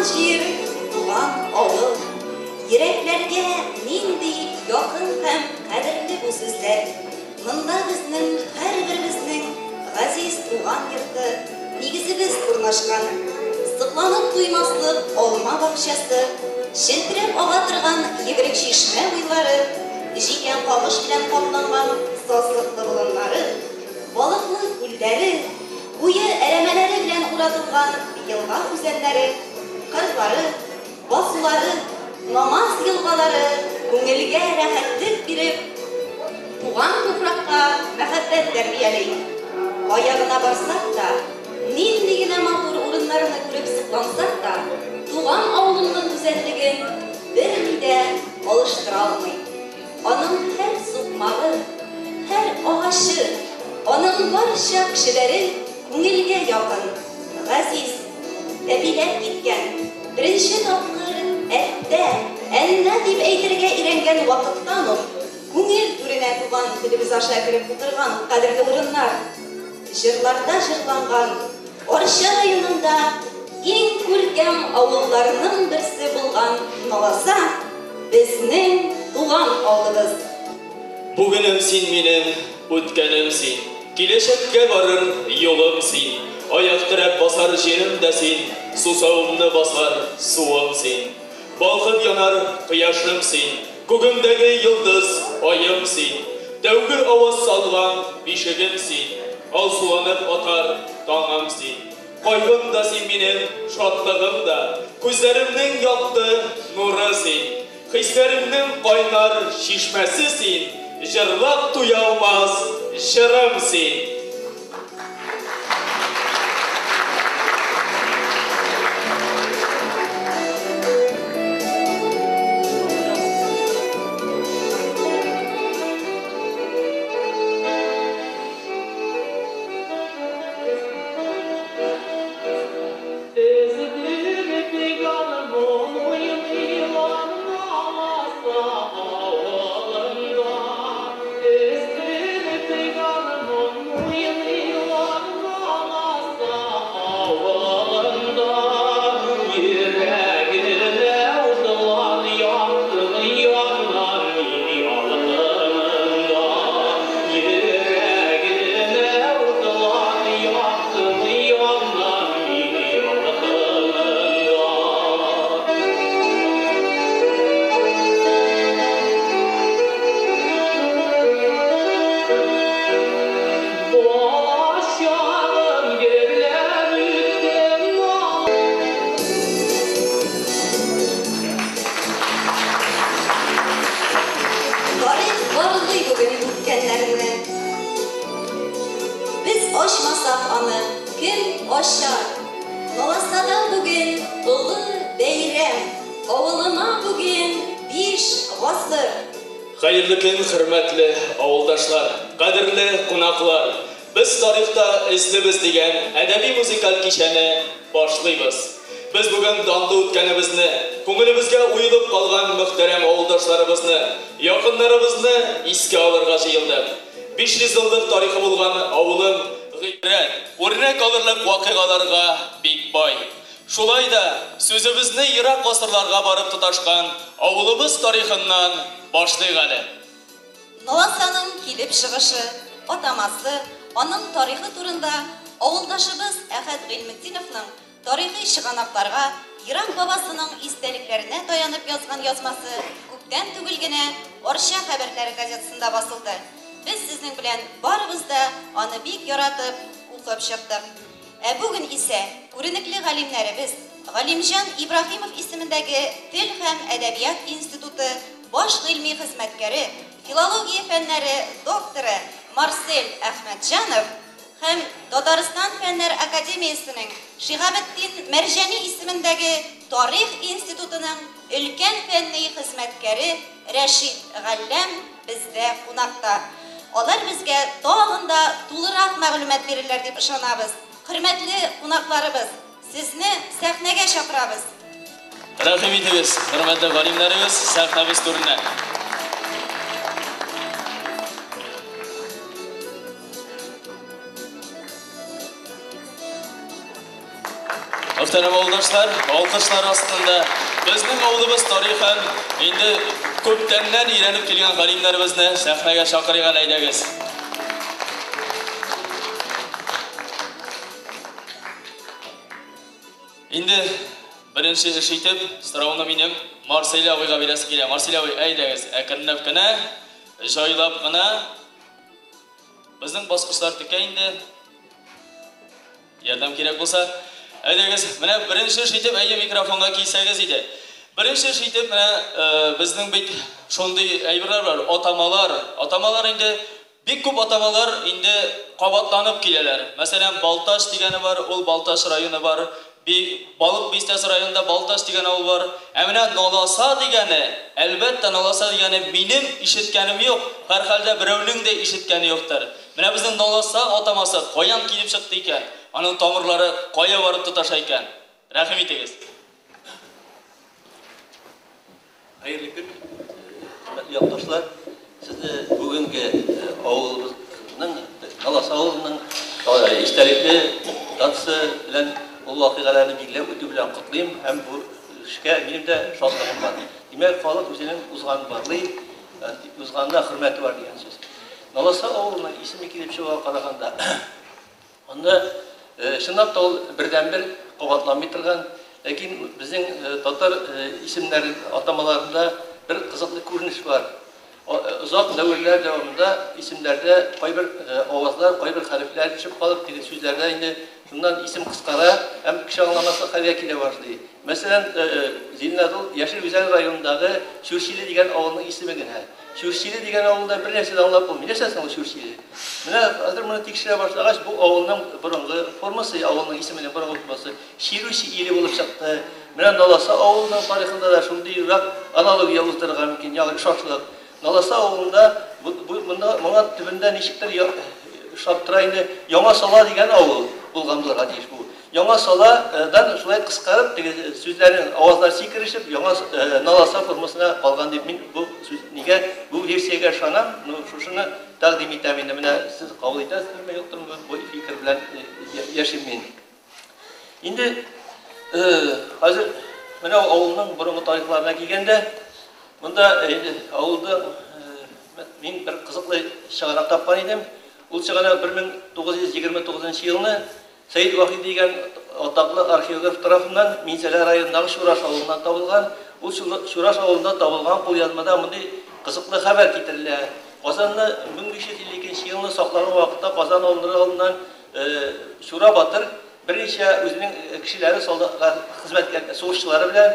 Туган җир, туган авыл. Йөрәкләргә нинди якын һәм кадерле бу сүзләр. Монда безнең һәрберебезнең газиз туган йорты, нигезебез урнашкан. Сокланып туймаслык алма бакчасы, челтерәп ага торган йөгерек чишмә буйлары, җитән камыш белән капланган сазлыклы болыннары, балыклы күлләре, куе әрәмәләре белән уратылган елга үзәннәре, кырлары, басулары, намаз елгалары күңелгә рәхәтлек биреп, туган туфракка мәхәббәт тәрбияли. Кая гына барсак та, нинди генә матур урыннарны күреп соклансак та, туган авылымның гүзәллеген берни дә алыштыра алмый. Аның һәр сукмагы, һәр агачы, аның барча кешеләре күңелгә якын, газиз, тәпиләп киткән, беренче тапкыр әттә, әннә дип әйтергә өйрәнгән вакыттан ук күңел түренә туган телебез аша кереп утырган кадерле урыннар. Җырларда җырланган Арча районында иң күркәм авылларның берсе булган Наласа безнең туган авылыбыз. Бүгенем син минем, үткәнем син. Киләчәккә барыр юлым син. Аяк терәп басар җирем дә син, сусавымны басар суым син. Балкып янар кояшым син, күгемдәге йолдыз аем син. Тәүге аваз салган бишегем син, алсуланып атар таңым син. Кайгым да син минем, шатлыгым да, күзләремнең якты нуры син. Хисләремнең кайнар чишмәсе син, җырлап туя алмас җырым син. Тарих барлый бүген үткәннәрне. Без ачмасак аны, кем ачар? Наласада бүген олы бәйрәм, авылыма бүген 5 гасыр. Хәерле көн, хөрмәтле авылдашлар, кадерле кунаклар. Без тарихта эзлебез дигән әдәби музыкаль кичәне башлыйбыз. Без бүген данлы үткәнебезне, күңелебезгә уелып калган мөхтәрәм авылдашларыбызны, якыннарыбызны искә алырга җыелдык. 500 еллык тарихы булган авылым гыйбрәт, үрнәк алырлык вакыйгаларга бик бай. Шулай да сүзебезне ерак гасырларга барып тоташкан авылыбыз тарихыннан башлыйк әле. Наласаның килеп чыгышы, атамасы, аның тарихы турында авылдашыбыз Әхәт Гыйльметдиновның тарихи чыганакларга, ерак бабасының истәлекләренә таянып язган язмасы күптән түгел генә Арча хәбәрләре газетасында басылды. Без сезнең белән барыбыз да аны бик яратып укып чыктык. Ә бүген исә күренекле галимнәребез Галимҗан Ибраһимов исемендәге Тел һәм әдәбият институты баш гыйльми хезмәткәре, филология фәннәре докторы Марсель Әхмәтҗанов һәм Татарстан Фәннәр Академиясенең Шиһабетдин Мәрҗани исемендәге Тарих институтының өлкән фәнни хезмәткәре Рәшит Галләм бездә кунакта. Алар безгә тагын да тулырак мәгълүмат бирерләр дип ышанабыз. Хөрмәтле кунакларыбыз, сезне сәхнәгә чакырабыз. Рәхим итегез, хөрмәтле галимнәребез, сәхнәбез түренә. Мөхтәрәм авылдашлар, алкышлар астында безнең авылыбыз тарихын инде күптәннән өйрәнеп килгән галимнәребезне сәхнәгә чакырыйк әле, әйдәгез. Инде беренче эш итеп сорауны минем Марсель абыйга бирәсе килә. Марсель абый, әйдәгез, әкренләп кенә, җайлап кына. Безнең баскычлар текә инде. Ярдәм кирәк булса, әйдәгез, менә беренче эш итеп, әйе, микрофонга килсәгез иде. Беренче эш итеп, менә безнең бит шундый әйберләр бар, атамалар. Атамалар инде, бик күп атамалар инде кабатланып киләләр. Мәсәлән, Балтач дигәне бар, ул Балтач районы бар. Балык Бистәсе районында Балтач дигән авыл бар. Ә менә Наласа дигәне, әлбәттә, Наласа дигәне минем ишеткәнем юк, һәрхәлдә берәүнең дә ишеткәне юктыр. Менә безнең Наласа атамасы каян килеп чыкты икән? Аның тамырлары кая барып тоташа икән? Рәхим итегез. Хәерле көн, хөрмәтле якташлар! Сезне бүгенге авылыбызның, Наласа авылының истәлекле датасы белән, ул вакыйгаларны билгеләп үтү белән котлыйм һәм бу эшкә минем дә шатлыгым бар. Димәк, халык үзенең узганын барлый, узганына хөрмәте бар дигән сүз. Наласа авылының исеме килеп чыгуга караганда, анда чынлап та ул бердәнбер кабатланмый торган, ләкин безнең татар исемнәре атамаларында бер кызыклы күренеш бар. Озак дәверләр дәвамында исемнәрдә кайбер авазлар, кайбер хәрефләр төшеп калып, теге сүзләрдә инде шуннан исем кыскара һәм кеше аңламаслык хәлгә килә башлый. Мәсәлән, Зиннәтул Яшел Үзән районындагы Чүрчиле дигән авылның исеме генә. Чүрчиле дигән авылда бер нәрсә дә аңлап булмый. Нәрсә соң ул Чүрчиле? Менә хәзер моны тикшерә башлагач, бу авылның борынгы формасы, авылның исеменең борынгы формасы Чирүче иле булып чыкты. Менә Наласа авылының тарихында да шундыйрак аналогия уздырырга мөмкин, ягъни охшашлык. Наласа авылында монда моңа төбендә ничектер ошап тора инде, Яңа Сала дигән авыл булган булырга тиеш бу. Яңа Сала дан шулай кыскарып, теге сүзләрнең авазлар сикерешеп, Яңа Наласа формасына калган дип мин бу сүз нигә бу версиягә ышанам, ну шушыны тәкъдим итәм инде. Менә сез кабул итәсезме, юктырмы, бу фикер белән яшим мин. Инде хәзер менә авылның борынгы тарихларына килгәндә, монда инде авылда мин бер кызыклы чыганак тапкан идем. Ул чыганак 1929 елны Сәид Вахид дигән атаклы археограф тарафыннан Минзәлә районындагы Чураш авылыннан табылган. Ул Чураш авылында табылган кулъязмада мондый кызыклы хәбәр китерелә. Казанны 1552 елны саклаган вакытта Казан алыныр алдыннан Чура батыр берничә үзенең кешеләре, солдатлар, хезмәткәр, сугышчылары белән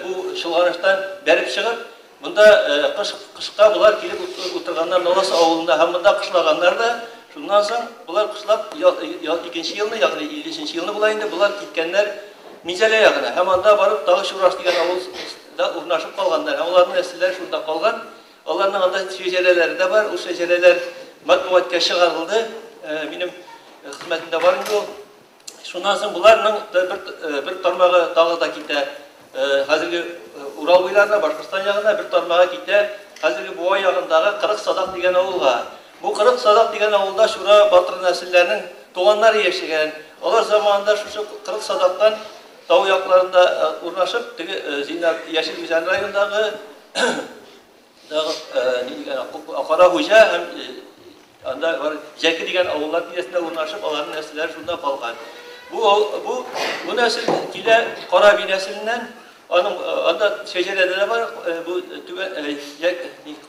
бу чолганыштан бәреп чыгып, монда кыш кышка болар килеп утырганнар Налас авылында һәм монда кышлаганнар да. Шуннан соң болар кышлап икенче елны, ягъни 53 елны була инде, болар киткәннәр Минзәлә ягына һәм анда барып тагы Чураш дигән авылда урнашып калганнар һәм аларның нәселләре шунда калган. Аларның анда шәҗәрәләре дә бар, ул шәҗәрәләр матбугатка чыгарылды. Минем хезмәтемдә бар инде ул. Шуннан соң боларның бер тармагы тагы да китә. Хәзерге Урал буйларына, Башкортстан ягына бер тармагы китә. Хәзерге Буа ягындагы 40 Садак дигән авылга. Бу 40 Садак дигән авылда Чура батыр нәселләренең туганнары яшәгән. Алар заманында шушы 40 Садактан тау якларында урнашып, теге Зиннәт Яшел Үзән районындагы Кара Хуҗа һәм анда бар Җәке дигән авыллар тирәсендә урнашып, аларның нәселләре шунда калган. Бу бу бу нәсел килә Караби нәселеннән. Аның анда шәҗәрәдә дә бар, бу түбән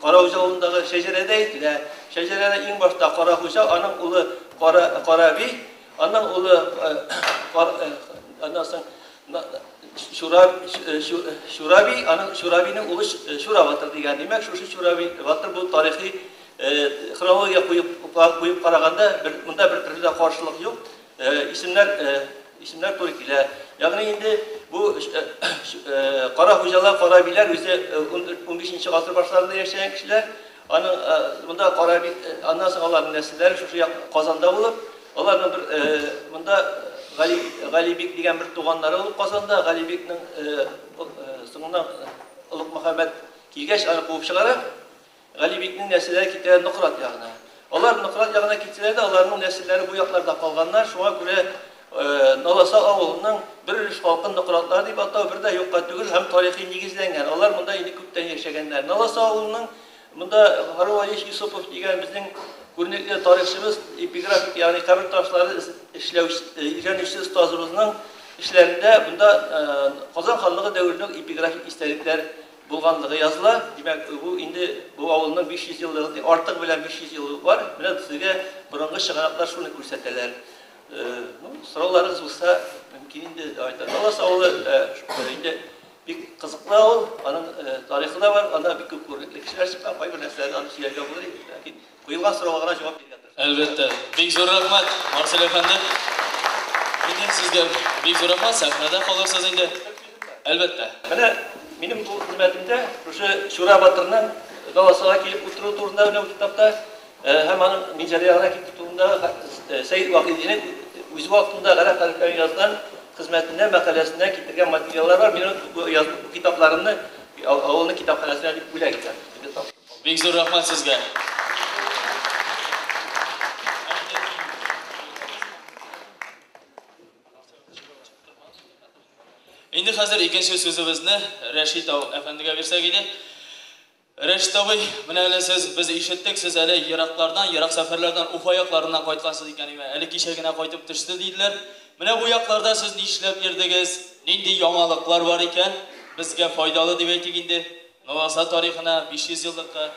Кара Хуҗа авылындагы шәҗәрәдә әйтелә. Шәҗәрәдә иң башта Кара Хуҗа, аның улы Кара Караби, аның улы аннан соң Чураби, аның Чурабиның улы Чура батыр дигән. Димәк, шушы Чураби батыр бу тарихи хронология куеп караганда, монда бер төрле дә каршылык юк. Исемнәр туры килә. Ягъни инде бу кара хуҗалар, кара биләр үзе 15 гасыр башларында яшәгән кешеләр. Аның монда кара би, аннан соң аларның нәселләре шушы як Казанда булып, аларның бер монда Гали Галибек дигән бер туганнары булып Казанда, Галибекнең соңыннан Олуг Мөхәммәд килгәч, аны куып чыгара. Галибекнең нәселләре китә Нократ ягына. Алар Нократ ягына китсәләр дә, аларның нәселләре бу якларда калганнар. Шуңа күрә Наласа авылының бер өлеш халкын нократлар дип атау бер дә юкка түгел һәм тарихи нигезләнгән. Алар монда инде күптән яшәгәннәр. Наласа авылының монда Һарун Вәлиевич Юсупов дигән безнең күренекле тарихчыбыз, эпиграфик, ягъни кабер ташлары эшләүче, өйрәнүче остазыбызның эшләрендә монда Казан ханлыгы дәверенең эпиграфик истәлекләр булганлыгы языла. Димәк, бу инде бу авылның 500 еллыгы, артыгы белән 500 еллыгы бар. Менә сезгә борынгы чыганаклар шуны күрсәтәләр. Ну, сорауларыгыз булса, мөмкин инде айтар. Налас авылы инде бик кызыклы авыл, аның тарихы да бар, анда бик күп күренекле кешеләр чыккан, кайбер нәрсәләрне аны сөйләргә булыр иде, ләкин куелган сорауга гына җавап бирергә тырыштым. Әлбәттә, бик зур рәхмәт, Марсель әфәнде. Минем сезгә бик зур рәхмәт, сәхнәдә калырсыз инде. Әлбәттә. Менә минем бу хезмәтемдә шушы Чура батырның Наласага килеп утыру турында менә бу китапта һәм аның Минзәлә ягына китү турында Сәет Вахидинең үз вакытында гарәп хәрефләрен язган хезмәтеннән, мәкаләсеннән китергән материаллар бар. Мин бу язган китапларымны авылның китапханәсенә дип бүләк итәм. Бик зур рәхмәт сезгә. Инде хәзер икенче сүзебезне Рәшит әфәндегә бирсәк иде. Рәшит абый, менә әле сез, без ишеттек, сез әле ераклардан, ерак сәфәрләрдән, Уфа якларыннан кайткансыз икән, әле кичә генә кайтып төште диделәр. Менә бу якларда сез нишләп йөрдегез, нинди яңалыклар бар икән, безгә файдалы дип әйтик инде, Наласа тарихына 500 еллыкка.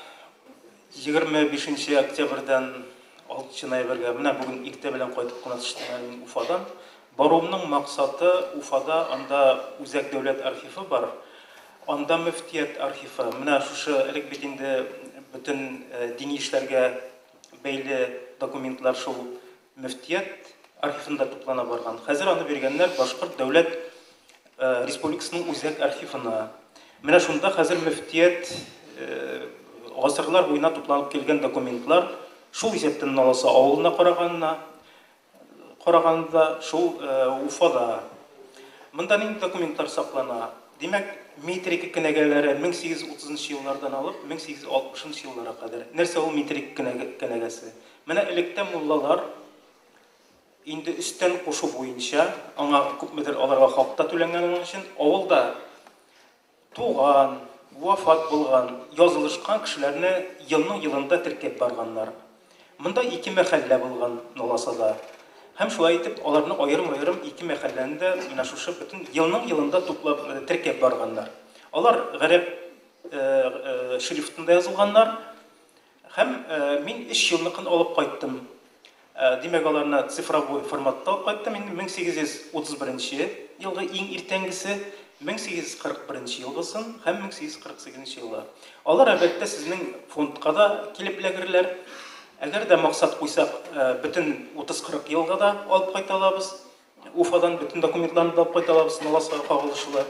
25 октябрьдән 6 ноябрьгә, менә бүген иртә белән кайтып кына төштем әле мин Уфадан. Баруымның максаты Уфада, анда Үзәк дәүләт архивы бар. Анда мөфтият архивы. Менә шушы элек бит инде бөтен дини эшләргә бәйле документлар шул мөфтият архивында туплана барган. Хәзер аны биргәннәр Башкорт дәүләт республикасының үзәк архивына. Менә шунда хәзер мөфтият гасырлар буена тупланып килгән документлар, шул исәптән Наласа авылына караганына, караганда шул Уфада. Монда нинди документлар саклана? Димәк, метрика кенәгәләре 1830 еллардан алып 1860 елларга кадәр. Нәрсә ул метрика кенәгәсе? Менә электә муллалар инде өстән кушу буенча, аңа күпмедер аларга хак та түләнгән аның өчен, авылда туган, вафат булган, язылышкан кешеләрне елның елында теркәп барганнар. Монда ике мәхәллә булган Наласада. Һәм шулай итеп аларны аерым-аерым ике мәхәлләне дә менә шушы бөтен елның елында туплап теркәп барганнар. Алар гарәп шрифтында язылганнар. Һәм мин 3 елныкын алып кайттым. Димәк, аларны цифровой форматта алып кайттым. Инде 1831 елгы иң иртәнгесе, 1841 елгысын һәм 1848 елгы. Алар әлбәттә сезнең фондка да килеп эләгерләр. Әгәр дә максат куйсак, бөтен 30-40 елга да алып кайта алабыз. Уфадан бөтен документларны да алып кайта алабыз, Наласага кагылышлы.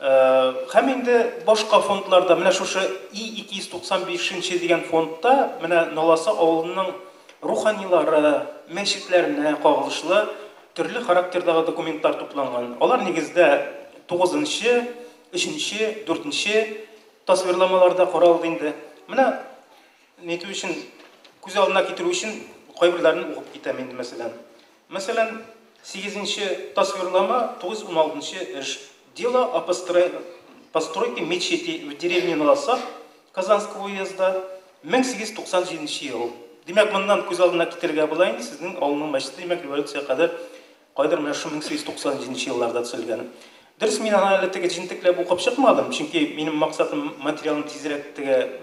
Һәм инде башка фондларда, менә шушы И-295 дигән фондта, менә Наласа авылының руханилары, мәчетләренә кагылышлы төрле характердагы документлар тупланган. Алар нигездә 9-нчы, 3-нче, 4-нче тасвирламаларда каралды инде. Менә нитү өчен, күз алдына китерү өчен кайберләрен укып китәм инде, мәсәлән. Мәсәлән, 8-нче тасвирлама, 916 эш. Дело о постройке мечети в деревне Наласах Казанского уезда 1897 ел. Димәк, моннан күз алдына китерергә була инде, сезнең авылның мәчете, димәк, революция кадәр кайдыр менә шу 1897 елларда төзелгән. Дөрес, мин аны әле теге җентекләп укып чыкмадым, чөнки минем максатым материалны тизрәк теге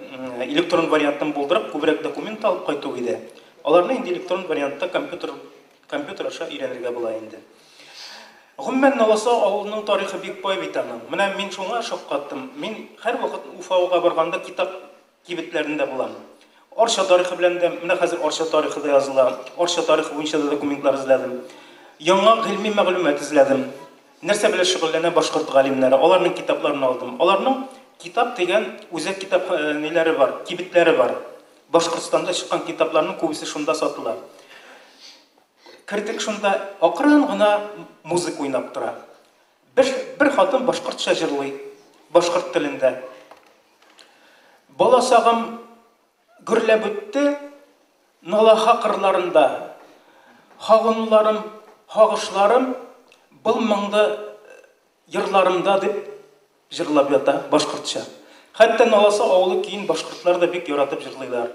электрон вариантын булдырып, күбрәк документ алып кайту иде. Аларны инде электрон вариантта компьютер аша өйрәнергә була инде. Гомумән, Наласа авылының тарихы бик бай бит аның. Менә мин шуңа шаккаттым. Мин һәрвакыт Уфага барганда китап кибетләрендә булам. Арча тарихы белән дә, менә хәзер Арча тарихы да языла. Арча тарихы буенча да документлар эзләдем. Яңа гыйльми мәгълүмат эзләдем. Нәрсә белән шөгыльләнә башкорт галимнәре? Аларның китапларын алдым. Аларның китап дигән үзәк китап ниләре бар, кибетләре бар. Башкортстанда чыккан китапларның күбесе шунда сатыла. Кердек шунда, акрын гына музыка уйнап тора. Бер хатын башкортча җырлый, башкорт телендә. Баласагым гөрләп үтте, Налаха кырларында. Һагынуларым Һагышларым был моңлы йырларымда дип җырлап ята башкортча. Хәтта Наласа авылы көен башкортлар да бик яратып җырлыйлар.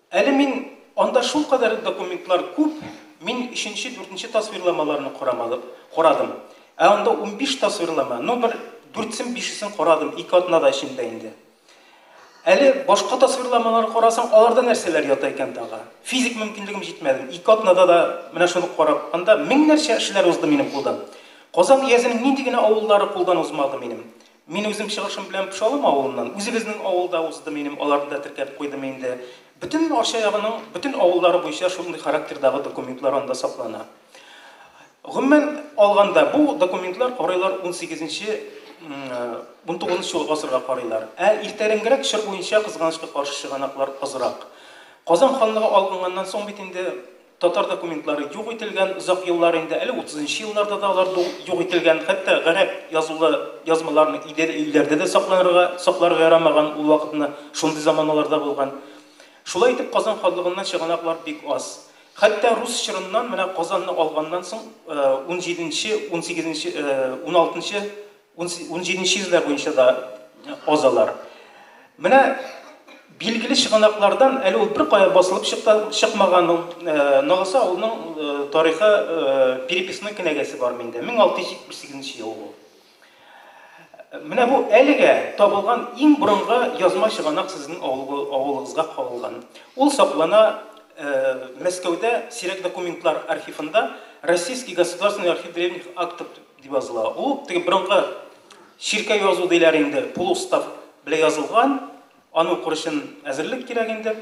Әле мин анда шулкадәр документлар күп, мин өченче, дүртенче тасвирламаларны карамадым, карадым. Ә анда 15 тасвирлама, ну бер дүртсен, бишесен карадым, ике атнада эчендә инде. Әле башка тасвирламалар карасаң, аларда нәрсәләр ята икән тагы. Физик мөмкинлегем җитмәде. Ике атнада да менә шуны карап, анда меңнәрчә эшләр узды минем кулдан. Казан өязенең нинди генә авыллары кулдан узмады минем. Мин үзем чыгышым белән Пошалым авылыннан, үзебезнең авылда узды минем, аларны да теркәп куйдым инде. Бөтен Арча ягының бөтен авыллары буенча шундый характердагы документлар анда саклана. Гомумән алганда, бу документлар карыйлар 18-нче, 19 гасырга карыйлар. Ә иртәрәнгерәк чор буенча, кызганычка каршы, чыганаклар азрак. Казан ханлыгы алынганнан соң бит инде татар документлары юк ителгән озак еллар инде, әле 30 нчы елларда да алар юк ителгән, хәтта гарәп язулы язмаларны өйдә өйләрдә дә сакланырга, сакларга ярамаган ул вакытны, шундый заманаларда булган. Шулай итеп, Казан ханлыгыннан чыганаклар бик аз. Хәтта рус чорыннан, менә Казанны алганнан соң, 17-нче, 18-нче, 16-нчы, 17-нче йөзләр буенча да аз алар. Менә билгеле чыганаклардан әле ул беркая басылып чыкмаган ул Наласа авылының тарихы переписной кенәгәсе бар миндә. 1678 ел ул. Менә бу әлегә табылган иң борынгы язма чыганак сезнең авылыгызга кагылган. Ул саклана Мәскәүдә сирәк документлар архивында Российский государственный архив древних актов дип языла. Ул теге борынгы чиркәү язу диләр инде, полустав белән язылган. Аны укыр өчен әзерлек кирәк инде.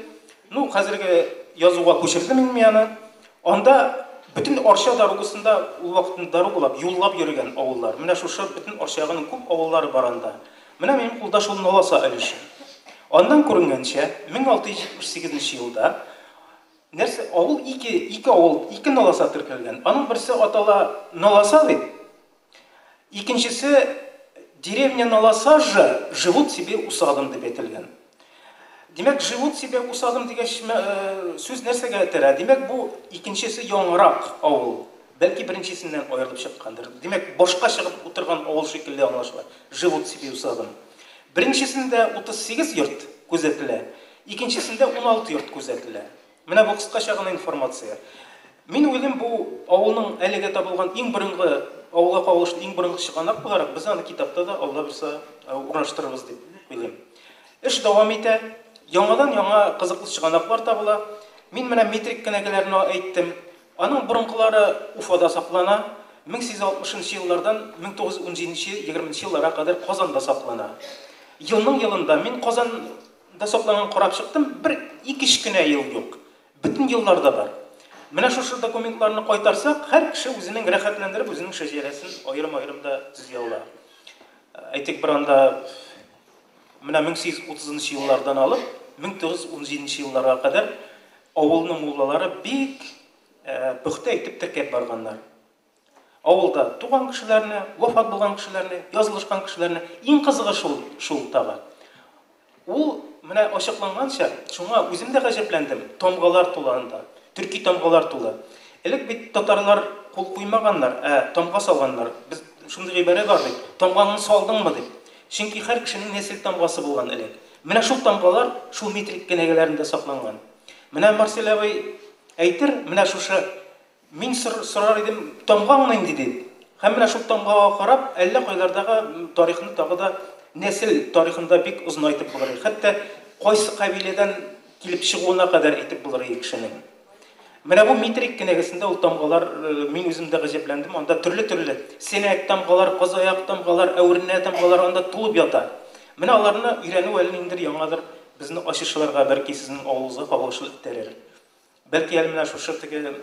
Ну, хәзерге язуга күчердем инде мин аны. Анда бөтен Арча дорогасында ул вакытны дорогалап, юллап йөргән авыллар. Менә шушы бөтен Арча ягының күп авыллары бар анда. Менә минем кулда шул Наласа өлеше. Аннан күренгәнчә, 1678 елда Нәрсә, авыл ике, ике авыл, ике Наласа теркәлгән. Аның берсе атала Наласа дип, икенчесе деревня Наласа же живут себе усадом дип әйтелгән. Димәк, живут себе усадом дигәч, сүз нәрсәгә этәрә? Димәк, бу икенчесе яңарак авыл. Бәлки беренчесеннән аерылып чыккандыр. Димәк, башка чыгып утырган авыл шикелле аңлашыла. Живут себе усадом. Беренчесендә 38 йорт күзәтелә. Икенчесендә 16 йорт күзәтелә. Менә бу кыскача гына информация. Мин уйлыйм, бу авылның әлегә табылган иң борынгы, авылга кагылышлы иң борынгы чыганак буларак, без аны китапта да, Алла бирса, урнаштырырбыз дип уйлыйм. Эш дәвам итә. Яңадан-яңа кызыклы чыганаклар табыла. Мин менә метрик кенәгәләрне әйттем. Аның борынгылары Уфада саклана, 1860 нчы еллардан 1917 20 елларга кадәр Казанда саклана. Елның елында мин Казан да сакланган карап чыктым, бер ике-өч кенә ел юк. Бөтен елларда бар. Менә шушы документларны кайтарсак, һәр кеше үзенең рәхәтләндереп үзенең шәҗәрәсен аерым-аерым да төзи ала. Әйтик, бер анда менә 1830 нчы еллардан алып 1917 нче елларга кадәр авылның муллалары бик пөхтә итеп теркәп барганнар. Авылда туган кешеләрне, вафат булган кешеләрне, язылышкан кешеләрне. Иң кызыгы шул, шул тагы. Ул менә ачыкланганча, шуңа үзем дә гаҗәпләндем, тамгалар тулы анда. Төрки тамгалар тулы. Элек бит татарлар кул куймаганнар, ә тамга салганнар. Без шундый гыйбарә бар бит, тамгаңны салдыңмы дип. Чөнки һәр кешенең нәсел тамгасы булган элек. Менә шул тамгалар шул метрик кенәгәләрендә сакланган. Менә Марсель абый әйтер, менә шушы Мин сорар идем, тамгаң нинди дип. Һәм менә шул тамгага карап, әллә кайлардагы тарихны тагы да нәсел тарихын да бик озынайтып булыр иде. Хәтта кайсы кабиләдән килеп чыгуына кадәр әйтеп булыр иде кешенең. Менә бу метрик кенәгәсендә ул тамгалар, мин үзем дә гаҗәпләндем, анда төрле-төрле сәнәк тамгалар, казаяк тамгалар, әвернә тамгалар анда тулып ята. Менә аларны өйрәнү әле ниндидер яңадыр безне ачышларга, бәлки сезнең авылыгызга кагылышлы этәрер. Бәлки әле менә шушы теге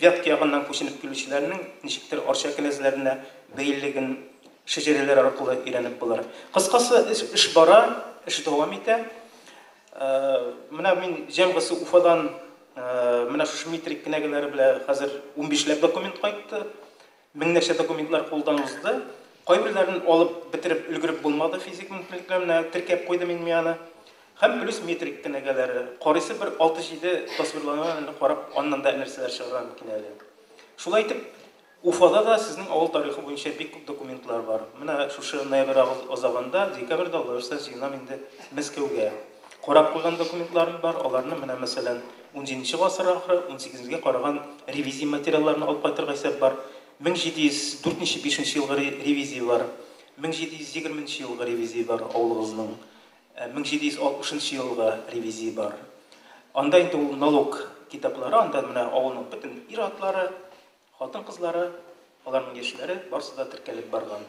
Вятка ягыннан күченеп килүчеләрнең ничектер Арча кенәзләренә бәйлелеген шәҗәрәләр аркылы өйрәнеп булыр. Кыскасы, эш бара, эш дәвам итә. Менә мин җәмгысе Уфадан менә шушы метрик кенәгәләре белән хәзер унбишләп документ кайтты. Меңнәрчә документлар кулдан узды. Кайберләрен алып бетереп өлгереп булмады физик мөмкинлекләр, менә теркәп куйдым инде мин аны. Һәм плюс метрик кенәгәләре. Карыйсы бер 6-7 тасвирлануын карап, аннан да нәрсәләр чыгарга мөмкин әле. Шулай итеп, Уфада да сезнең авыл тарихы буенча бик күп документлар бар. Менә шушы ноябрь азагында, декабрьдә Алла бирсә, җыенам инде Мәскәүгә. Карап куйган документларым бар, аларны менә мәсәлән 17 гасыр ахыры, 18-гә караган ревизия материалларын алып кайтырга исәп бар. 1704-5 елгы ревизия бар. 1720 елгы ревизия бар авылыгызның. 1760 елгы ревизия бар. Анда инде ул налог китаплары, анда менә авылның бөтен ир-атлары, хатын-кызлары, аларның яшьләре барысы да теркәлеп барган.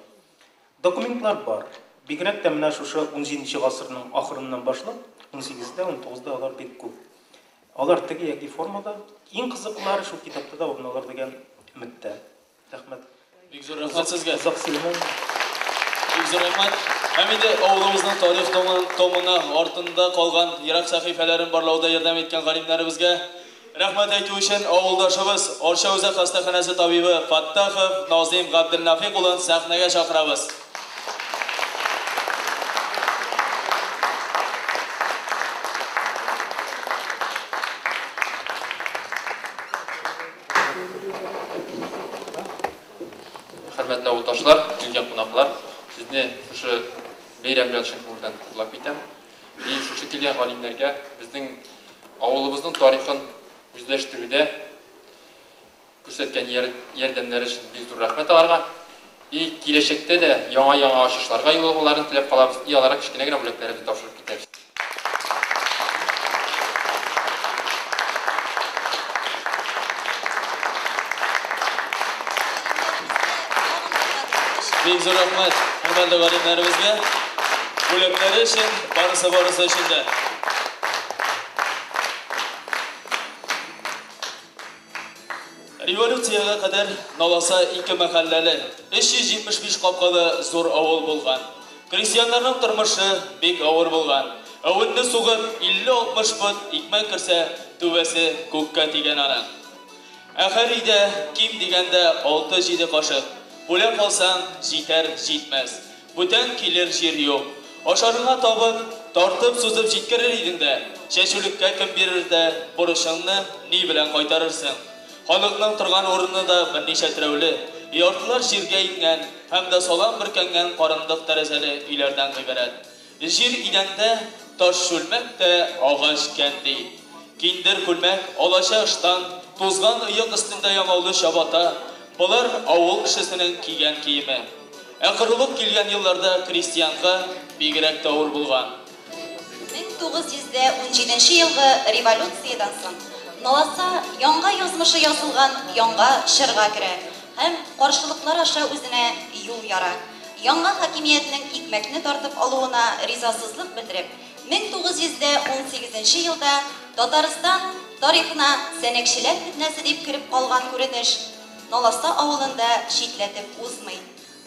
Документлар бар. Бигрәк тә менә шушы 17 гасырның ахырыннан башлап, 18-дә, 19-да алар бик күп. Алар теге яки формада, иң кызыклылары шул китапта да урын алыр дигән өметтә. Рәхмәт. Бик зур рәхмәт сезгә. Озак сөйләмәм. Бик зур рәхмәт. Һәм инде авылыбызның тарих томына артында калган ерак сәхифәләрен барлауда ярдәм иткән галимнәребезгә рәхмәт әйтү өчен авылдашыбыз Арча үзәк хастаханәсе табибы Фаттахов Назим Габделнафик улын сәхнәгә чакырабыз. Хөрмәтле авылдашлар, килгән кунаклар, сезне шушы бәйрәм белән чын күңелдән котлап китәм. И шушы килгән галимнәргә безнең авылыбызның тарихын үзләштерүдә күрсәткән ярдәмнәре өчен бик зур рәхмәт аларга. И киләчәктә дә яңа-яңа ачышларга юл алуларын теләп калабыз. И аларга кечкенә генә бүләкләребезне тапшырып китәбез. Бик зур рәхмәт хөрмәтле галимнәребезгә. Бүләкләре өчен, барысы-барысы өчен дә. Революциягә кадәр Наласа ике мәхәлләле, 375 капкалы зур авыл булган. Крестьяннарның тормышы бик авыр булган. Әвенне сугып 50-60 пот икмәк керсә, түбәсе күккә тигән аның. Ә һәр өйдә ким дигәндә 6-7 кашык. Бүләк алсаң, җитәр, җитмәс. Бүтән килер җир юк. Ашарыңа табып, тартып-сузып җиткерер идең дә, чәчүлеккә кем бирер дә, бурычыңны ни белән кайтарырсың? Халыкның торган урыны да берничә терәүле, яртылаш җиргә иңгән һәм дә салам бөркәнгән карындык тәрәзәле өйләрдән гыйбарәт. Җир идәндә таш чүлмәк тә агач кәнди. Киндер күлмәк, алача ыштан, тузган оек өстендә ямаулы чабата, болар авыл кешесенең кигән киеме. Ә корылык килгән елларда крестьянга бигрәк тә авыр булган. 1917 елгы революциядән соң Наласа яңа язмышы язылган яңа чорга керә һәм каршылыклар аша үзенә юл яра. Яңа хакимиятнең икмәкне тартып алуына ризасызлык белдереп, 1918 елда Татарстан тарихына сәнәкчеләр фетнәсе дип кереп калган күренеш Наласа авылында читләтеп узмый.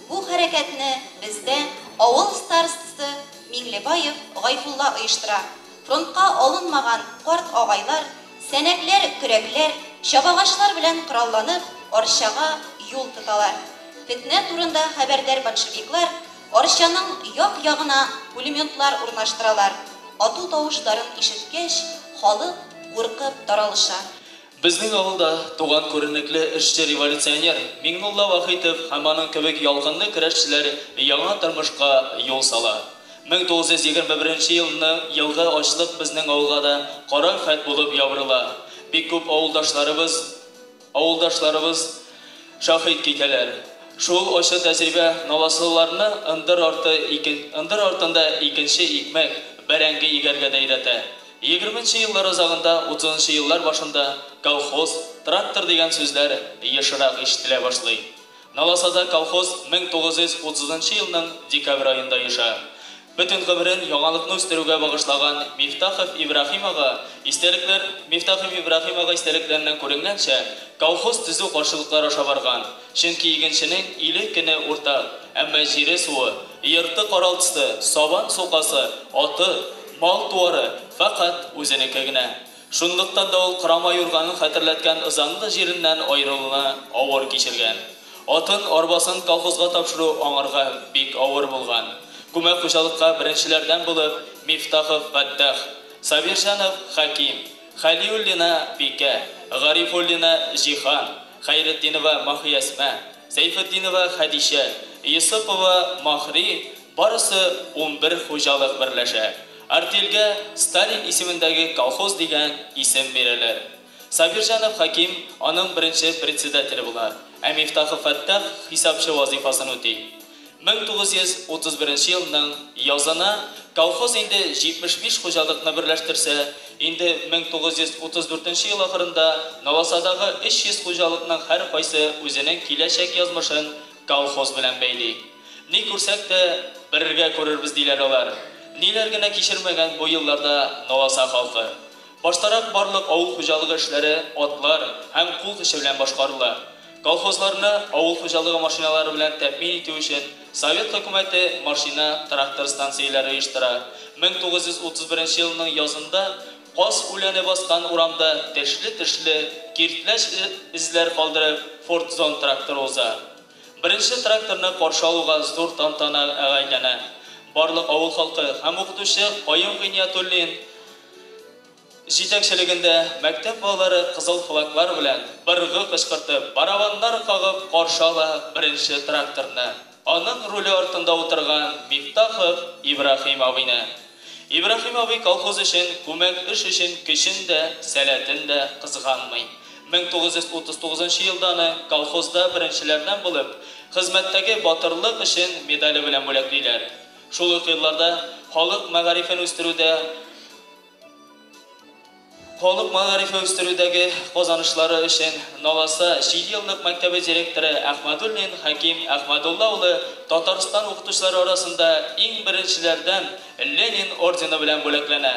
Бу хәрәкәтне бездә авыл старостасы Миңлебаев Гайфулла оештыра. Фронтка алынмаган карт агайлар, сәнәкләр, көрәкләр, чабагачлар белән коралланып, Арчага юл тоталар. Фетнә турында хәбәрдар большевиклар Арчаның як-ягына пулеметлар урнаштыралар. Ату тавышларын ишеткәч, халык куркып таралыша. Безнең авылда туган күренекле эшче революционер Миңнулла Вахитов һәм аның кебек ялкынлы көрәшчеләр яңа тормышка юл сала. 1921 елны елгы ачлык безнең авылга да кара афәт булып ябырыла. Бик күп авылдашларыбыз шаһит китәләр. Шул ачы тәҗрибә наласыларны ындыр артында икенче икмәк, бәрәңге игәргә дә өйрәтә. 20 еллар азагында, 30 еллар башында колхоз, трактор дигән сүзләр ешрак ишетелә башлый. Наласада колхоз 1930 елның декабрь аенда оеша. Бөтен гомерен яңалыкны үстерүгә багышлаган Мифтахов Ибраһим ага истәлекләр Мифтахов Ибраһим ага истәлекләреннән күренгәнчә, колхоз төзү каршылыклар аша барган. Чөнки игенченең иле көне уртак, әмма җире суы, йорты каралтысы, сабан сукасы, аты, мал туары фәкать үзенеке генә. Шунлыктан да ул корама юрганын хәтерләткән ызанлы җиреннән аерылуны авыр кичергән. Атын, арбасын колхозга тапшыру аңарга бик авыр булган. Күмәк хуҗалыкка беренчеләрдән булып Мифтахов Фәттах, Сабирҗанов Хәким, Хәлиуллина Бикә, Гарифуллина Җиһан, Хәйретдинова Маһиәсма, Сәйфетдинова Хәдичә, Йосыпова Маһри, барысы 11 хуҗалык берләшә. Артельгә Сталин исемендәге колхоз дигән исем бирәләр. Сабирҗанов Хәким аның беренче председателе була, ә Мифтахов Фәттах хисапчы вазыйфасын үти. 1931 елның язына колхоз инде 75 хуҗалыкны берләштерсә, инде 1934 ел ахырында Наласадагы 300 хуҗалыкның һәркайсы үзенең киләчәк язмышын колхоз белән бәйли. Ни күрсәк тә, бергә күрербез, диләр алар. Ниләр генә кичермәгән бу елларда Наласа халкы. Баштарак барлык авыл хуҗалыгы эшләре атлар һәм кул көче белән башкарыла. Колхозларны авыл хуҗалыгы машиналары белән тәэмин итү өчен Совет хөкүмәте машина-трактор станцияләре оештыра. 1931 елның язында каз үләне баскан урамда тешле-тешле киртләч эзләр калдырып Фордзон тракторы уза. Беренче тракторны каршы алуга зур тантана әйләнә. Барлык авыл халкы һәм укытучы Каюм Гыйниятуллин җитәкчелегендә мәктәп балалары кызыл флаглар белән быргы кычкыртып, барабаннар кагып каршы ала беренче тракторны. Аның руле артында утырган Мифтахов Ибраһим абыйны. Ибраһим абый колхоз өчен, күмәк эш өчен көчен дә, сәләтен дә кызганмый. 1939 елда аны колхозда беренчеләрдән булып, хезмәттәге батырлык өчен медале белән бүләклиләр. Шул ук елларда халык мәгарифен үстерүдә Халык мәгарифе үстерүдәге казанышлары өчен Наласа җидееллык мәктәбе директоры Әхмәдуллин Хәким Әхмәдулла улы Татарстан укытучылары арасында иң беренчеләрдән Ленин ордены белән бүләкләнә.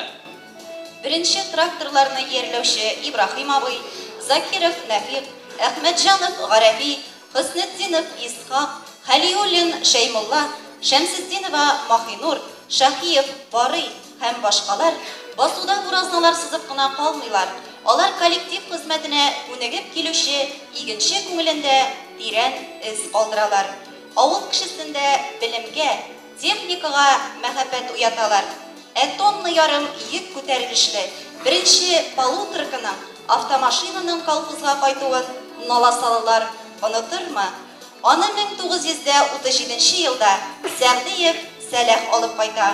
Беренче тракторларны иярләүче Ибраһим абый, Закиров Нәфикъ, Әхмәтҗанов Гарәфи, Хөснетдинов Исхак, Хәлиуллин Шәймулла, Шәмсетдинова Маһинур, Шаһиев Барый һәм башкалар басуда буразналар сызып кына калмыйлар, алар коллектив хезмәтенә күнегеп килүче игенче күңелендә тирән эз калдыралар, авыл кешесендә белемгә, техникага мәхәббәт уяталар. Ә тонна ярым йөк күтәрелешле беренче полуторканың, автомашинаның колхозга кайтуын наласалылар онытырмы? Аны 1937 елда Сәгъдиев Сәлах алып кайта.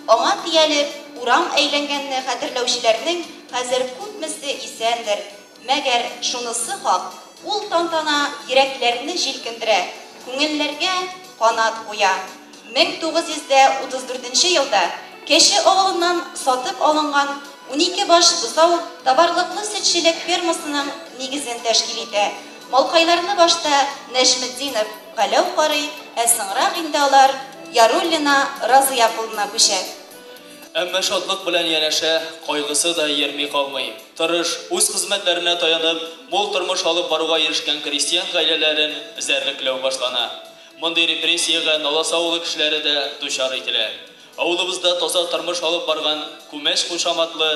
Аңа төялеп, урам әйләнгәнне хәтерләүчеләрнең хәзер күпмесе исәндер. Мәгәр шунысы хак, ул тантана йөрәкләрне җилкендерә, күңелләргә канат куя. 1934 елда Кәче авылыннан сатып алынган 12 баш бозау товарлыклы сөтчелек фермасының нигезен тәшкил итә. Малкайларны башта Нәҗметдинов Галәү карый, ә соңрак инде алар Яруллина Разыя кулына күчә. Әмма шатлык белән янәшә кайгысы да иярми калмый. Тырыш, үз хезмәтләренә таянып, мул тормыш алып баруга ирешкән крестьян гаиләләрен эзәрлекләү башлана. Мондый репрессиягә Наласа авылы кешеләре дә дучар ителә. Авылыбызда таза тормыш алып барган Күмәч кушаматлы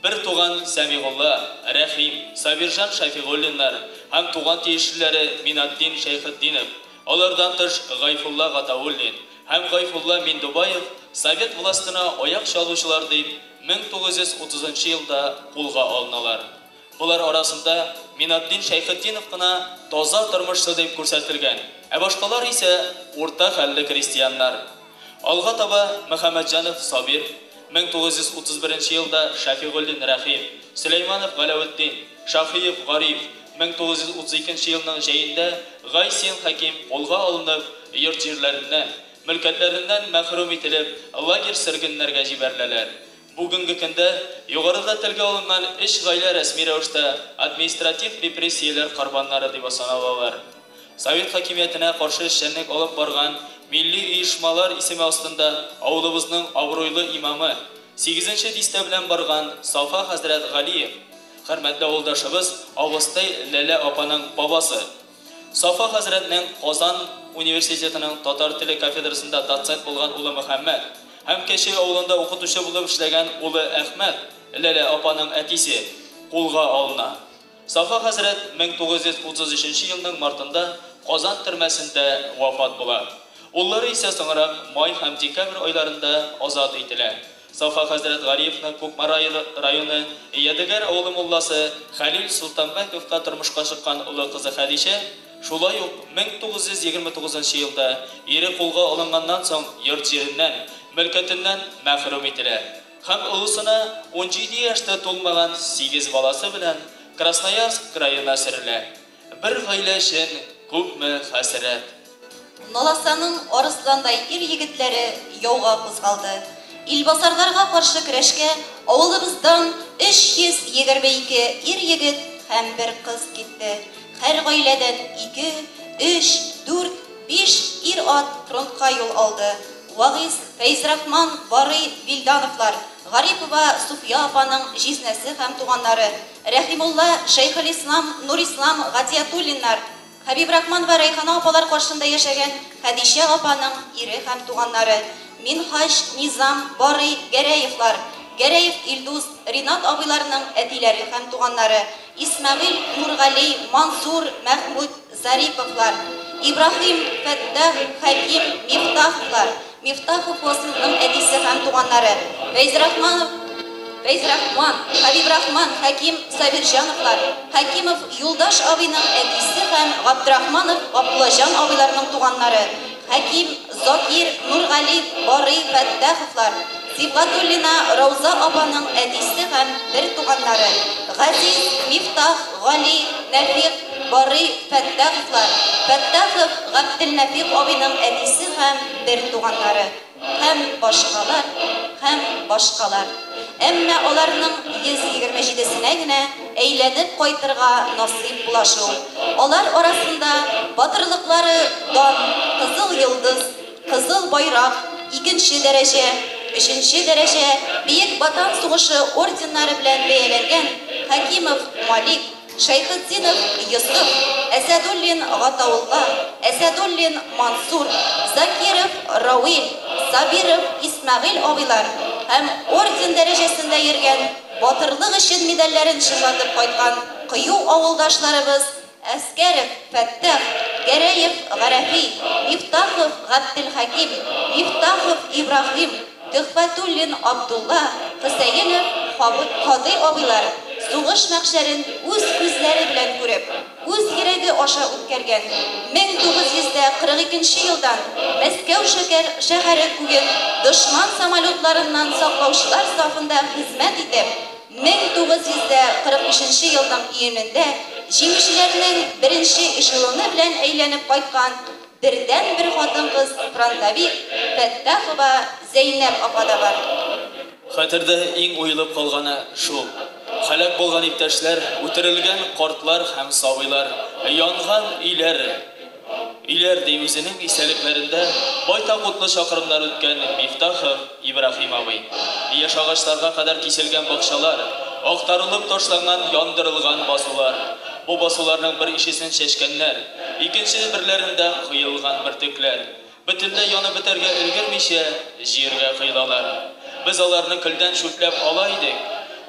бер туган Сәмигулла, Рәхим, Сабирҗан Шәфигуллиннар һәм туган тиешлеләре Минатдин Шәйхетдинов, алардан тыш Гайфулла Гатауллин һәм Гайфулла Миндубаев совет властена аяк чалучылар дип 1930 елда кулга алыналар. Болар арасында Минатдин Шәйхетдинов кына таза тормышчы дип күрсәтелгән, ә башкалар исә урта хәлле крестьяннар. Алга таба Мөхәммәтҗанов Сабир, 1931 елда Шәфигуллин Рәхим, Сөләйманов Галәветдин, Шаһиев Гариф, 1932 елның җәендә Гайсин Хәким кулга алынып, йорт җирләреннән, мөлкәтләреннән мәхрүм ителеп, лагерь сөргеннәргә җибәреләләр. Бүгенге көндә югарыда телгә алынган өч гаилә рәсми рәвештә административ репрессияләр корбаннары дип саналалар. Совет хакимиятенә каршы эшчәнлек алып барган милли оешмалар исеме астында авылыбызның абруйлы имамы, 8нче дистә белән барган Сафа хәзрәт Галиев, хөрмәтле авылдашыбыз Абыстай Ләлә апаның бабасы. Сафа хәзрәтнең Казан университетының татар теле кафедрасында доцент булган улы Мөхәммәд һәм Кәче авылында укытучы булып эшләгән улы Әхмәт, Ләлә апаның әтисе, кулга алына. Сафа хәзрәт 1933 елның мартында Казан төрмәсендә вафат була. Уллары исә соңрак май һәм декабрь айларында азат ителә. Сафа хәзрәт Гариевның Кукмара районы Ядегәр авылы мулласы Хәлил Солтанбәковка тормышка чыккан олы кызы Хәдичә шулай ук 1929 елда ире кулга алынганнан соң йорт-җиреннән, мөлкәтеннән мәхрүм ителә һәм олысына 17 яшь тә тулмаган сигез баласы белән Красноярск краена сөрелә. Бер гаилә өчен күпме хәсрәт! Наласаның арысландай ир-егетләре яуга кузгалды. Илбасарларга каршы көрәшкә авылыбыздан 322 ир-егет һәм бер кыз китте. Һәр гаиләдән ике, өч, дүрт, биш ир-ат фронтка юл алды. Вагыйз, Фәйзрахман, Барый Вилдановлар, Гарипова Суфия апаның җизнәсе һәм туганнары, Рәхимулла, Шәйхелислам, Нурислам Гатиятуллиннар, Хәбибрахманова Рәйхана апалар каршында яшәгән Хәдичә апаның ире һәм туганнары, Минһаҗ, Низам, Барый Гәрәевлар, Гәрәев Илдус, Ринат абыйларның әтиләре һәм туганнары, Исмәгыйль, Нургали, Мансур, Мәхмүт Зариповлар, Ибраһим, Фәттах, Хәким Мифтаховлар, Мифтахов Василның әтисе һәм туганнары, Фәйзрахманов, Фәйзрахман, Хәбибрахман, Хәким Сабирҗановлар, Хәкимов Юлдаш абыйның әтисе һәм Габдрахманов Габдуллаҗан абыйларның туганнары, Хәким, Закир, Нургали, Барый Фәттаховлар, Сибгатуллина Рауза апаның әтисе һәм бер туганнары, Газиз, Мифтах, Гали, Нәфикъ, Барый Фәттаховлар, Фәттахов Габделнәфикъ абыйның әтисе һәм бер туганнары. Һәм башкалар, һәм башкалар. Әмма аларның 127сенә генә әйләнеп кайтырга насыйп була шул. Алар арасында батырлыклары Дан, Кызыл Йолдыз, Кызыл Байрак, икенче дәрәҗә, өченче дәрәҗә Бөек Ватан сугышы орденнары белән бәяләнгән Хәкимов Малик, Шәйхетдинов Йосыф, Әсәдуллин Гатаулла, Әсәдуллин Мансур, Закиров Рауил, Сабиров Исмәгыйль абыйлар һәм орден дәрәҗәсендә йөргән Батырлык өчен медальләрен чыңлатып кайткан кыю авылдашларыбыз Әскәров Фәттах, Гәрәев Гарәфи, Мифтахов Габделхәким, Мифтахов Ибраһим, Төхфәтуллин Абдулла, Хөсәенов Һади абыйлар сугыш мәхшәрен үз күзләре белән күреп, үз йөрәге аша үткәргән, 1942 нче елдан Мәскәү шәкәр шәһәре күген дошман самолетларыннан саклаучылар сафында хезмәт итеп, 1945 нче елның июнендә җиңүчеләрнең беренче эшелоны белән әйләнеп кайткан Бердәнбер хатын-кыз фронтовик Фәттахова Зәйнәп апа да бар. Хәтердә иң уелып калганы шул. Һәлак булган иптәшләр, үтерелгән картлар һәм сабыйлар, янган өйләр. Өйләр, ди үзенең истәлекләрендә байтак утлы чакрымнар үткән Мифтахов Ибраһим абый. Яшь агачларга кадәр киселгән бакчалар, актарылып ташланган яндырылган басулар. Бу басуларның бер ишесен чәчкәннәр, икенче берләрендә коелган бөртекләр, бөтенләй янып бетәргә өлгермичә, җиргә коелалар. Без аларны көлдән чүпләп ала идек,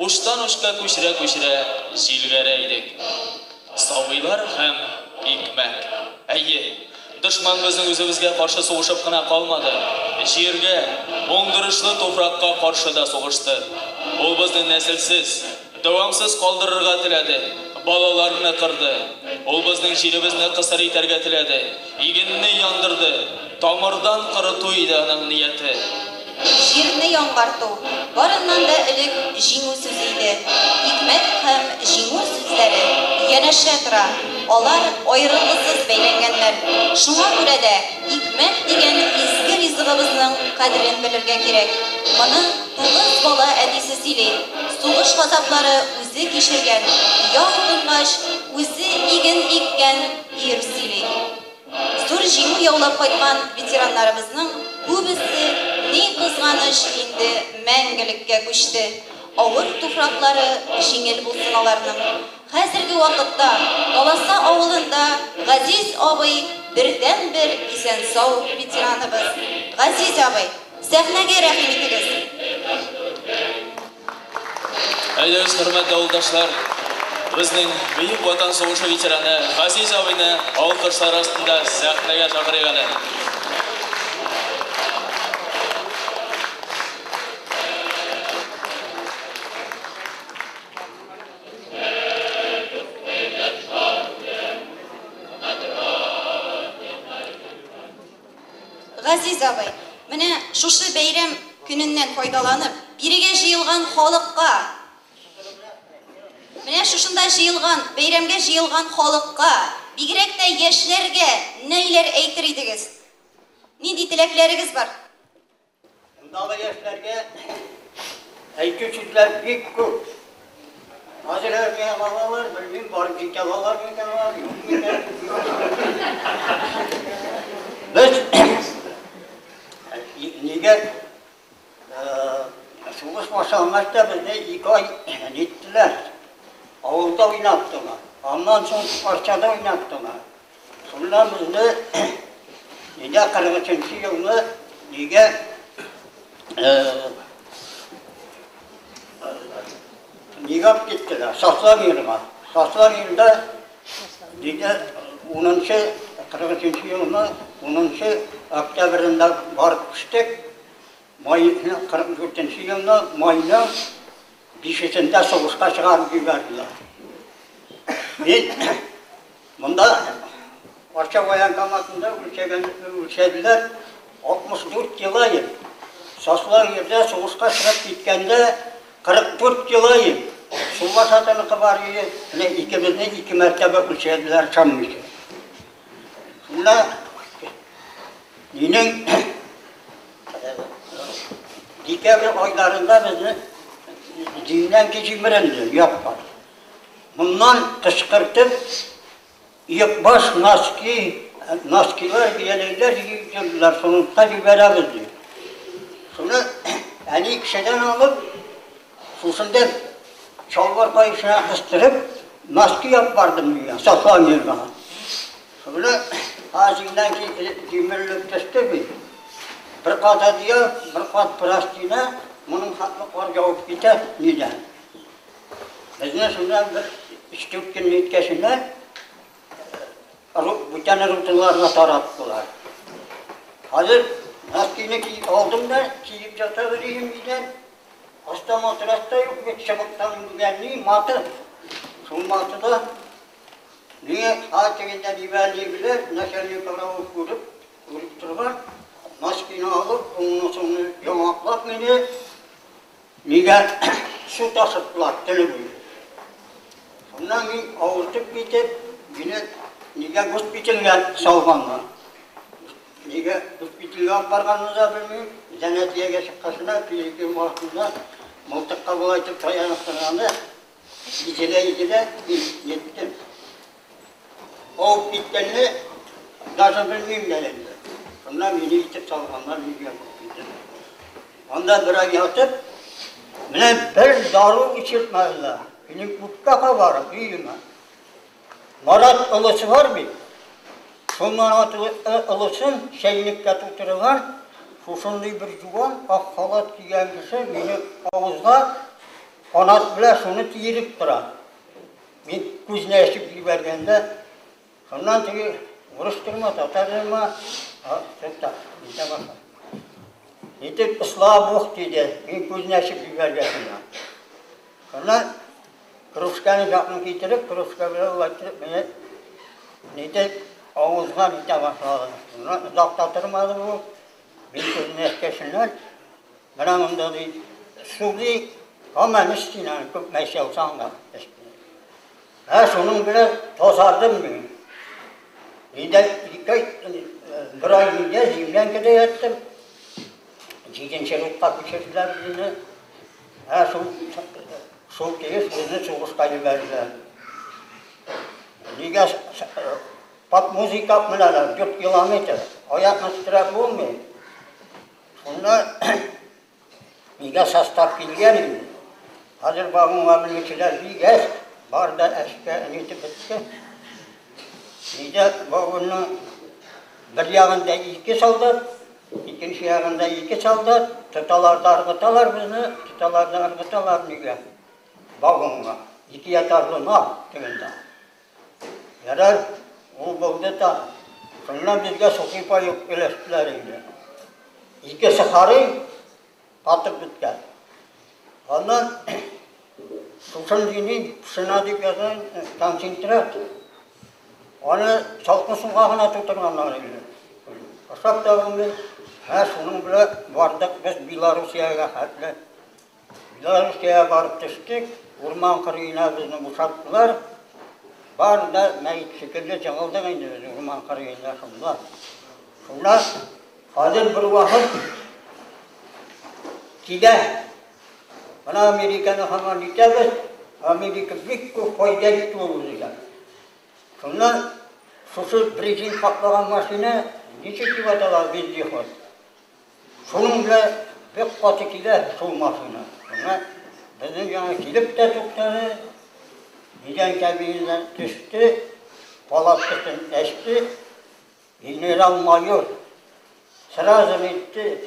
учтан-учка күчерә-күчерә җилгәрә идек. Сабыйлар һәм икмәк. Әйе, дошман безнең үзебезгә каршы сугышып кына калмады, җиргә, уңдырышлы туфракка каршы да сугышты. Ул безне нәселсез, Дәвамсыз калдырырга теләде, балаларны кырды. Ул безнең җиребезне кысыр итәргә теләде, игенне яндырды. Тамырдан корыту иде аның нияте. Җирне яңгарту, барыннан да элек, җиңү сүзе иде. Икмәк һәм җиңү сүзләре янәшә тора, алар аерылгысыз бәйләнгәннәр. Шуңа күрә дә икмәк дигән изге ризыгыбызның кадерен белергә кирәк. Моны Тугыз бала әтисе сөйли, сугыш газаплары үзе кичергән, яу тынгач, үзе иген иккән ир сөйли. Зур җиңү яулап кайткан ветераннарыбызның күбесе, ни кызганыч, инде мәңгелеккә күчте. Авыр туфраклары җиңел булсын аларның. Хәзерге вакытта Наласа авылында Газиз абый бердәнбер исән-сау ветераныбыз. Газиз абый! Сәхнәгә рәхим итегез! Әйдәгез, хөрмәтле авылдашлар, безнең Бөек Ватан сугышы ветераны Газиз абыйны алкышлар астында сәхнәгә чакырыйк әле. Газиз абый, менә шушы бәйрәм көненнән файдаланып, бирегә җыелган халыкка, менә шушында җыелган, бәйрәмгә җыелган халыкка, бигрәк тә яшьләргә ниләр әйтер идегез? Нинди теләкләрегез бар? Мондагы яшьләргә әйтү сүзләр бик күп. Хәзер армиягә алалар, белмим, барып җитә алалар микән алар, юк микән. Без нигә сугыш башлангач та безне 2 ай ниттеләр. Авылда уйнаттылар. Аннан соң Арчада уйнаттылар. Шуннан безне нигә 43 елны нигә нигә алып киттеләр? Сословирга. Сословирда нигә 10-нчы 43 елны 10 октябрендә барып төштек. Май 44 елны майның 5-сендә сугышка чыгарып җибәрделәр. Мин монда Арча военкоматында үлчәделәр 64 килоем. Сословирда сугышка чыгып киткәндә 44 килоем. Суга сатыныкы бар иде. Менә икебезне ике мәртәбә үлчәделәр чаммыйча. Шунда минем декабрь айларында безне землянка җимерелде, якка. Моннан кычкыртып, Йөкбаш носки, носкилар, бияләйләр җыйдылар, фронтка җибәрәбез дип. Шуны әни кешедән алып, шушында чалбар каешына кыстырып, носки алып бардым миңа, Сослангерга. Шуны азиннан җимерелеп төште бит. Бер кат одеял, бер кат простыня, моның хәтле кар явып китә нидән. Безне шуннан бер 3-4 көн үткәченә бүтән руталарга тараттылар. Хәзер носкины киеп алдым да, киеп ята берием өйдән. Аста матрас та юк бит, чыбыктан үргән ни, маты. Шул матыда миңа хатирендә җибәрделәр, начальник каравыл күреп, күреп торган, носкины алып, уңны-сулны яңаклап мине нигә су ташыттылар төне буе. Шуннан мин авыртып китеп, мине нигә госпитальгә салганнар. Нигә госпитальгә алып барганны да белмим. Зәнәтиягә чыккачына, перекем астында мылтыкка болай итеп таянып торганда, изелә-изелә мин җиттем. Авып киткәнне даже белмим дә инде. Шуннан мине итеп салганнар нигә госпитальгә. Анда бер ай ятып, менә бер дару эчертмәделәр. Минем үпкә кабарып өемә. Марат ылысы бар бит. Шул Марат ылысын чәйнеккә тутырган, шушындый бер юан ак халат кигән кеше мине авызга канат белән шуны тиереп тора. Мин күзне ачып җибәргәндә, шуннан теге урыс тормы, татар тормы, тукта, нитә башлады. Нитеп слава Бог диде, мин күзне ачып җибәргән. Шуннан кружканы якын китереп, кружка белән улай иттереп, мине нитеп авызга нитә башлады. Шуннан озак та тормады бу. Мин күзне ачкачыннан, менә монда ди, су ди, һаман эчтин аны, күпме эчә алсаң да. Ә шуның белән тазардым мин. Өйдә ике ай, бер ай өйдә землянкада яттым. Җиденче ротка күчерделәр безне. Ә шул килеш безне сугышка җибәрделәр. Нигә под музыка менәләр, 4 километр. Аякны титрәп булмый. Шунда нигә состав килгән инде. Хәзер вагонга менүчеләр бик әз, бар да әшкә нитеп бетте. Нигә вагонның бер ягында ике солдат, икенче ягында ике солдат, тоталар да ыргыталар безне, тоталар да ыргыталар нигә? Вагонга. Ике ятарлы нар тегендә. Ярар, ул булды да, шуннан безгә сухой паёк өләштеләр инде. Ике сухари катып беткән. Аннан шушындый ни, пшена дип язган концентрат. Аны салкын суга гына тутырганнар инде. Ашап та булмый. Һә, шуның белән бардык без Белоруссиягә хәтле. Белоруссиягә барып төштек, урман кырыена безне бушаттылар. Бар да мәет шикелле җыгылдык инде без урман кырыенда шунда. Шунда хәзер бер вакыт килә. Менә Американы һаман итәбез. Америка бик күп файда итте ул үзегә. Шуннан шушы брезент каплаган машина ничек дип атала, вездеход. Шуның белән бик каты килә шул машина. Шуннан безнең янга килеп тә туктады. Дигән кабинадан төште, палаткасын ачты. Генерал-майор сразу әйтте,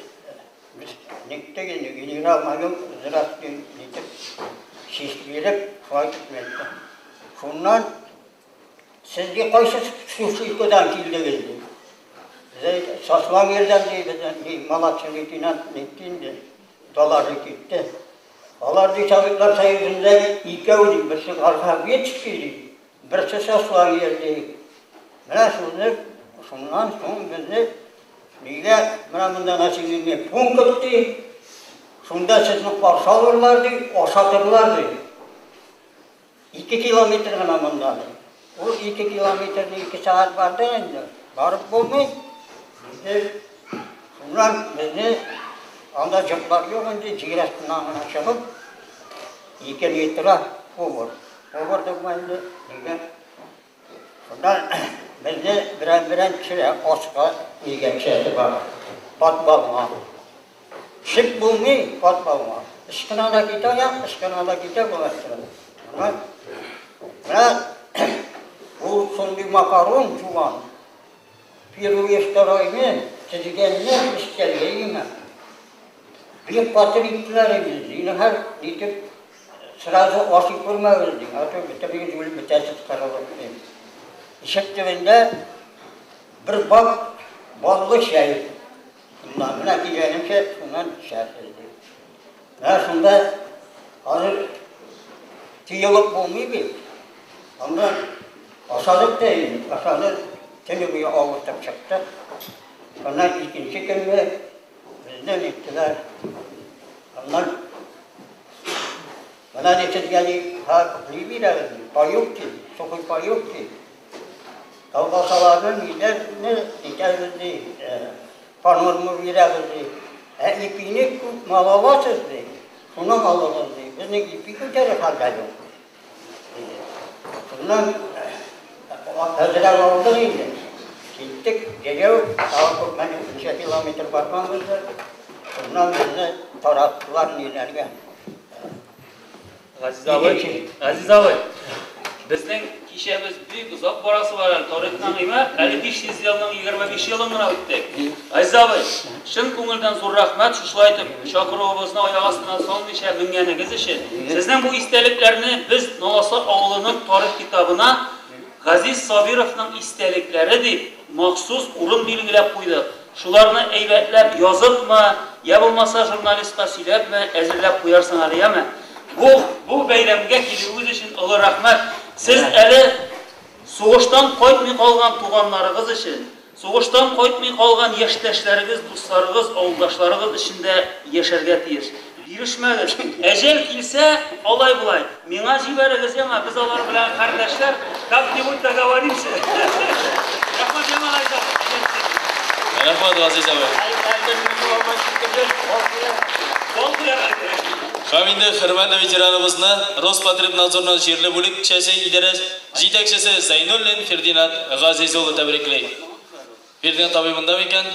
никтек инде генерал-майор здравствуйте дип честь биреп, шулай итеп әйтте. Шуннан сезгә кайсы сушилкадан килдегез ди. Без Сославирдан ди, безнең младший лейтенант нитте инде, доложить итте. Алар ди Советлар Союзында икәү ди, берсе Горховецкий ди, берсе Сославир ди. Менә шуны, шуннан соң безне нигә менә монда населенный пункт ди, шунда сезне каршы алырлар ди, ашатырлар ди. 2 километр гына монда ди. Ул 2 километрны 2 сәгать барды инде. Барып булмый. Инде шуннан безне анда җыртлар юк инде, җир астыннан гына чыгып, 2 метр повар. Повар дип инде, нигә? Шуннан безне берәм-берәм төшерә, аска нигә төшәсе бар. Подвалга. Төшеп булмый подвалга. Ычкына да китә аяк, ычкына да китә буласы. Менә ул шундый макарон жуган. Первый, второйны тезгәннәр өстәлгә генә. Бик каты иттеләр инде. Зинһар итеп сразу ашый күрмәгез ди. А то бөтенегез үлеп бетәсез кырылып ди. Ишек төбендә бер бак баллы чәй. Шуннан менә килгәнемчә шуннан эчәрсез ди. Менә шунда хәзер тыелып булмый бит. Анда ашадык та инде, ашадык. Төне буе авыртып чыктык. Шуннан икенче көнне безне ниттеләр. Аннан менә ди сезгә ди, ни бирәбез ди, паёк ди, сухой паёк ди. Колбасаларны ниләрне итәбез ди, по норма бирәбез ди. Ә ипине күп мал аласыз ди, шуны алыгыз ди. Безнең ипи күтәрер хәлдә юк. Шуннан әзрәк алдык инде. Киттек, җәяү, тагы күпме ничә километр барганбыздыр. Шуннан безне тараттылар ниләргә. Газиз абый, Газиз абый, безнең кичәбез бик озак барасы бар әле, тарихтан гыймә, әле 500 елның 25 елын гына үттек. Газиз абый, чын күңелдән зур рәхмәт, шушылай итеп чакыруыбызны аяк астына салмыйча менгәнегез өчен. Сезнең бу истәлекләрне без Наласа авылының тарих китабына Газиз Сабировның истәлекләре дип махсус урын билгеләп куйдык. Шуларны әйбәтләп языпмы, я булмаса журналистка сөйләпме, әзерләп куярсың әле, яме? Бу бәйрәмгә килүегез өчен олы рәхмәт. Сез әле сугыштан кайтмый калган туганнарыгыз өчен, сугыштан кайтмый калган яшьтәшләрегез, дусларыгыз, авылдашларыгыз өчен дә яшәргә тиеш. Бирешмәгез. Әҗәл килсә, алай булай. Миңа җибәрегез яңа, без алар белән кардәшләр, как-нибудь договоримся. Рәхмәт, Яман Айза. Рәхмәт, Газиз абый. Һәм инде хөрмәтле ветераныбызны Роспотребнадзорның җирле бүлекчәсе идарә җитәкчесе Зәйнуллин Фердинанд Газиз улы тәбрикли. Фердинанд абый монда микән?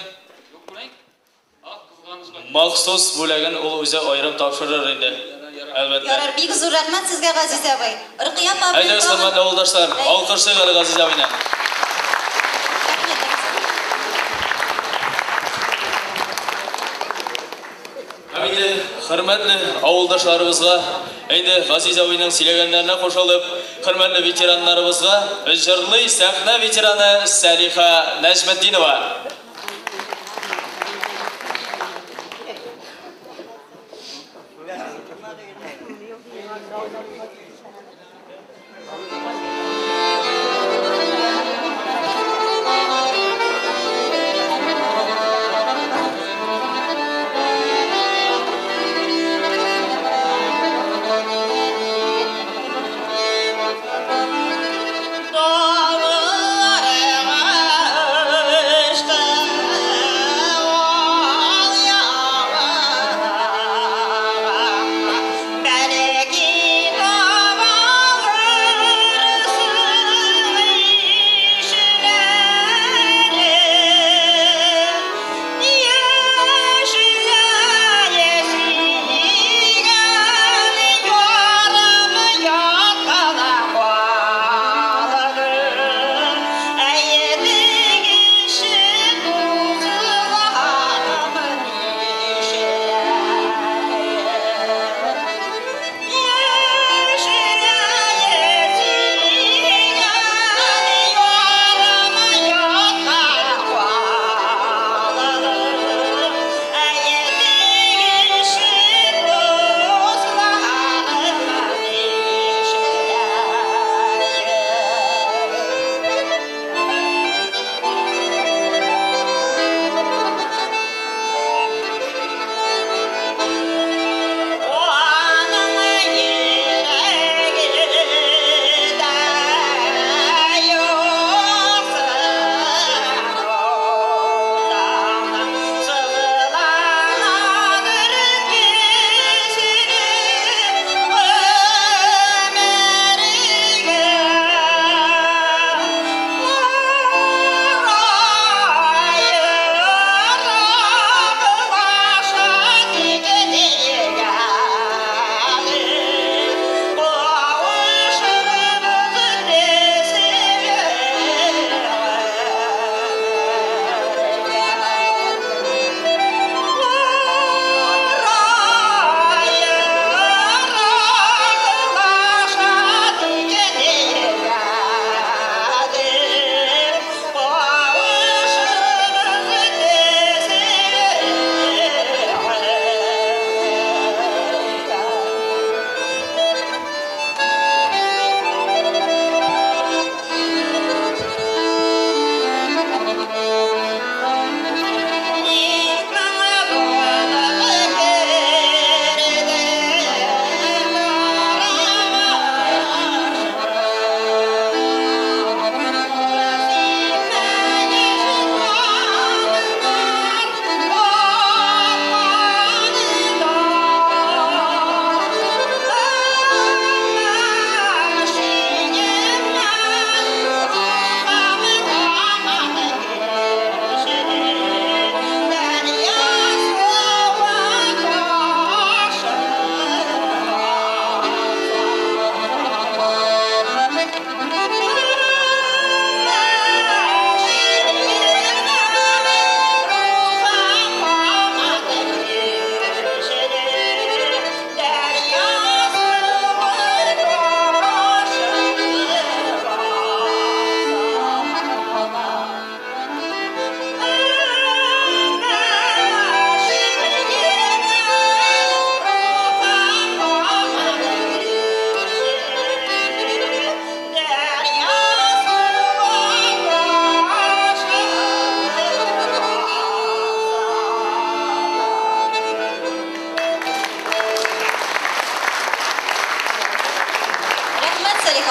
Махсус бүләген ул үзе аерым тапшырыр инде. Әлбәттә. Ярар, бик зур рәхмәт сезгә, Газиз абый. Рөкыя апа белән Әйдәгез, хөрмәтле авылдашлар, алкышлыйк әле Газиз абыйны. Һәм инде хөрмәтле авылдашларыбызга, инде Газиз абыйның сөйләгәннәренә кушылып, хөрмәтле ветераннарыбызга җырлый сәхнә ветераны Сәлиха Нәҗметдинова.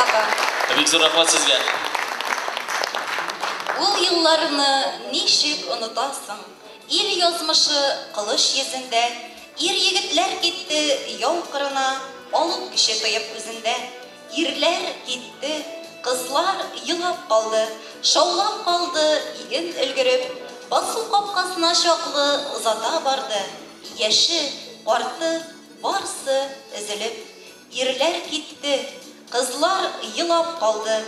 апа. Бик зур рәхмәт сезгә. Ул елларны ничек онытасың? Ил язмышы кылыч йөзендә, ир-егетләр китте яу кырына, алып көче тоеп үзендә. Ирләр китте, кызлар елап калды, шаулап калды иген өлгереп, басу капкасына чаклы озата барды, яше, карты, барсы өзелеп. Ирләр китте, кызлар елап калды,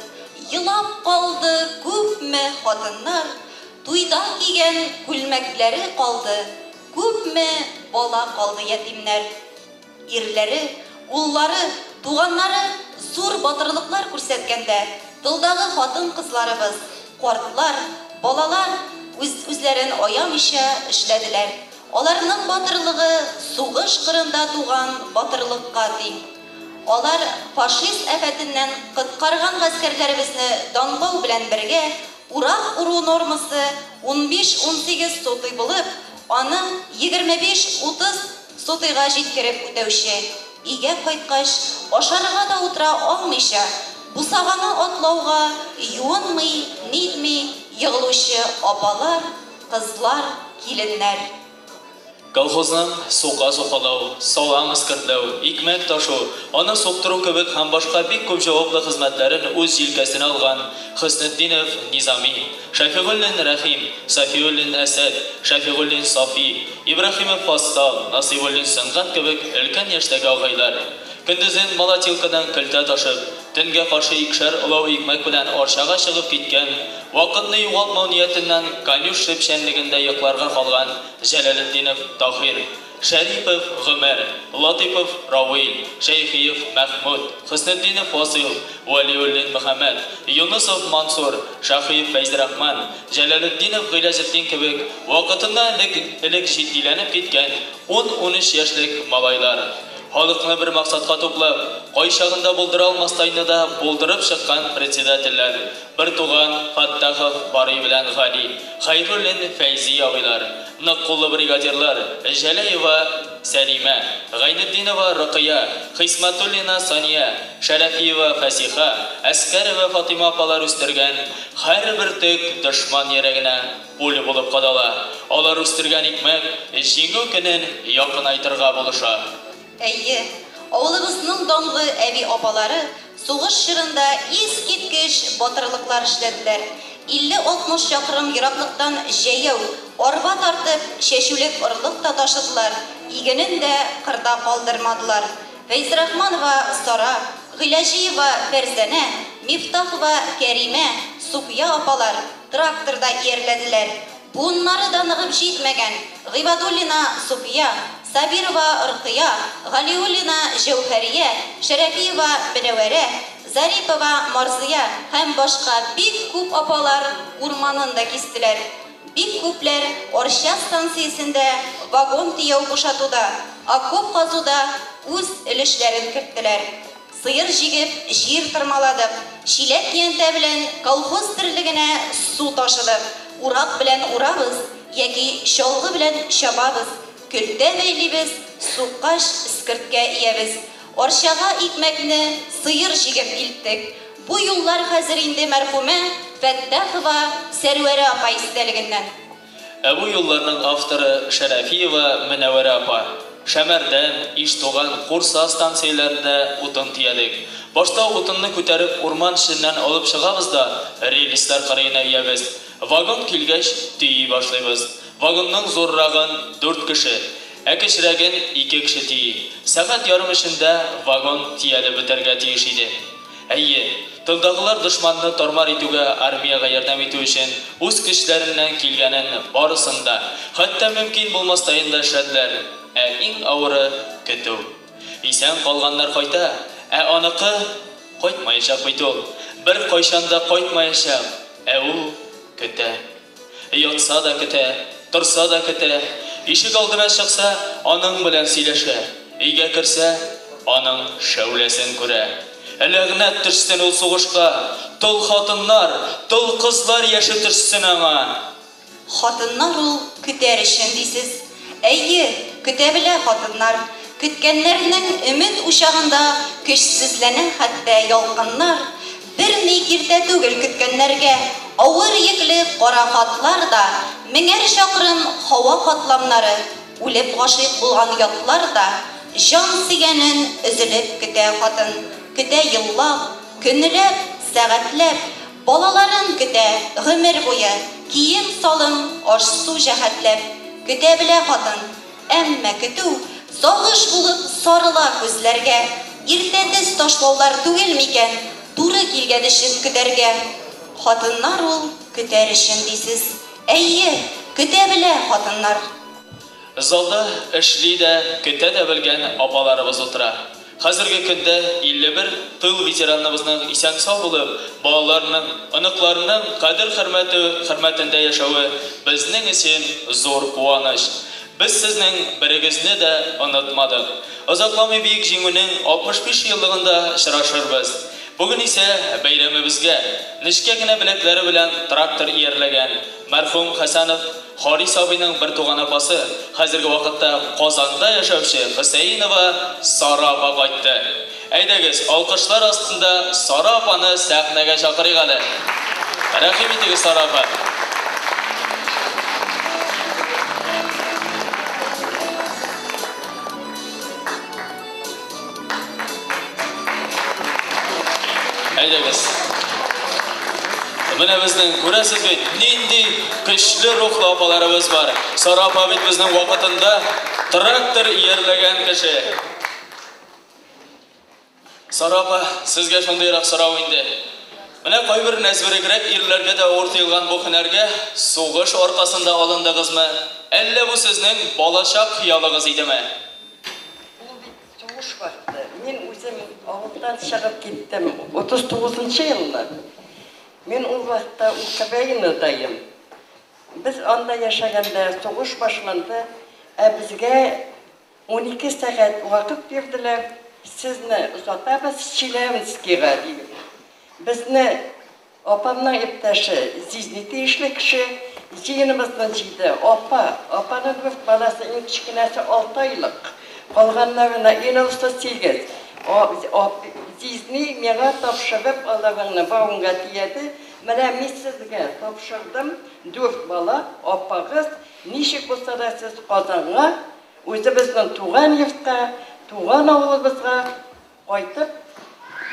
елап калды күпме хатыннар, туйда кигән күлмәкләре калды, күпме бала калды ятимнәр. Ирләре, уллары, туганнары зур батырлыклар күрсәткәндә, тылдагы хатын-кызларыбыз, картлар, балалар үз-үзләрен аямыйча эшләделәр. Аларның батырлыгы сугыш кырында туган батырлыкка тиң. Алар фашист афәтеннән коткарган гаскәрләребезне данлау белән бергә, урак уру нормасы 15-18 сотый булып, аны 25-30 сотыйга җиткереп үтәүче, өйгә кайткач, ашарга да утыра алмыйча, бусаганы атлауга юынмый, нитми егылучы апалар, кызлар, киленнәр. Колхозның сука сукалау, салам эскертләү, икмәк ташу, аны суктыру кебек һәм башка бик күп җаваплы хезмәтләрен үз җилкәсенә алган Хөснетдинов Низами, Шәфигуллин Рәхим, Сафиуллин Әсәд, Шәфигуллин Сафи, Ибраһимов Фассал, Насыйбуллин Сөнгать кебек өлкән яшьтәге агайлар. Көндезен молотилкадан көлтә ташып, төнгә каршы икешәр олау икмәк белән Арчага чыгып киткән, вакытны югалтмау ниятеннән конюшня печәнлегендә йокларга калган Җәләлетдинов Таһир, Шәрипов Гомәр, Латыйпов Равил, Шәйхиев Мәхмүт, Хөснетдинов Васыйл, Вәлиуллин Мөхәммәт, Юнысов Мансур, Шаһиев Фәйзрахман, Җәләлетдинов Гыйләҗетдин кебек вакытыннан элек элек җитдиләнеп киткән 10-13 яшьлек малайлар. Халыкны бер максатка туплап, кайчагында булдыра алмастайны да булдырып чыккан председательләр, бертуган Фәттахов Барый белән Гали, Хәйруллин Фәйзи абыйлар, нык куллы бригадирлар Җәләева Сәлимә, Гайнетдинова Рокыя, Хисмәтуллина Сания, Шәрәфиева Фәсиха, Әскәрова Фатыйма апалар үстергән һәрбер төк дошман йөрәгенә пуля булып кадала. Алар үстергән икмәк Җиңү көнен якынайтырга булыша. Әйе, авылыбызның данлы әби-апалары сугыш чорында искиткеч батырлыклар эшләделәр. 50-60 чакрым ераклыктан җәяү, арба тартып, чәчүлек орлык та ташыдылар, игенен дә кырда калдырмадылар. Фәйзрахманова Сара, Гыйләҗиева Фәрзәнә, Мифтахова Кәримә, Суфия апалар тракторда иярләделәр. Буыннары да ныгып җитмәгән Гыйбадуллина Суфия, Сабирова Ркыя, Галиуллина Җәүһәрия, Шәрәфиева Мөнәвәрә, Зарипова Марзыя һәм башка бик күп апалар урманын да кистеләр. Бик күпләр Арча станциясендә вагон төяү бушатуда, окоп казуда үз өлешләрен керттеләр. Сыер җигеп, җир тырмаладык, чиләк-көянтә белән колхоз терлегенә су ташыдык, урак белән урабыз яки чалгы белән чабабыз, көлтә бәйлибез, суккач, эскерткә иябез. Арчага икмәкне сыер җигеп илттек. Бу юллар хәзер инде мәрхүмә Фәттахова Сәрвәрә апа истәлегеннән. Ә бу юлларның авторы Шәрәфиева Мөнәвәрә апа. Шәмәрдән, Иштуган, Курса станцияләрендә утын төядек. Башта утынны күтәреп урман эченнән алып чыгабыз да рельслар кырыена өябез. Вагон килгәч, төйи башлыйбыз. Вагонның зуррагын дүрт кеше, ә кечерәген ике кеше төйи. Сәгать ярым эчендә вагон төялеп бетәргә тиеш иде. Әйе, тылдагылар дошманны тар-мар итүгә армиягә ярдәм итү өчен үз көчләреннән килгәнен барысын да, хәтта мөмкин булмастаен да эшләделәр. Ә иң авыры, көтү. Исән калганнар кайта, ә аныкы кайтмаячак бит ул. Беркайчан да кайтмаячак, ә ул көтә. Ятса да көтә, торса да көтә. Ишек алдына чыкса, аның белән сөйләшә. Өйгә керсә, аның шәүләсен күрә. Ләгънәт төшсен ул сугышка, тол хатыннар, тол кызлар яше төшсен аңа. Хатыннар ул көтәр өчен, дисез. Әйе, көтә белә хатыннар. Көткәннәрнең өмет учагында көчсезләнә хәтта ялкыннар. Берни киртә түгел көткәннәргә, авыр йөкле кара хатлар да, меңәр чакрым һава катламнары, үлеп гашыйк булган ятлар да, җан сөйгәнен өзелеп көтә хатын. Көтә еллап, көнләп, сәгатьләп, балаларын көтә гомер буе, кием-салым, аш-су җәһәтләп. Көтә белә хатын. Әмма көтү сагыш булып сарыла күзләргә. Иртә төз ташлаулар түгел микән, туры килгән өчен көтәргә? Хатыннар ул көтәр өчен дисез. Әйе, көтә белә хатыннар. Залда эшли дә, көтә дә белгән апаларыбыз утыра. Хәзерге көндә 51 тыл ветераныбызның исән-сау булып, балаларының, оныкларының кадер-хөрмәте хөрмәтендә яшәве безнең өчен зур куаныч. Без сезнең берегезне дә онытмадык. Озакламый Бөек Җиңүнең 65 еллыгында очрашырбыз. Бүген исә бәйрәмебезгә нечкә генә беләкләре белән трактор иярләгән мәрхүм Хәсәнов Харис абыйның бертуган апасы, хәзерге вакытта Казанда яшәүче Хөсәенова Сара апа кайтты. Әйдәгез, алкышлар астында Сара апаны сәхнәгә чакырыйк әле. Рәхим итегез, Сара апа. Әйдәгез. Менә безнең, күрәсез бит, нинди көчле рухлы апаларыбыз бар. Сара апа бит безнең вакытында трактор иярләгән кеше. Сара апа, сезгә шундыйрак сорау инде. Менә кайбер нәзберегрәк ирләргә дә авыр тоелган бу һөнәргә сугыш аркасында алындыгызмы, әллә бу сезнең балачак хыялыгыз идеме? Ул бит сугыш вакыты. Мин үзем авылдан чыгып киттем 39 нчы елны. Мин ул вакытта Украинада идем. Без анда яшәгәндә сугыш башланды, ә безгә 12 сәгать вакыт бирделәр, сезне озатабыз Челябинскига, диеп. Безне апамның иптәше, җизни тиешле кеше, җыеныбызны җыйды. Апа, апаның дүрт баласы, иң кечкенәсе алты айлык, калганнарына иң олысы сигез. Җизни миңа тапшырып аларыңны вагонга төяде. Менә мин сезгә тапшырдым дүрт бала, апагыз, ничек булса да сез Казанга, Үзебезнең туган йортка, туган авылыбызга кайтып,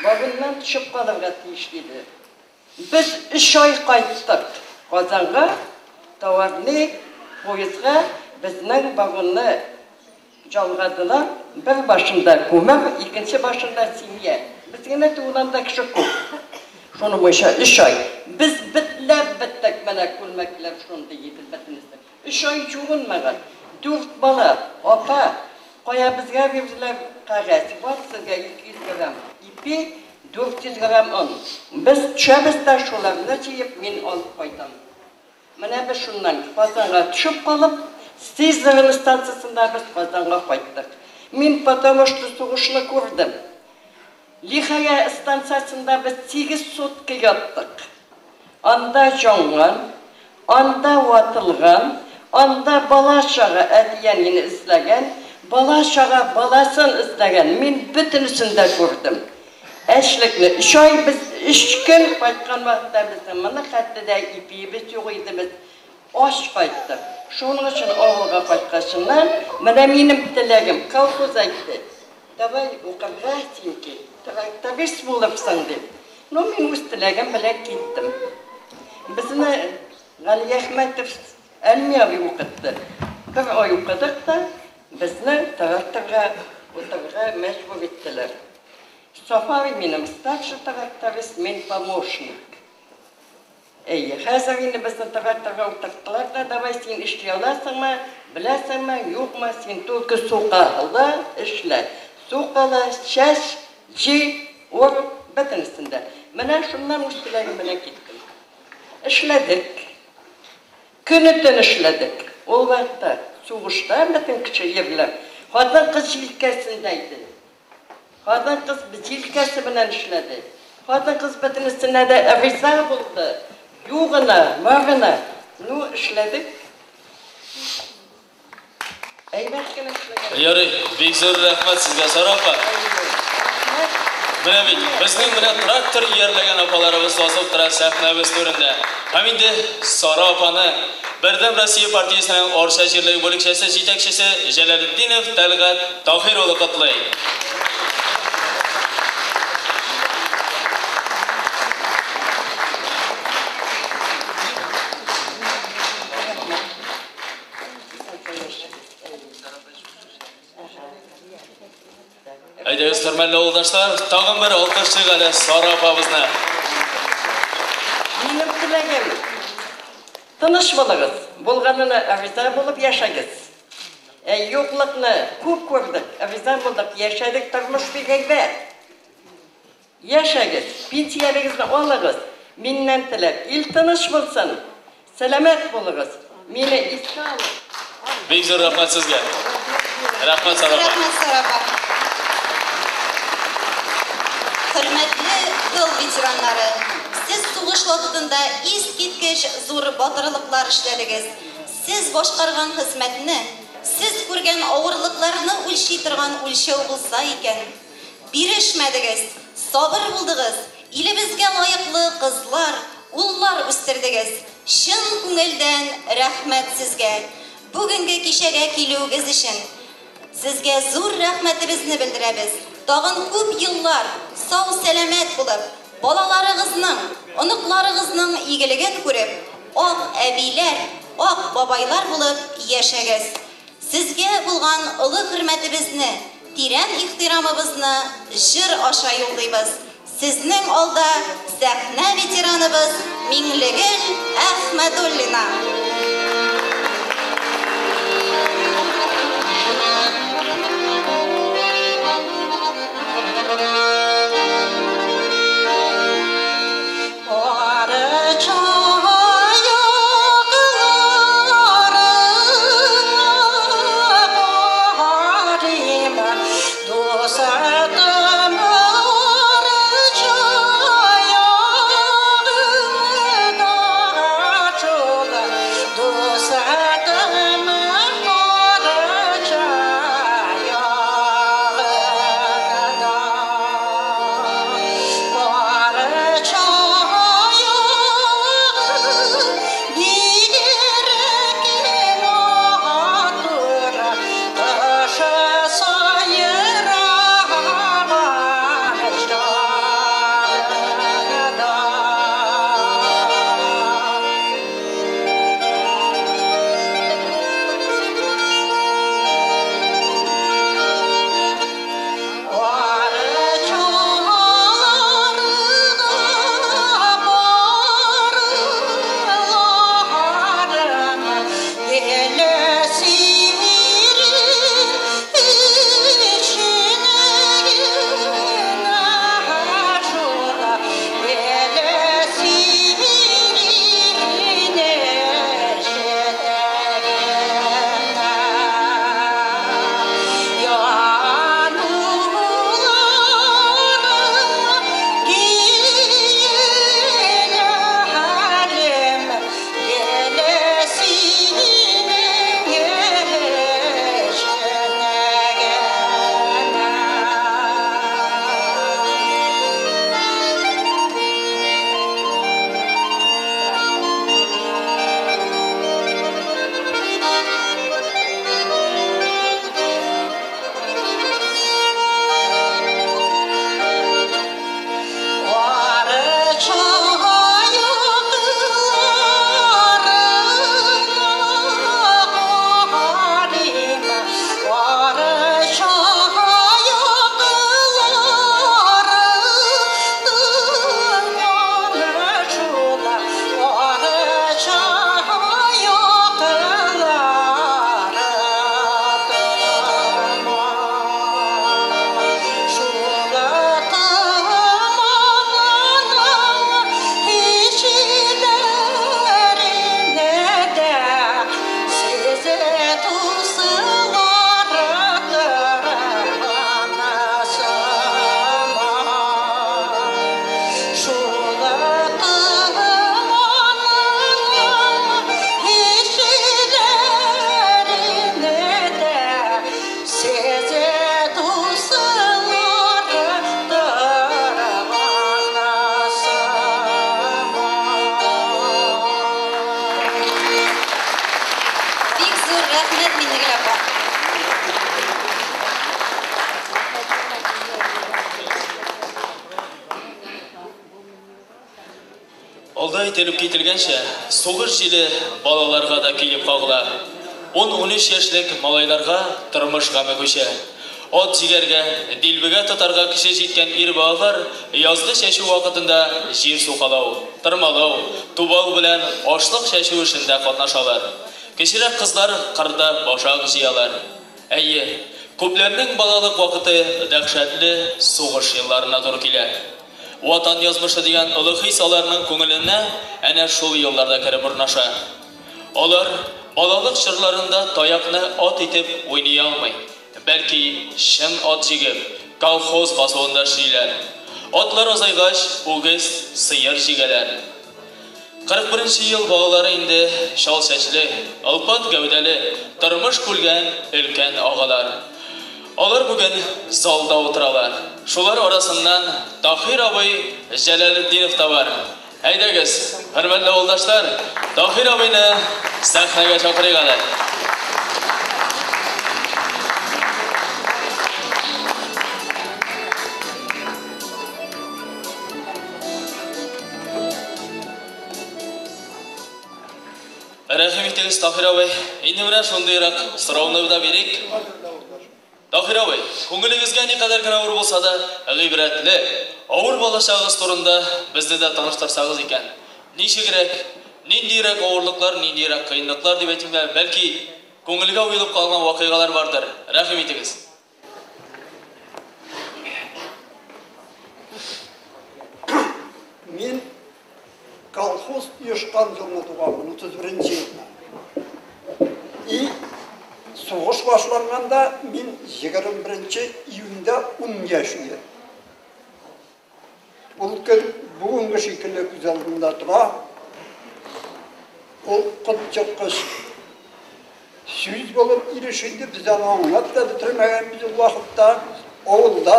вагоннан төшеп калырга тиеш, диде. Без өч ай кайттык Казанга, товарный поездга безнең вагонны ялгадылар, бер башында күмер, икенче башында семья. Без генә түгел, анда кеше күп. Шуның буенча өч ай. Без бетләп беттек, менә күлмәкләр шундый иде бөтенесе. Өч ай юынмаган. Дүрт бала. Апа, кая безгә бирделәр кәгазь. Бар сезгә 200 грамм ипи, 400 грамм он. Без төшәбез дә шуларны җыеп мин алып кайтам. Менә без шуннан Казанга төшеп калып, Сызрань станциясендә без Казанга кайттык. Мин потому что сугышны күрдем. Лихая станциясендә без сигез сутка яттык. Анда җанган, анда ватылган, анда бала-чага әти-әнине эзләгән, бала-чага баласын эзләгән. Мин бөтенесен дә күрдем. Әчлекне өч ай без өч көн кайткан вакытта безнең моны хәтле дә ипиебез юк иде, без ач кайттык. Шуның өчен авылга кайткачыннан, менә минем теләгем, колхоз әйтте, Давай укырга син кит, тракторист булырсың, дип. Ну, мин үз теләгем белән киттем. Безне Галиәхмәтов Әлми абый укытты. Бер ай укыдык та, безне тракторга утырырга мәҗбүр иттеләр. Сафа абый минем старший тракторист, мин помощник. Әйе, хәзер инде безне тракторга утырттылар да, давай син эшли аласыңмы, беләсеңме, юкмы, син только сука ла, эшлә. Сука ла, чәч, җый, ур, бөтенесен дә. Менә шуннан үз теләгем белән киттем. Эшләдек. Көне-төн эшләдек. Ул вакытта сугышта бөтен кеше ирләр, хатын-кыз җилкәсендә иде. Хатын-кыз җилкәсе белән эшләде. Хатын-кыз бөтенесенә дә риза булды. Югына, барына. Ну, эшләдек. Әйбәт кенә эшләгән. Ярый, бик зур рәхмәт сезгә, Сара апа. Менә бит, безнең менә трактор иярләгән апаларыбыз басып тора сәхнәбез түрендә. Һәм инде Сара апаны Бердәм Россия партиясенең Арча җирлеге бүлекчәсе җитәкчесе Җәләлетдинов Тәлгать Таһир улы котлый. Әйдәгез, хөрмәтле авылдашлар, тагын бер алкышлыйк әле Сара апабызны. Минем теләгем, тыныч булыгыз, булганына риза булып яшәгез. Ә юклыкны күп күрдек, риза булдык, яшәдек, тормыш бик әйбәт. Яшәгез, пенсияләрегезне алыгыз. Миннән теләк, ил тыныч булсын, сәламәт булыгыз. Мине искә алып. Бик зур рәхмәт сезгә. Рәхмәт, Сара апа. Рәхмәт, Сара апа. Хөрмәтле тыл ветераннары, сез сугыш вакытында искиткеч зур батырлыклар эшләдегез. Сез башкарган хезмәтне, сез күргән авырлыкларны үлчи торган үлчәү булса икән. Бирешмәдегез, сабыр булдыгыз, илебезгә лаеклы кызлар, уллар үстердегез. Чын күңелдән рәхмәт сезгә. Бүгенге кичәгә килүегез өчен сезгә зур рәхмәтебезне белдерәбез. Тагын күп еллар сау-сәламәт булып, балаларыгызның, оныкларыгызның игелеген күреп, ак әбиләр, ак бабайлар булып яшәгез. Сезгә булган олы хөрмәтебезне, тирән ихтирамыбызны җыр аша юллыйбыз. Сезнең алда сәхнә ветераныбыз Миңлегөл Әхмәдуллина. Әйтелеп кителгәнчә, сугыш җиле балаларга да килеп кагыла. 10-13 яшьлек малайларга тормыш гаме күчә. Ат җигәргә, дилбегә тотарга көче җиткән ир балалар язгы чәчү вакытында җир сукалау, тырмалау, тубал белән ашлык чәчү эшендә катнашалар. Кечерәк кызлар кырда башак җыялар. Әйе, күпләрнең балалык вакыты дәһшәтле сугыш елларына туры килә. Ватан язмышы дигән олы хис аларның күңеленә әнә шул елларда кереп урнаша. Алар балалык чорларында таякны ат итеп уйный алмый, бәлки чын ат җигеп, колхоз басуында эшлиләр. Атлар азайгач, үгез, сыер җигәләр. 41 нче ел балалары инде чал чәчле, олпат гәүдәле, тормыш күлгән өлкән агалар. Алар бүген залда утыралар. Шулар арасыннан Таһир абый Җәләлетдинов та бар. Әйдәгез, хөрмәтле авылдашлар, Таһир абыйны сәхнәгә чакырыйк әле. Рәхим итегез, Таһир абый. Инде менә шундыйрак сорауны да бирик. Таһир абый, күңелегезгә никадәр генә авыр булса да, гыйбрәтле, авыр балачагыгыз турында безне дә таныштырсагыз икән. Ничегрәк, ниндиерәк авырлыклар, ниндиерәк кыенлыклар дип әйтимме, бәлки, күңелгә уелып калган вакыйгалар бардыр. Рәхим итегез. Мин колхоз оешкан елны туганмын, 31 нче елны. И сугыш башланганда мин 21 июньдә 10 яшь идем. Ул көн бүгенге шикелле күз алдымда тора. Ул котчыккыч сүз булып иреште инде, без аны аңлап та бетермәгәнбез ул вакытта. Авылда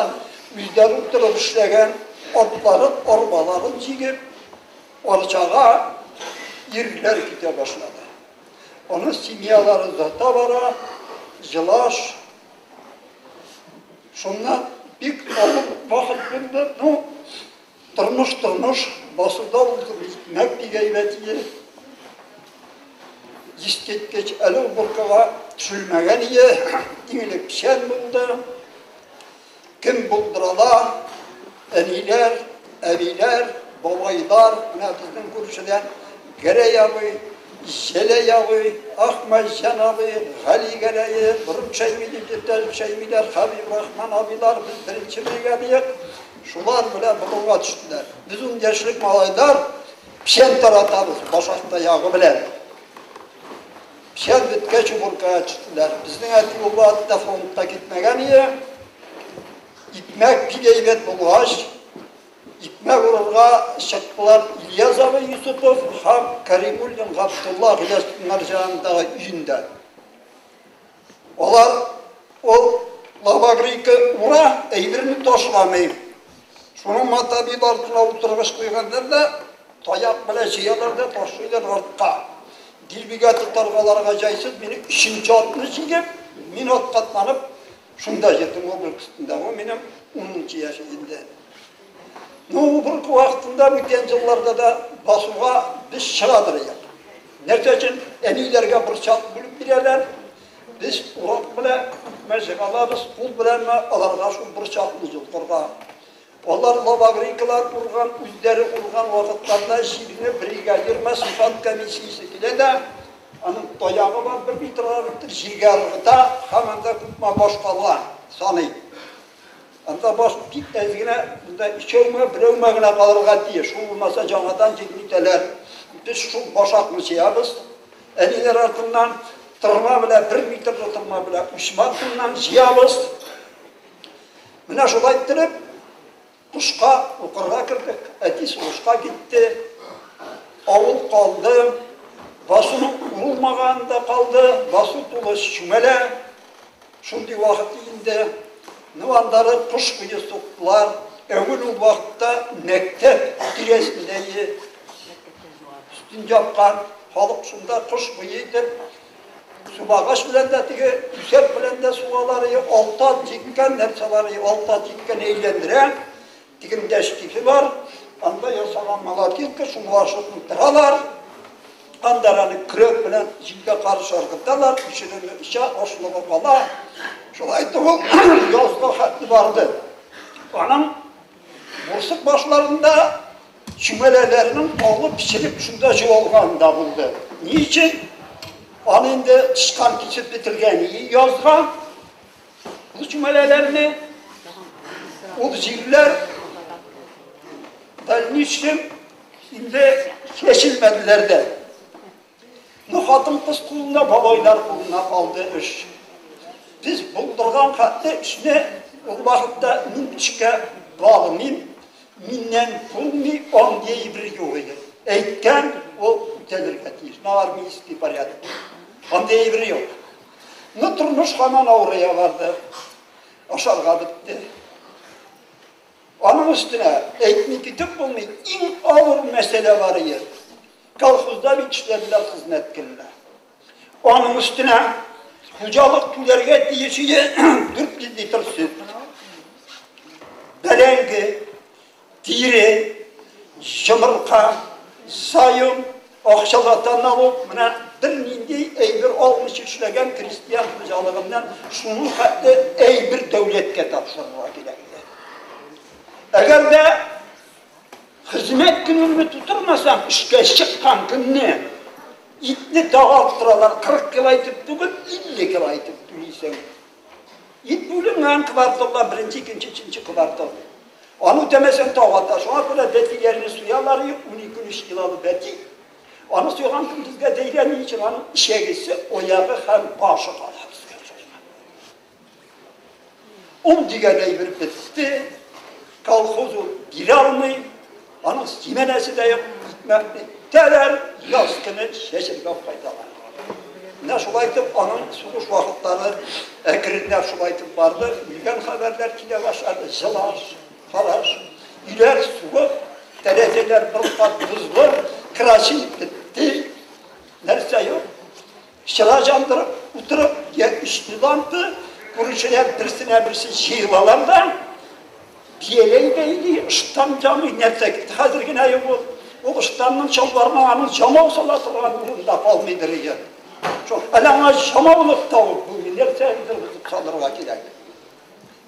үзләре утырып эшләгән атларын, арбаларын җигеп, Арчага ирләр китә башлады. Аны семьялары озата бара, җылаш. Шуннан бик авыр вакыт булды. Ну, тормыш, тормыш, басуда ул икмәк бик әйбәт иде. Искиткеч, әле уборкага төшелмәгән иде. Иң элек печән булды. Кем булдырала, әниләр, әбиләр, бабайлар, менә безнең күршедән Гәрәй абый, Җәләй абый, Ахмәтҗан абый, Гали Гәрәе, Борын Шәйми дип йөртәлеп Шәймиләр, Хәбибрахман абыйлар, без беренче бригадиек, шулар белән борынга төштеләр. Без ун яшьлек малайлар печән таратабыз башак таягы белән. Печән беткәч уборкага төштеләр. Безнең әти ул вакытта фронтка китмәгән иде. Икмәк бик әйбәт булгач, икмәк урырга чыктылар Ильяз абый Юсупов һәм Каримуллин Габдулла Гыясуннар җанындагы өендә. Алар ул лабагрейка ура, әйберне ташламый. Шуның мотобил артына утыргыч куйганнар да, таяк белән җыялар да ташлыйлар артка. Дилбегә тотарга аларга җайсыз, мине өченче атны җигеп, мин атка атланып, шунда җирдем обрык өстендә. Бу минем унынчы яшь инде. Ну, обрык вакытында бүтән елларда да басуга без чыгадыр идек. Нәрсә өчен әниләргә борчак бүлеп бирәләр? Без урак белән күпме җыгалабыз, кул беләнме, аларга шул борчакны йолкырга. Алар лобогрейкалар урган, үзләре урган вакытларда җирне бригадирмы, сыйфат комиссиясе килә дә, аның таягы бар, бер метрлар итеп җиргә ыргыта һәм анда күпме баш калган саный. Анда баш бик әз генә, монда өчәүме, берәүме генә калырга тиеш. Шул булмаса яңадан җирне итәләр. Без шул башакны җыябыз. Әниләр артыннан тырма белән, бер метрлы тырма белән учма артыннан җыябыз. Менә шулай иттереп, кышка укырга кердек. Әти сугышка китте. Авыл калды. Басуның урылмаганы да калды. Басу тулы чүмәлә. Шундый вакыт инде. Ну, андары кыш буе суктылар. Әүвел ул вакытта мәктәп тирәсендә өстен япкан халык шунда кыш буе итеп субагач белән дә теге күсәк белән дә сугалар, алта җиккән нәрсәләр, алта җиккән әйләндерә. Тегендә штифе бар. Анда ясаган молотилка, шул ашлыкны тыгалар. Анда аны көрәк белән җилгә каршы ыргыталар, ишелене оча, ашлыгы кала. Шулай итеп ул язга хәтле барды. Аның бурсык башларында чүмәләләрнең калы пешереп шунда җуалган да булды. Ни өчен? Аны инде тычкан кисеп бетергән язга. Бу чүмәләләрне ул җирләр дальнейшем инде чәчелмәделәр дә. Ну, хатын-кыз кулына, бабайлар кулына калды эш. Без булдырган хәтле эшне ул вакытта мин эшкә бармыйм, миннән булмый, андый бер юк иде. Әйткән, ул үтәлергә тиеш. На армейский порядок. Андый бер юк. Ну, тормыш һаман авырая барды. Ашарга бетте. Аның өстенә әйтми китеп булмый, иң авыр мәсьәлә бар иде. Колхозда бит эшләделәр хезмәт көненә. Аның өстенә хуҗалык түләргә тиеш иде 400 литр сөт. Бәрәңге, тире, йомырка, заем, акчалата налог, менә бернинди әйбер алмыйча эшләгән крестьян хуҗалыгыннан шуның хәтле әйбер дәүләткә тапшырырга кирәк иде. Әгәр дә хезмәт көнеңне тутырмасаң, эшкә чыккан көнне итне тагы арттыралар, 40 кило итеп түгел, 50 кило итеп түлисең. Ит бүленгән кварталлар, беренче, икенче, өченче квартал. Аны үтәмәсәң тагы ата. Шуңа күрә бәтиләрне суялар, 12-13 килолы бәти. Аны суйган көн безгә дәйлә, ни өчен? Аның эчәгесе, аягы һәм башы кала безгә. Ул дигән әйбер бетте. Колхоз ул бирә алмый. Аның симәнәсе дә юк, икмәкне итәләр, яз көне чәчергә кайталар. Менә шулай итеп аның сугыш вакытлары әкренләп шулай итеп барды. Үлгән хәбәрләр килә башлады. Җылаш, караш, өйләр суык, тәрәзәләр бер кат бозлы, красин бетте. Нәрсә юк. Чыра җандырып, утырып, я өчле лампа, күршеләр берсенә берсе җыелалар да, бияләй бәйли, ыштан ямый, нәрсә хәзер генә юк ул. Ул ыштанның чалбарның аның жамау сала торган урында калмыйдыр иде. Шул, әле аңа жамаулык та ул булмый, нәрсә ыргытып салырга кирәк.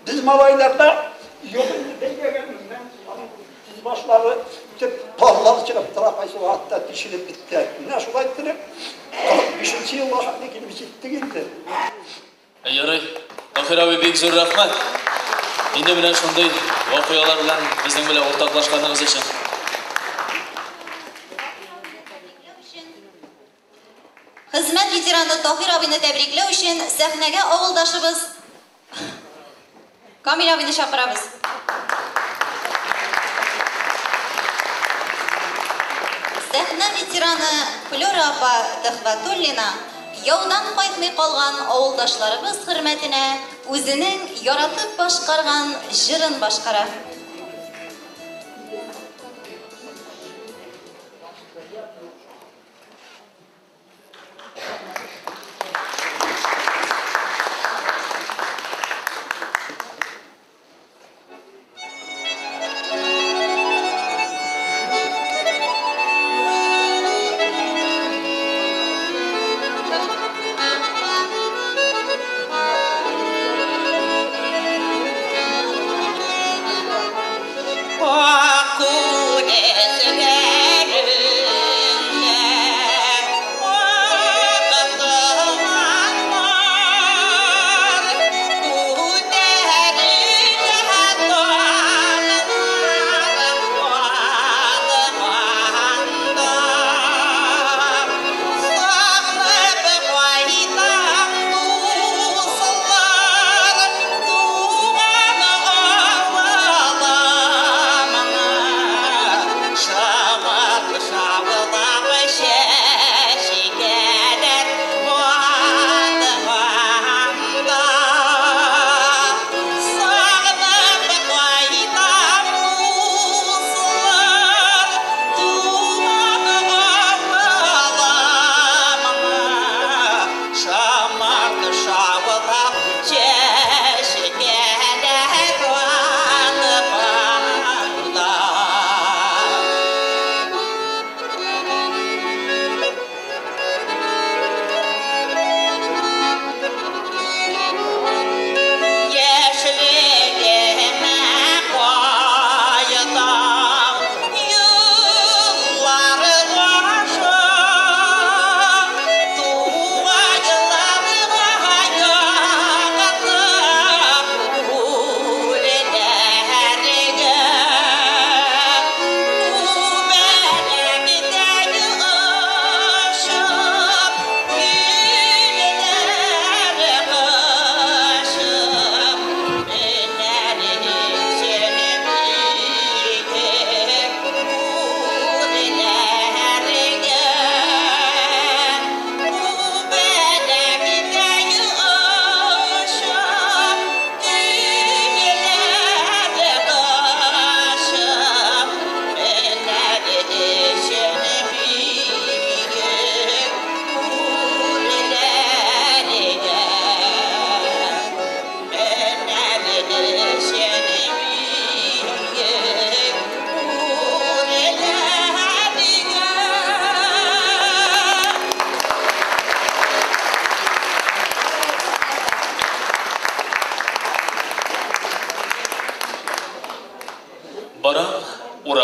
Без малайларда юк инде бәйләгәннән аның тез башлары итеп парлар чыгып тора, кайсы вакытта тишелеп бетте. Менә шулай иттереп 45 елга хәтле килеп җиттек инде. Ярый, Таһир абый, бик зур рәхмәт. Инде менә шундый вакыйгалар белән безнең белән уртаклашканыгыз өчен. Хезмәт ветераны Таһир абыйны тәбрикләү өчен сәхнәгә авылдашыбыз Камил абыйны чакырабыз. Сәхнә ветераны Флера апа Төхвәтуллина яудан кайтмый калган авылдашларыбыз хөрмәтенә үзенең яратып башкарган җырын башкара.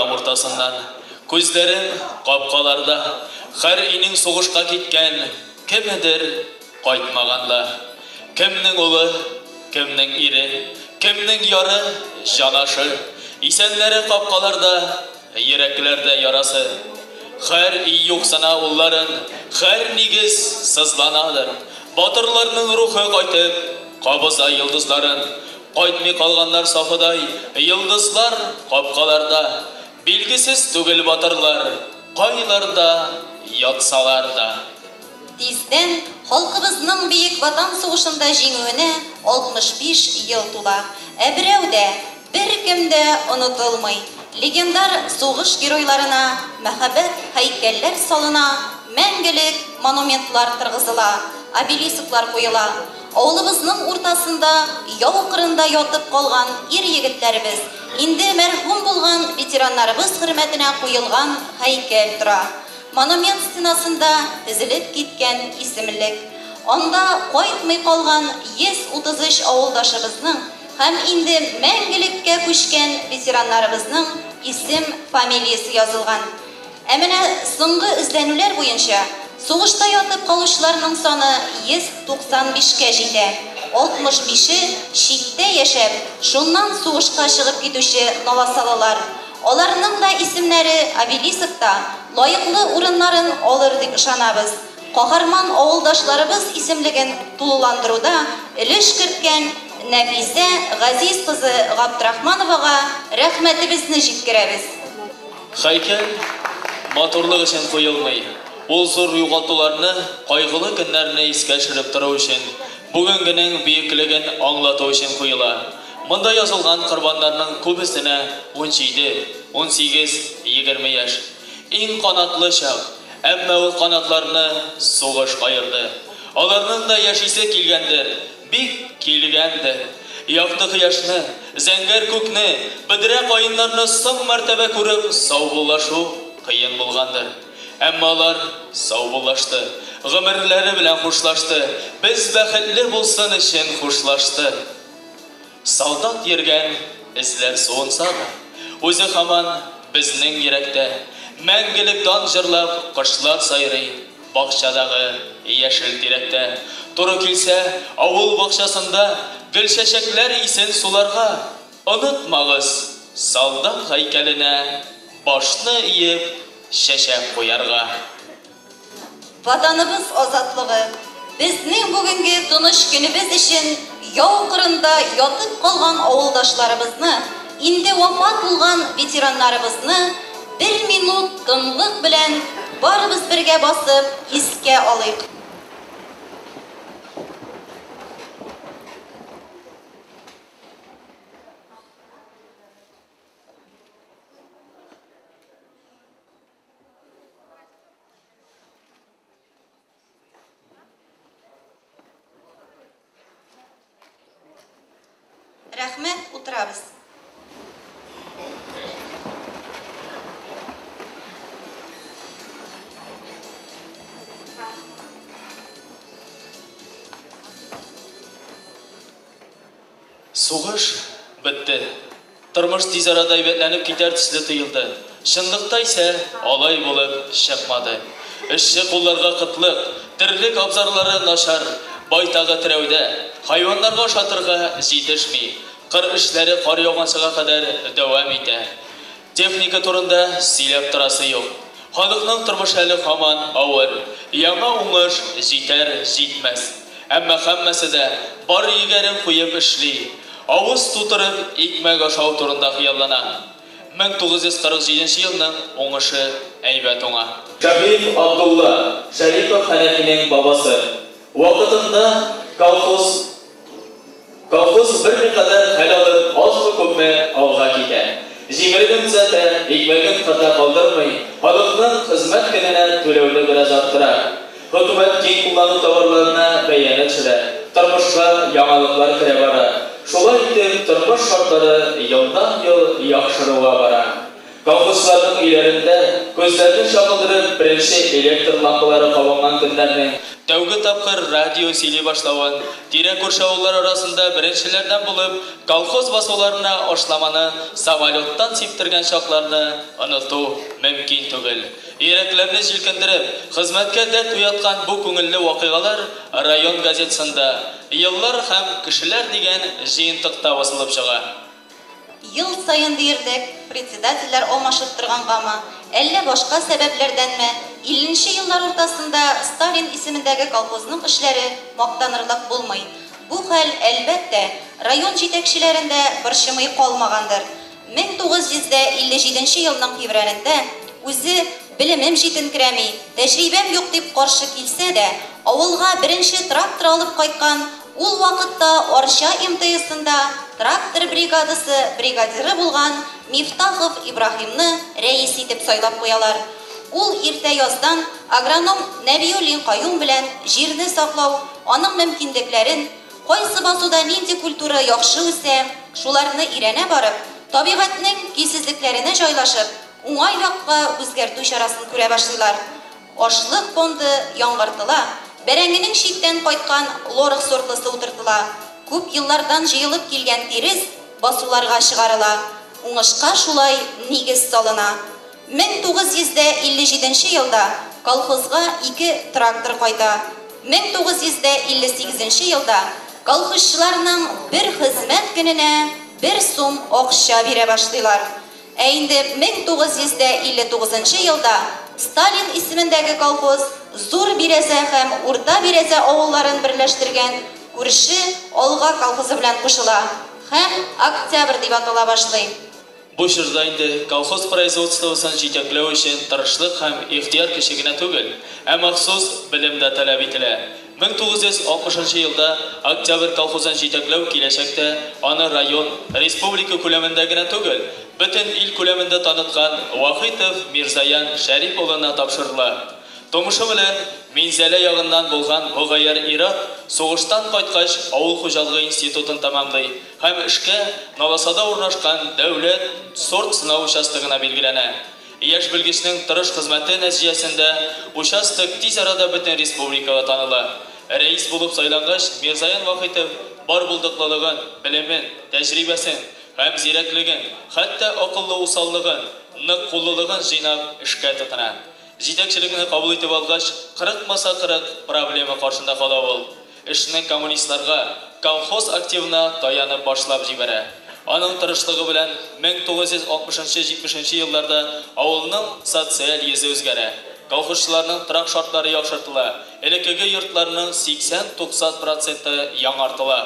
Урам уртасыннан. Күзләрем капкаларда. Һәр өйнең сугышка киткән кемедер кайтмаган ла. Кемнең улы, кемнең ире, кемнең яры, җанашы. Исәннәре капкаларда, йөрәкләрдә ярасы. Һәр өй юксына улларын, һәр нигез сызланадыр. Батырларның рухы кайтып, кабыза йолдызларын. Кайтмый калганнар сафыдай, йолдызлар капкаларда. Билгесез түгел батырлар, кайларда ятсалар да. Тиздән халкыбызның Бөек Ватан сугышында җиңүенә 65 ел тула. Ә берәү дә, беркем дә онытылмый. Легендар сугыш геройларына мәһабәт һәйкәлләр салына, мәңгелек монументлар торгызыла, обелисклар куела. Авылыбызның уртасында яу кырында ятып калган ир-егетләребез, инде мәрхүм булган ветераннарыбыз хөрмәтенә куелган һәйкәл тора. Монумент стенасында тезелеп киткән исемлек. Анда кайтмый калган 133 авылдашыбызның һәм инде мәңгелеккә күчкән ветераннарыбызның исем-фамилиясе язылган. Ә менә соңгы эзләнүләр буенча, сугышта ятып калучыларның саны 195 кә җитә. 65-е читтә яшәп, шуннан сугышка чыгып китүче наласалылар. Аларның да исемнәре обелискта лаеклы урыннарын алыр дип ышанабыз. Каһарман авылдашларыбыз исемлеген тулыландыруда өлеш керткән Нәфисә Газиз кызы Габдрахмановага рәхмәтебезне җиткерәбез. Һәйкәл матурлык өчен куелмый. Ул зур югалтуларны, кайгылы көннәрне искә төшереп тору өчен, бүгенгенең бөеклеген аңлату өчен куела. Монда язылган корбаннарның күбесенә 17, 18, 20 яшь. Иң канатлы чак. Әмма ул канатларны сугыш каерды. Аларның да яшисе килгәндер, бик килгәндер. Якты кояшны, зәңгәр күкне, бөдрә каеннарны соң мәртәбә күреп саубуллашу кыен булгандыр. Әмма алар саубуллашты, гомерләре белән хушлашты, без бәхетле булсын өчен хушлашты. Солдат йөргән эзләр суынса да, үзе һаман безнең йөрәктә. Мәңгелек дан җырлап кошлар сайрый бакчадагы яшел тирәктә. Туры килсә, авыл бакчасында гөлчәчәкләр исен суларга онытмагыз, солдат һәйкәленә башны иеп чәчәк куярга. Ватаныбыз азатлыгы, безнең бүгенге тыныч көнебез өчен яу кырында ятып калган авылдашларыбызны, инде вафат булган ветераннарыбызны бер минут тынлык белән барыбыз бергә басып искә алыйк. Рәхмәт, утырабыз. Сугыш бетте. Тормыш тиз арада әйбәтләнеп китәр төсле тоелды. Чынлыкта исә алай булып чыкмады. Эшче кулларга кытлык, терлек абзарлары начар, байтагы терәүдә, хайваннарга ашатырга җитешми. Кыр эшләре кар яуганчыга кадәр дәвам итә. Техника турында сөйләп торасы юк. Халыкның тормышы әле һаман авыр. Яңа уңыш җитәр-җитмәс. Әмма һәммәсе дә бар егәрен куеп эшли. Авыз тутырып икмәк ашау турында хыяллана. 1947 нче елның уңышы әйбәт уңа. Шәфыйк Абдулла, Шәрипов Хәнәфинең бабасы. Вакытында колхоз Колхоз берникадәр хәл алып, азмы-күпме алга китә. Җимереген төзәтә, икмәген кырда калдырмый, халыкның хезмәт көненә түләүне бераз арттыра. Хөкүмәт киң куллану товарларына бәяне төшерә, тормышка яңалыклар керә бара. Шулай итеп, тормыш шартлары елдан-ел яхшыруга бара. Колхозчыларның өйләрендә күзләрне чагылдырып беренче электр лампалары кабынган көннәрне, тәүге тапкыр радио сөйли башлавын, тирә-күрше авыллар арасында беренчеләрдән булып колхоз басуларына ашламаны самолеттан сиптергән чакларны оныту мөмкин түгел. Йөрәкләрне җилкендереп, хезмәткә дәрт уяткан бу күңелле вакыйгалар район газетасында Еллар һәм кешеләр дигән җыентыкта басылып чыга. Ел саен диярлек председательләр алмашып торгангамы, әллә башка сәбәпләрдәнме, илленче еллар уртасында Сталин исемендәге колхозның эшләре мактанырлык булмый. Бу хәл, әлбәттә, район җитәкчеләрен дә борчымый калмагандыр. 1957 нче елның февралендә үзе белемем җитенкерәми, тәҗрибәм юк дип каршы килсә дә, авылга беренче трактор алып кайткан, ул вакытта Арча МТСында трактор бригадасы бригадиры булган Мифтахов Ибраһимны рәис итеп сайлап куялар. Ул иртә яздан агроном Нәбиуллин Каюм белән җирне саклау, аның мөмкинлекләрен, кайсы басуда нинди культура яхшы үсә, шуларны өйрәнә барып, табигатьнең көйсезлекләренә җайлашып, уңай якка үзгәртү чарасын күрә башлыйлар. Ашлык фонды яңгыртыла, бәрәңгенең читтән кайткан лорх сортлысы утыртыла, күп еллардан җыелып килгән тирес басуларга чыгарыла, уңышка шулай нигез салына. 1957 нче елда колхозга ике трактор кайта. 1958 нче елда колхозчыларның бер хезмәт көненә бер сум акча бирә башлыйлар. Ә инде 1959 нчы елда Сталин исемендәге колхоз Зур Бирәзә һәм Урта Бирәзә авылларын берләштергән күрше Алга колхозы белән кушыла һәм Октябрь дип атала башлый. Бу чорда инде колхоз производствосын җитәкләү өчен тырышлык һәм ихтыяр көче генә түгел, ә махсус белем дә таләп ителә. 1960 нчы елда Октябрь колхозын җитәкләү киләчәктә аны район, республика күләмендә генә түгел, бөтен ил күләмендә таныткан Вахитов Мирзаян Шәрип улына тапшырыла. Тумышы белән Минзәлә ягыннан булган бу гаярь ир-ат сугыштан кайткач авыл хуҗалыгы институтын тәмамлый һәм эшкә Наласада урнашкан дәүләт сорт сынау участогына билгеләнә. Яшь белгечнең тырыш хезмәте нәтиҗәсендә участок тиз арада бөтен республикага таныла. Рәис булып сайлангач, Мирзаян Вахитов бар булдыклылыгын, белемен, тәҗрибәсен һәм зирәклеген, хәтта акыллы усаллыгын, нык куллылыгын җыйнап эшкә тотына. Җитәкчелекне кабул итеп алгач, кырыкмаса кырык проблема каршында кала ул. Эшне коммунистларга, колхоз активына таянып башлап җибәрә. Аның тырышлыгы белән 1960 нчы-70 нче елларда авылның социаль йөзе үзгәрә. Колхозчыларның торак шартлары яхшыртыла, элеккеге йортларның 80-90 проценты яңартыла.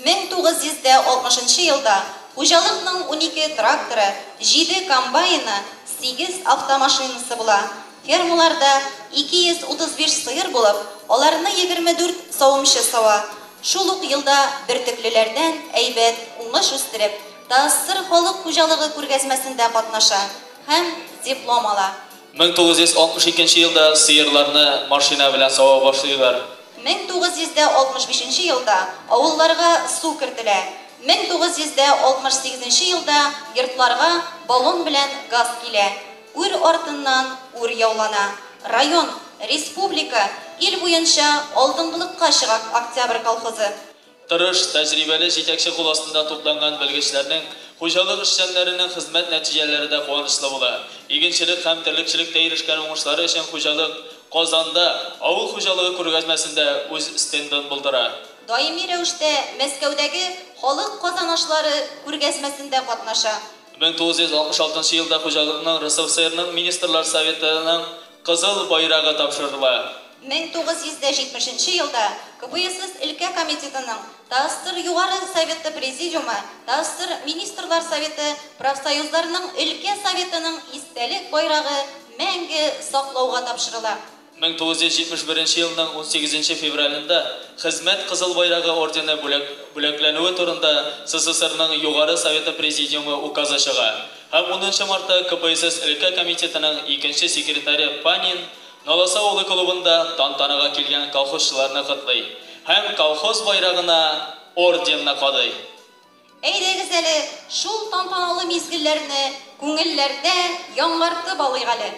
1960 нчы елда хуҗалыкның 12 тракторы, җиде комбайны, сигез автомашинасы була. Фермаларда 235 сыер булып, аларны 24 савымчы сава. Шул ук елда бөртеклеләрдән әйбәт уңыш үстереп, ТАССР халык хуҗалыгы күргәзмәсендә катнаша һәм диплом ала. 1962 нче елда сыерларны машина белән сава башлыйлар. 1965 нче елда авылларга су кертелә. 1968 нче елда йортларга баллон белән газ килә. Үр артыннан үр яулана. Район, республика, ил буенча алдынгылыкка чыга Октябрь колхозы. Тырыш, тәҗрибәле җитәкче кул астында тупланган белгечләрнең, хуҗалык эшчәннәренең хезмәт нәтиҗәләре дә куанычлы була. Игенчелек һәм терлекчелектә ирешкән уңышлары өчен хуҗалык Казанда авыл хуҗалыгы күргәзмәсендә үз стендын булдыра. Даими рәвештә Мәскәүдәге Халык казанышлары күргәзмәсендә катнаша. 1966 нчы елда хуҗалыкның РСФСРның Министрлар Советының Кызыл байрагы тапшырыла. 1970 нче елда КПСС өлкә комитетының ТАССР Югары Советы Президиумы, ТАССР Министрлар Советы профсоюзларының өлкә советының истәлек байрагы мәңге саклауга тапшырыла. 1971 елның унсигезенче февралендә Хезмәт Кызыл Байрагы ордены бүләк бүләкләнүе турында СССРның Югары Советы Президиумы указы чыга һәм унынчы мартта КПСС өлкә комитетының икенче секретаре Панин Наласа авылы клубында тантанага килгән колхозчыларны котлый һәм колхоз байрагына орденны кадый. Әйдәгез әле, шул тантаналы мизгелләрне күңелләрдә яңартып алыйк әле.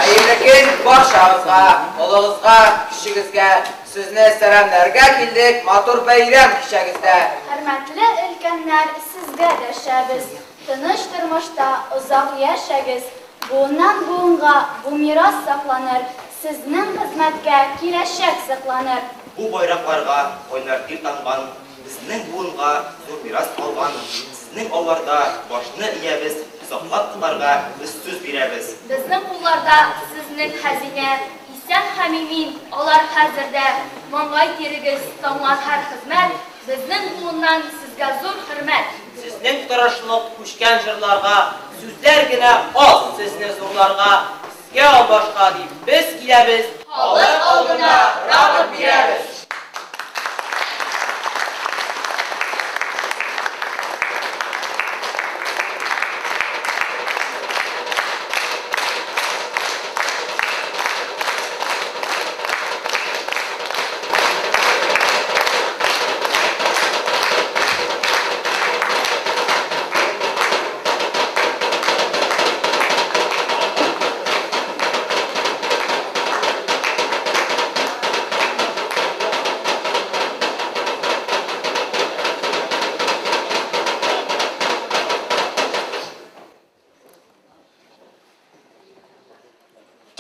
Хәерле көн баршагызга, олыгызга, кечегезгә. Сезне сәламләргә килдек матур бәйрәм кичәгездә. Хөрмәтле өлкәннәр, сезгә дәшәбез. Тыныч тормышта озак яшәгез. Буыннан буынга бу мирас сакланыр, сезнең хезмәткә киләчәк сакланыр. Бу байракларга кайнар тир тамган, безнең буынга зур мирас калган. Сезнең алларда башны иябез, саклап тотарга без сүз бирәбез. Безнең кулларда сезнең хәзинә, исән һәм имин алар хәзер дә. Маңгай тирегез тамган һәр хезмәт, безнең буыннан сезгә зур хөрмәт. Сезнең тырышлык күчкән җырларга, сүзләр генә аз сезне зурларга. Сезгә алмашка дип без киләбез, Халык алдында рапорт бирәбез.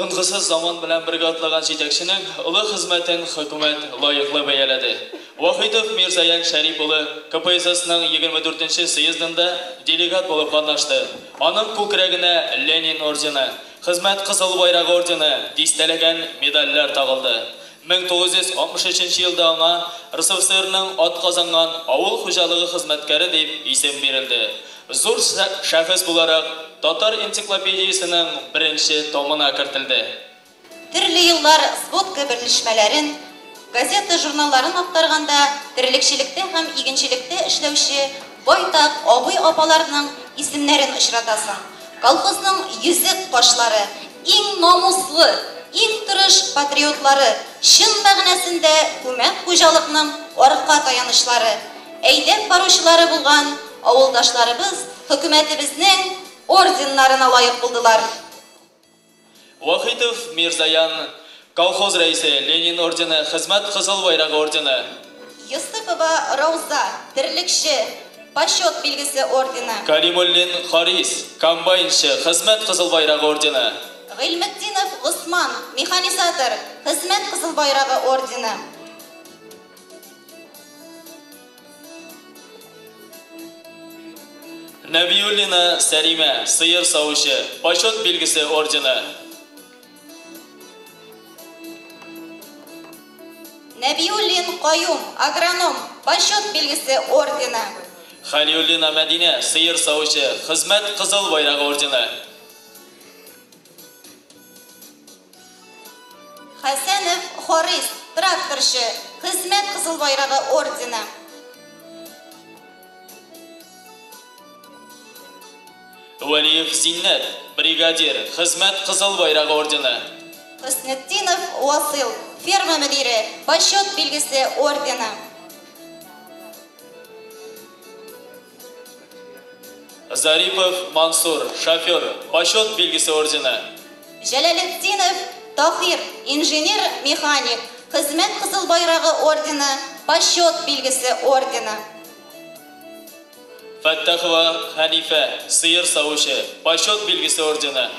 Тынгысыз заман белән бергә атлаган җитәкченең олы хезмәтен хөкүмәт лаеклы бәяләде. Вахитов Мирзаян Шәрип улы КПССның 24нче съездында делегат булып катнашты. Аның күкрәгенә Ленин ордены, Хезмәт Кызыл Байрагы ордены, дистәләгән медальләр тагылды. 1963 елда аңа РСФСРның атказанган авыл хуҗалыгы хезмәткәре дип исем бирелде. Зур шәхес буларак татар энциклопедиясенең беренче томына кертелде. Төрле еллар сводка берлешмәләрен, газета-журналларын актарганда терлекчелектә һәм игенчелектә эшләүче байтак абый-апаларның исемнәрен очратасың. Колхозның йөзек кашлары, иң намуслы, иң тырыш патриотлары, чын мәгънәсендә күмәк хуҗалыкның арка таянычлары, әйдәп баручылары булган авылдашларыбыз хөкүмәтебезнең орденнарына лаек булдылар. Вахитов Мирзаян, колхоз рәисе, Ленин ордены, Хезмәт Кызыл Байрагы ордены. Йосыпова Рауза, терлекче, Почет билгесе ордены. Каримуллин Харис, комбайнчы, Хезмәт Кызыл Байрагы ордены. Гыйльметдинов Госман, механизатор, Хезмәт Кызыл Байрагы ордены. Нәбиуллина Сәлимә, сыер савучы, Почет билгесе ордены. Нәбиуллин Каюм, агроном, Почет билгесе ордены. Хәлиуллина Мәдинә, сыер савучы, Хезмәт Кызыл Байрагы ордены. Хәсәнов Харис, тракторчы, Хезмәт Кызыл Байрагы ордены. Вәлиев Зиннәт, бригадир, Хезмәт Кызыл Байрагы ордены. Хөснетдинов Васил, ферма мөдире, Почет билгесе ордены. Зарипов Мансур, шофер, Почет билгесе ордены. Җәләлетдинов Таһир, инженер-механик, Хезмәт Кызыл Байрагы ордены, Почет билгесе ордены. Фәттахова Хәнифә, сыер савучы, Почет билгесе ордены.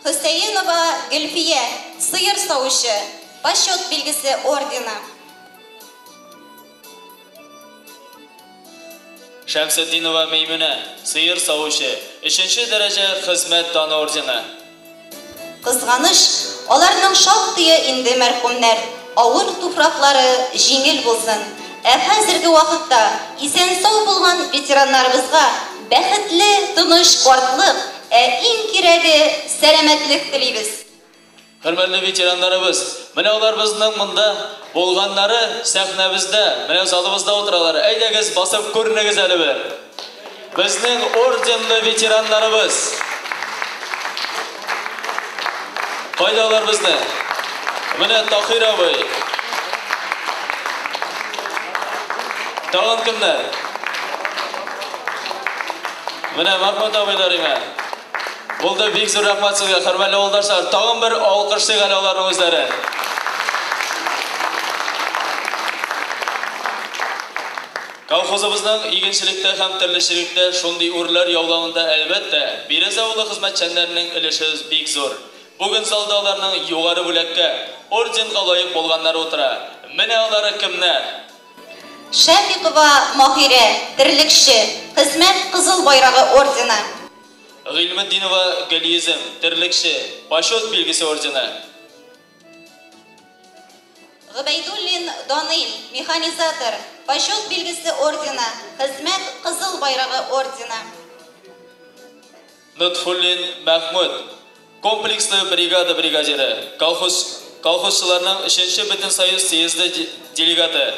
Хөсәенова Гөлфия, сыер савучы, Почет билгесе ордены. Шәмсетдинова Мәймүнә, сыер савучы, өченче дәрәҗә Хезмәт даны ордены. Кызганыч, аларның шактые инде мәрхүмнәр, авыр туфраклары җиңел булсын. Ә хәзерге вакытта исән-сау булган ветераннарыбызга бәхетле, тыныч картлык, ә иң кирәге, сәламәтлек телибез. Хөрмәтле ветераннарыбыз, менә алар безнең монда булганнары сәхнәбездә, менә залыбызда утыралар. Әйдәгез, басып күренегез әле бер. Безнең орденлы ветераннарыбыз. Кайда алар безнең? Менә Тахир абый. Тагын кемнәр? Менә Махмут абыйлар име? Булды, бик зур рәхмәт сезгә, хөрмәтле авылдашлар. Тагын бер алкышлыйк әле аларның үзләрен. Колхозыбызның игенчелектә һәм терлекчелектә шундый үрләр яулавында, әлбәттә, Бирәзә авылы хезмәтчәннәренең өлеше бик зур. Бүген залда аларның югары бүләккә, орденга лаек булганнары утыра. Менә алары кемнәр? Шәфикова Маһирә, терлекче, Хезмәт Кызыл Байрагы ордены. Гыйльметдинова Гөлйөзем, терлекче, Почет билгесе ордены. Гобәйдуллин Данил, механизатор, Почет билгесе ордены, Хезмәт Кызыл Байрагы ордены. Нотфуллин Мәхмүт, комплекслы бригада бригадиры, колхоз, колхозчыларның өченче Бөтенсоюз съезды делегаты.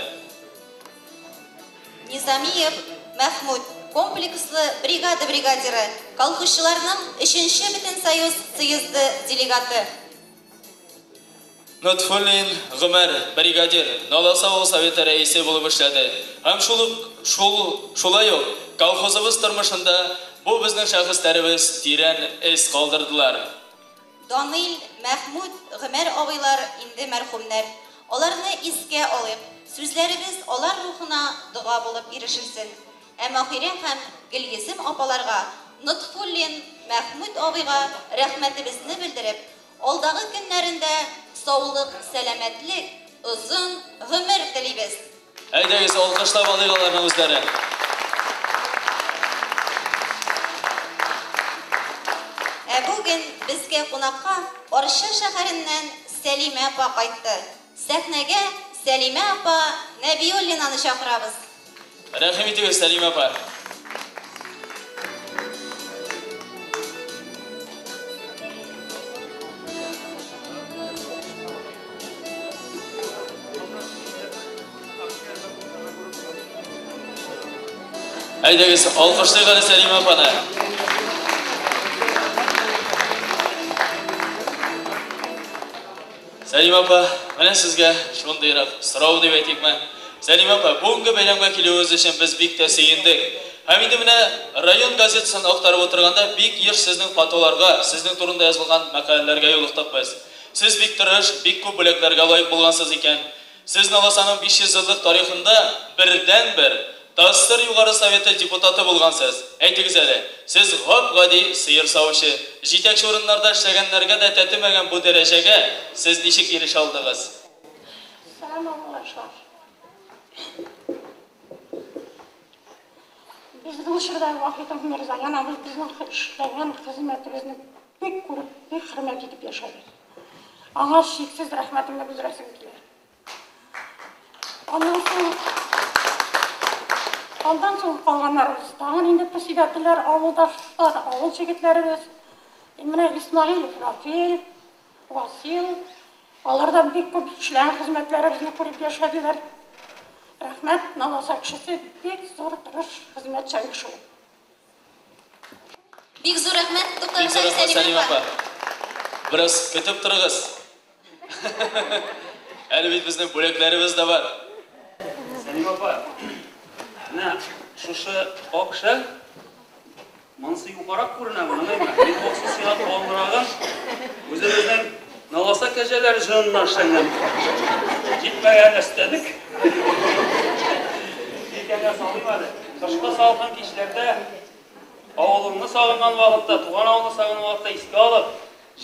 Низамиев Мәхмүт, комплекслы бригада бригадиры, колхозчыларның өченче Бөтенсоюз съезды делегаты. Нотфуллин Гомәр, бригадир, Наласа авыл советы рәисе булып эшләде. Һәм шул ук, шул, шулай ук колхозыбыз тормышында бу безнең шәхесләребез тирән эз калдырдылар. Данил, Мәхмүт, Гомәр абыйлар инде мәрхүмнәр. Аларны искә алыйк, сүзләребез алар рухына дога булып ирешелсен. Ә Маһирә һәм Гөлйөзем апаларга, Нотфуллин Мәхмүт абыйга рәхмәтебезне белдереп, алдагы көннәрендә саулык, сәламәтлек, озын гомер телибез. Әйдәгез, алкышлап алыйк аларның үзләрен. Ә бүген безгә кунакка Арча шәһәреннән Сәлимә апа кайтты. Сәхнәгә Сәлимә апа Нәбиуллинаны чакырабыз. Рәхим итегез, Сәлимә апа. Әйдәгез, алкышлыйк әле Сәлимә апаны. Сәлимә апа, менә сезгә шундыйрак сорау дип әйтикме? Сәлимә апа, бүгенге бәйрәмгә килүегез өчен без бик тә сөендек. Һәм инде менә район газетасын актарып утырганда бик еш сезнең фотоларга, сезнең турында язылган мәкаләләргә юлыктык без. Сез бик тырыш, бик күп бүләкләргә лаек булгансыз икән. Сез Наласаның 500 еллык тарихында бердәнбер ТАССР Югары Советы депутаты булгансыз. Әйтегез әле, сез гап-гади сыер савучы, җитәкче урыннарда эшләгәннәргә дә тәтемәгән бу дәрәҗәгә сез ничек ирешә алдыгыз? Сәлам, авылдашлар! Безнең чорда Вахитов Мирзаян абый безнең эшләгән хезмәтебезне бик күреп, бик хөрмәт итеп яшәде. Аңа чиксез рәхмәтемне белдерәсем килә. Аннан соң аннан соң калганнарыбыз тагын инде председательләр, авылдашлар, авыл җегетләребез. Менә Исмәгыйлев Рафил, Васил, алар да бик күп эшләгән хезмәтләребезне күреп яшәделәр. Рәхмәт, Наласа кешесе бик зур, тырыш, хезмәтчән кеше ул. Бик зур рәхмәт, Бик зур туктагыз әле, рәхмәт, Сәлимә Сәлимә апа. апа. Бераз көтеп торыгыз. Әле бит безнең бүләкләребез дә бар. Сәлимә апа, менә шушы ак шәл, монысы юкарак күренә, моның әйме? Мин махсус сиңа калынрагын үзебезнең Наласа кәҗәләр җоныннан эшләнгән. Җитмәгән өстәдек. Җилкәңә салыйм әле. Кышкы салкын кичләрдә авылыңны сагынган вакытта, туган авылны сагынган вакытта искә алып,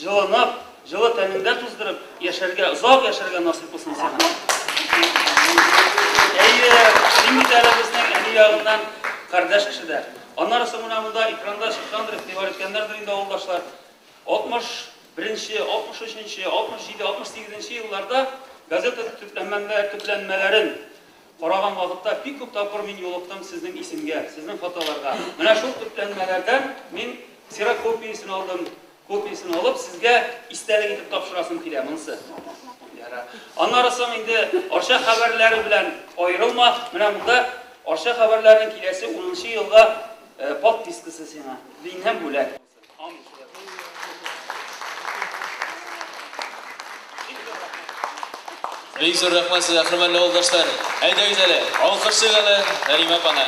Җылынып, җылы тәнеңдә туздырып яшәргә, озак яшәргә насыйп булсын сиңа. Әйе, син бит әле безнең әни ягыннан кардәш кеше дә. Аннары соң менә монда экранда чыккандыр, игътибар иткәннәрдер инде авылдашлар. 61 нче, 63 нче, 67, 68 нче елларда газета төпләнмәләрен Караган вакытта бик күп тапкыр мин юлыктым сезнең исемгә, сезнең фотоларга. Менә шул төпләнмәләрдән мин ксерокопиясен алдым, копиясен алып, сезгә истәлек итеп тапшырасым килә монысы. Яра. Аннары соң инде Арча хәбәрләре белән аерылма. Менә монда Арча хәбәрләренең киләсе 10 елга подпискасы сиңа. Миннән бүләк. Амин. Бик зур рәхмәт сезгә, хөрмәтле авылдашлар. Әйдәгез әле, алкышлыйк әле Наримә апаны.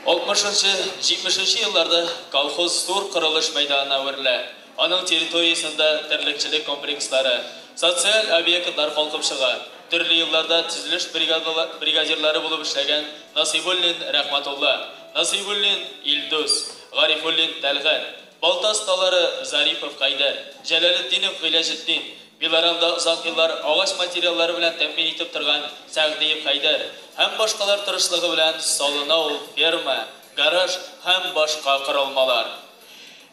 Алтмышынчы, җитмешенче елларда колхоз зур корылыш мәйданына әверелә. Аның территориясендә терлекчелек комплекслары, социаль объектлар калкып чыга. Төрле елларда төзелеш бригадирлары булып эшләгән Насыйбуллин Рәхмәтулла, Насыйбуллин Илдус, Гарифуллин Тәлгать, балта осталары Зарипов Хәйдәр, Җәләлетдинов Гыйләҗетдин, Биларамда озак еллар агач материаллары белән тәэмин итеп торган Сәгъдиев Хәйдәр һәм башкалар тырышлыгы белән салына ул ферма, гараж һәм башка корылмалар.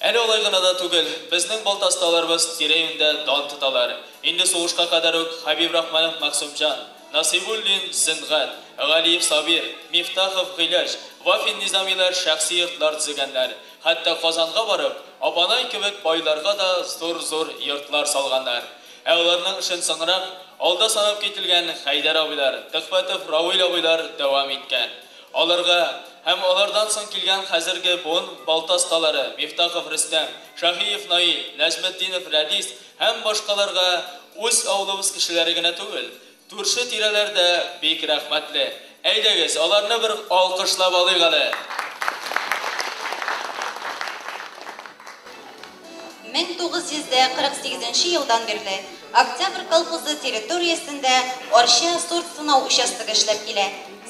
Әле алай гына да түгел, безнең балта осталарыбыз тирә-юньдә дан тоталар. Инде сугышка кадәр үк Хәбибрахманов Мәгъсүмҗан, Насыйбуллин Зөнгать, Галиев Сабир, Мифтахов Гыйләҗ, Вафин Низамилар шәхси йортлар төзегәннәр. Хәтта Казанга барып, Апанай кебек байларга да зур-зур йортлар салганнар. Ә аларның эшен соңрак, алда санап кителгән Хәйдәр абыйлар, Төхфәтов Равил абыйлар дәвам иткән. Аларга һәм алардан соң килгән хәзерге буын балта осталары Мифтахов Рөстәм, Шаһиев Наил, Нәҗметдинов Рәдис һәм башкаларга үз авылыбыз кешеләре генә түгел, күрше-тирәләр дә бик рәхмәтле. Әйдәгез, аларны бер алкышлап алыйк әле. 1948 елдан бирле Октябрь колхозы территориясендә Арча сорт сынау участогы эшләп килә.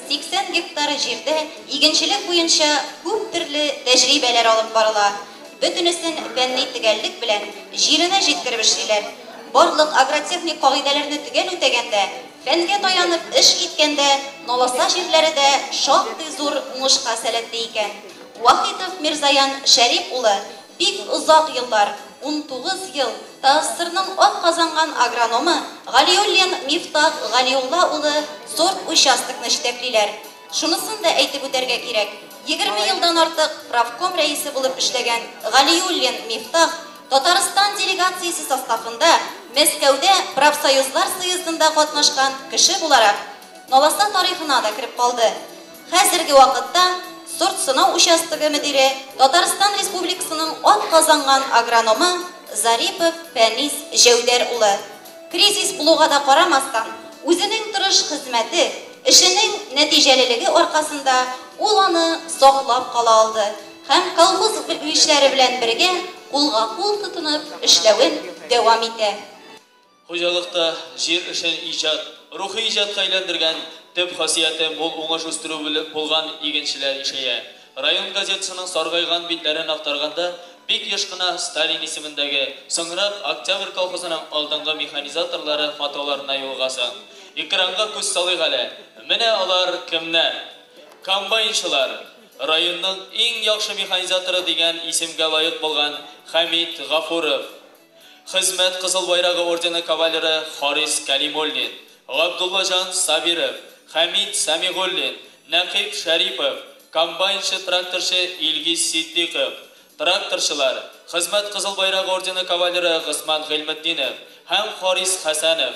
80 гектар җирдә игенчелек буенча күп төрле тәҗрибәләр алып барыла. Бөтенесен фәнни төгәллек белән җиренә җиткереп эшлиләр. Барлык агротехник кагыйдәләрне төгәл үтәгәндә, фәнгә таянып эш иткәндә, Наласа җирләре дә шактый зур уңышка сәләтле икән. Вахитов Мирзаян Шәрип улы бик озак еллар, 19 ел, ТАССРның атказанган агрономы Галиуллин Мифтах Галиулла улы сорт участокны җитәклиләр. Шунысын да әйтеп үтәргә кирәк, 20 елдан артык профком рәисе булып эшләгән Галиуллин Мифтах Татарстан делегациясе составында Мәскәүдә профсоюзлар съездында катнашкан кеше буларак Наласа тарихына да кереп калды. Хәзерге вакытта сорт сынау участогы мөдире Татарстан Республикасының атказанган агрономы Зарипов Фәнис Җәүдәр улы. Кризис булуга да карамастан, үзенең тырыш хезмәте, эшенең нәтиҗәлелеге аркасында ул аны саклап кала алды һәм колхоз белгечләре белән бергә кулга-кул тотынып эшләвен дәвам итә. Хуҗалыкта җир эшен иҗат, рухи иҗатка әйләндергән, төп хасияте мул уңыш үстерү булган игенчеләр ишәя. Район газетасының саргайган битләрен актарганда, бик еш кына Сталин исемендәге, соңрак Октябрь колхозының алдынгы механизаторлары фотоларына юлыгасың. Экранга күз салыйк әле, менә алар кемнәр? Комбайнчылар, районның иң яхшы механизаторы дигән исемгә лаек булган Хәмит Гафуров, Хезмәт Кызыл Байрагы ордены кавалеры Харис Кәлимуллин, Габдуллаҗан Сабиров, Хәмит Сәмигуллин, Нәкыйп Шәрипов, комбайнчы-тракторчы Илгиз Ситдиков, тракторчылар, Хезмәт Кызыл Байрагы ордены кавалеры Госман Гыйльметдинов һәм Харис Хәсәнов,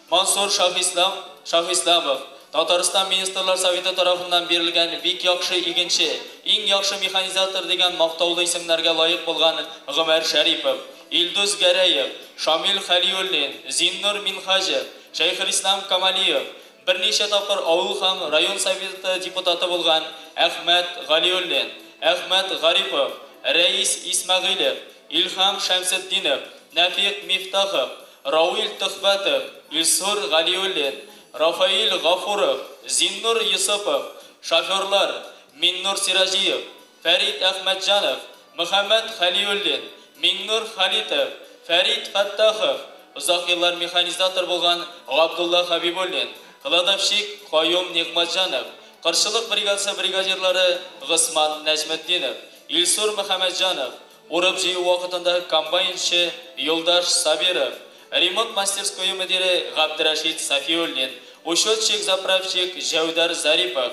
Мансур Шаһислам Шаһисламов, Татарстан Министрлар Советы тарафыннан бирелгән бик яхшы игенче, иң яхшы механизатор дигән мактаулы исемнәргә лаек булган Гомәр Шәрипов, Илдус Гәрәев, Шамил Хәлиуллин, Зиннур Минһаҗев, Шәйхелислам Камалиев, берничә тапкыр авыл һәм район советы депутаты булган Әхмәт Галиуллин, Әхмәт Гарипов, Рәис Исмәгыйлев, Илһам Шәмсетдинов, Нәфыйк Мифтахов, Рауил Төхвәтов, Илсур Галиуллин, Рафаил Гафуров, Зиннур Йосыпов, шоферлар Миннур Сираҗиев, Фәрит Әхмәтҗанов, Мөхәммәт Хәлиуллин, Миңнур Халитов, Фәрит Фәттахов, озак еллар механизатор булган Габдулла Хәбибуллин, кладовщик Каюм Нигъмәтҗанов, кырчылык бригадасы бригадирлары Госман Нәҗметдинов, Илсур Мөхәммәтҗанов, Урып-җыю вакытында комбайнчы Юлдаш Сабиров, ремонт мастерское мөдире Габдрәшит Сафиуллин, учетчик-заправщик Җәүдәр Зарипов,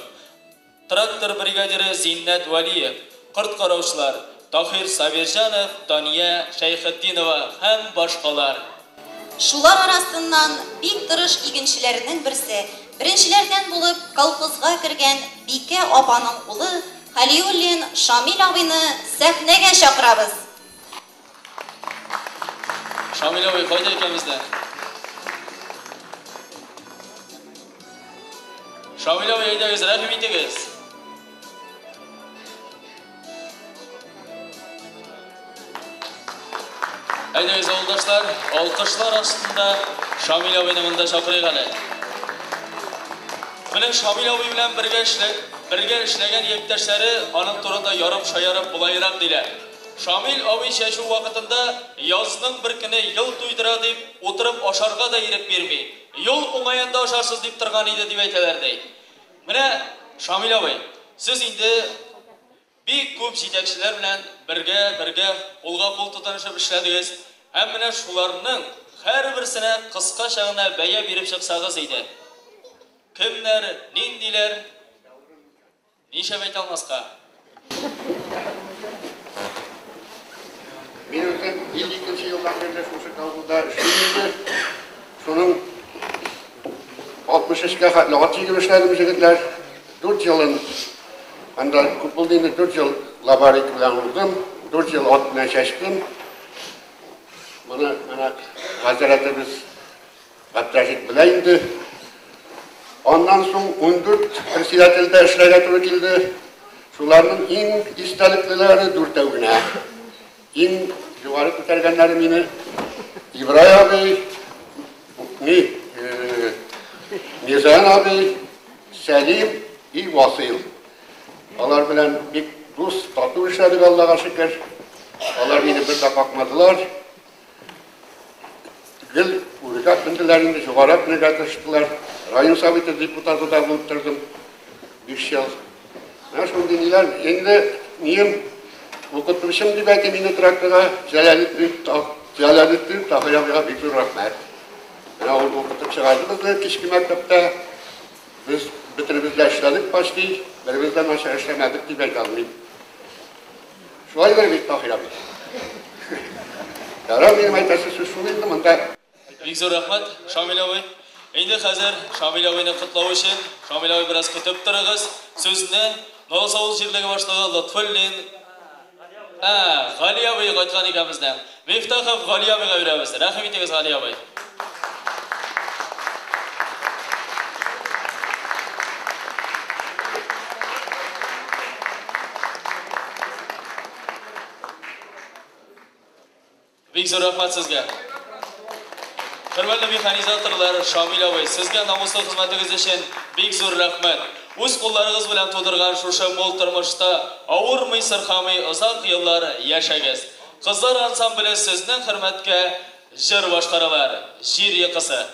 трактор бригадиры Зиннәт Вәлиев, корт караучылар Таһир Сабирҗанов, Дания Шәйхетдинова һәм башкалар. Шулар арасыннан бик тырыш игенчеләрнең берсе, беренчеләрдән булып колхозга кергән Бикә апаның улы Хәлиуллин Шамил абыйны сәхнәгә чакырабыз. Шамил абый кайда икән бездә? Шамил абый, әйдәгез, рәхим итегез. Әйдәгез, авылдашлар, алкышлар астында Шамил абыйны монда чакырыйк әле. Менә Шамил абый белән бергә эшләп, бергә эшләгән яшьтәшләре аның турында ярым шаярып болайрак диләр. Шамил абый чәчү вакытында язның бер көне ел туйдыра дип, утырып ашарга да ирек бирми. Юл уңаенда ашарсыз дип торган иде дип әйтәләр ди. Менә Шамил абый, сез инде бик күп җитәкчеләр белән бергә-бергә кулга-кул тотынышып эшләдегез. Һәм менә шуларның һәрберсенә кыскача гына бәя биреп чыксагыз иде. Кемнәр, ниндиләр? Нишләп әйтә алмаска? Мин үзем 52 елдан бирле шушы колхозда эшлим инде. Шуның 63-кә хәтле ат җигеп эшләдем, җегетләр. 4 елын анда күп булды инде, 4 ел лабарик белән урдым, 4 ел ат белән чәчтем. Моны менә хәзрәтебез Габдрәшит белә инде. Аннан соң 14 председательдә эшләргә туры килде. Шуларның иң истәлеклеләре дүртәү генә. Иң югары күтәргәннәре мине Ибрай абый, ни, Мирзаян абый, Сәлим и Васыйл. Алар белән бик дус, тату эшләдек, Аллага шөкер. Алар мине бер дә какмадылар. Гел үргә менделәр инде, югарырак менергә тырыштылар. Район советы депутаты да булып тордым 5 ел. Менә шундый ниләр. Инде минем укытучым дип әйтим инде тракторга, Җәләлетдин Таһир абыйга бик зур рәхмәт. Менә ул укытып чыгарды безне кичке мәктәптә. Без бөтенебез дә эшләдек почти, беребез дә начар эшләмәдек дип әйтә алмыйм. Шулайдыр бит, Таһир абый? Ярар, минем әйтәсе сүз шул инде монда. Бик зур рәхмәт, Шамил абый. Инде хәзер Шамил абыйны котлау өчен, Шамил абый, бераз көтеп торыгыз, сүзне Налас авыл җирлеге башлыгы Лотфуллин, ә, Гали абый кайткан икән бездән. Мифтахов Гали абыйга бирәбез. Рәхим итегез, Гали абый. Бик зур рәхмәт сезгә. Хөрмәтле механизаторлар, Шамил абый, сезгә намуслы хезмәтегез өчен бик зур рәхмәт. Үз кулларыгыз белән тудырган шушы мул тормышта авырмый, сырхамый озак еллар яшәгез. Кызлар ансамбле сезнең хөрмәткә җыр башкаралар. Җир йокысы.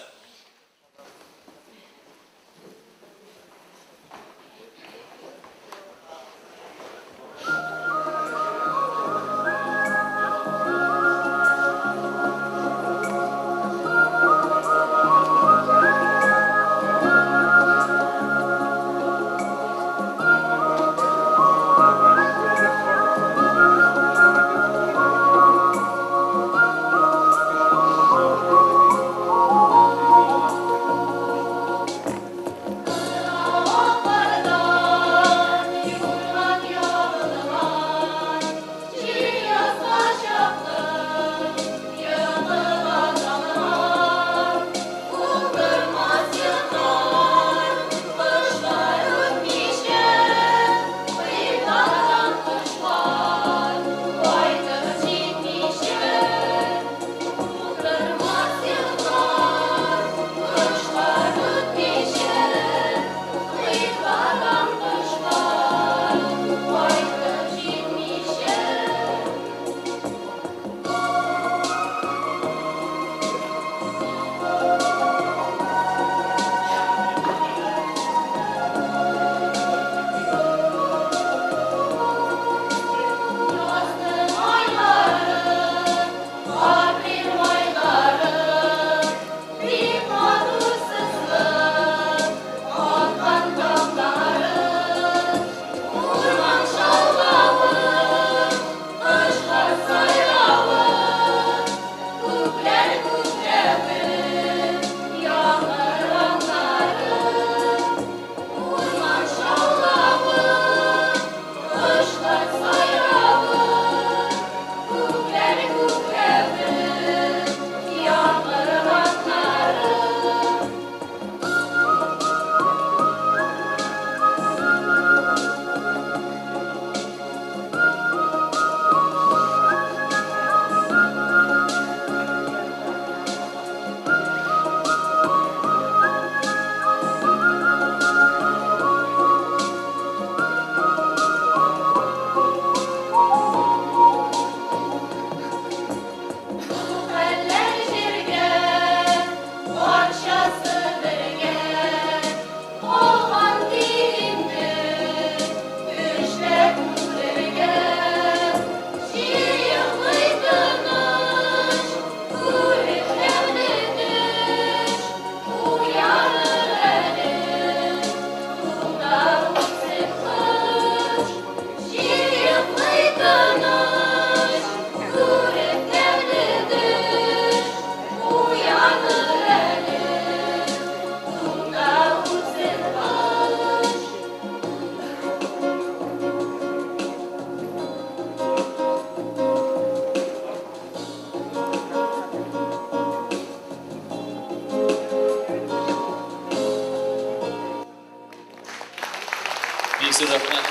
Бик зур рәхмәт.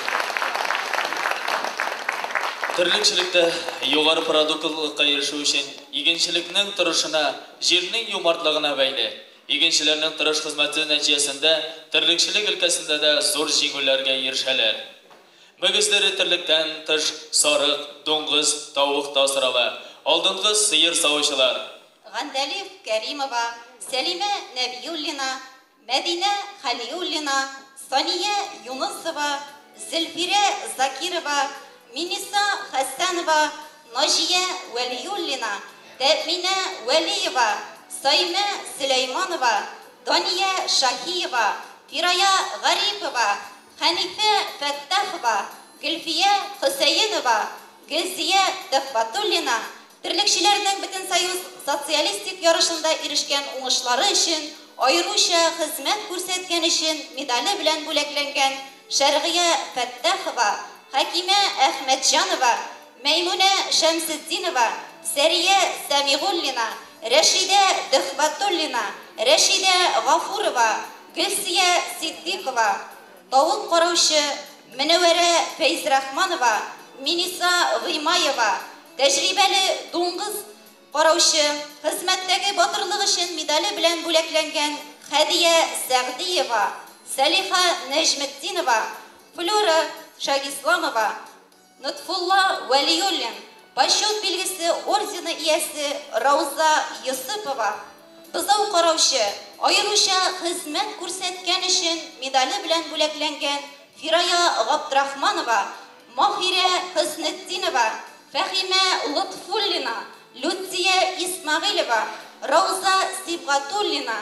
Терлекчелектә югары продуктлылыкка ирешү өчен игенчелекнең торышына, җирнең юмартлыгына бәйле. Игенчеләрнең тырыш хезмәте нәтиҗәсендә терлекчелек өлкәсендә дә зур җиңүләргә ирешәләр. Мөгезле эре терлектән тыш сарык, дуңгыз, тавык та асрала. Алдынгы сыер савучылар. Гандәлиф Кәримова, Сәлимә Нәбиуллина, Мәдинә Хәлиуллина, Сания Юнысова, Зөлфирә Закирова, Миниса Хәсәнова, Наҗия Вәлиуллина, Тәэминә Вәлиева, Саймә Сөләйманова, Дания Шаһиева, Фирая Гарипова, Хәнифә Фәттахова, Гөлфия Хөсәенова, Гөлзия Төхфәтуллина терлекчеләрнең Бөтенсоюз социалистик ярышында ирешкән уңышлары өчен аеруча хезмәт күрсәткән өчен медале белән бүләкләнгән Шәргыя Фәттахова, Хәкимә Әхмәтҗанова, Мәймүнә Шәмсетдинова, Сәрия Сәмигуллина, Рәшидә Төхвәтуллина, Рәшидә Гафурова, Гөлсия Ситдыйкова, тавык караучы Мөнәвәрә Фәйзрахманова, Миниса Гыймаева, тәҗрибәле дуңгыз караучы, Хезмәттәге батырлык өчен медале белән бүләкләнгән Хәдия Сәгъдиева, Сәлиха Нәҗметдинова, Флюра Шагисламова, Нотфулла Вәлиуллин, Почет билгесе ордены иясе Рауза Йосыпова, бозау караучы, аеруча хезмәт күрсәткән өчен медале белән бүләкләнгән Фирая Габдрахманова, Маһирә Хөснетдинова, Фәһимә Лотфуллина, Люция Исмәгыйлева, Рауза Сибгатуллина,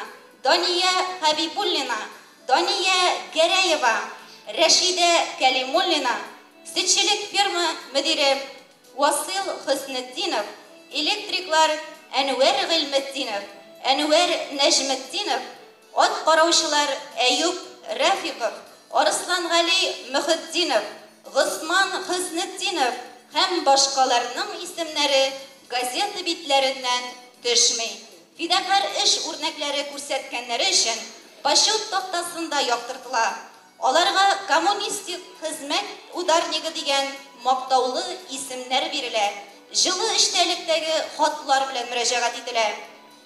Дания Хәбибуллина, Дания Гәрәева, Рәшидә Кәлимуллина, сөтчелек ферма мөдире Васил Хөснетдинов, электриклар Әнвәр Гыйльметдинов, Әнвәр Нәҗметдинов, ат караучылар Әюп Рәфиков, Арыслангали Мөхетдинов, Госман Хөснетдинов һәм башкаларның исемнәре газета битләреннән төшми. Фидакарь эш үрнәкләре күрсәткәннәре өчен Почет тактасында яктыртыла. Аларга Коммунистик хезмәт ударнигы дигән мактаулы исемнәр бирелә, җылы эчтәлектәге хатлар белән мөрәҗәгать ителә.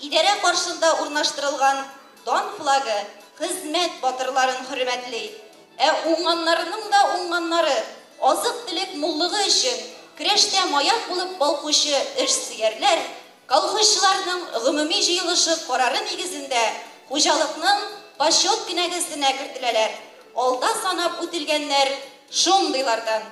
Идарә каршында урнаштырылган Дан флагы хезмәт батырларын хөрмәтли. Ә уңганнарының да уңганнары, азык-төлек муллыгы өчен көрәштә маяк булып балкучы эшсөярләр Колхозчыларның гомуми җыелышы карары нигезендә хуҗалыкның Почет кенәгәсенә кертеләләр. Алда санап үтелгәннәр шундыйлардан.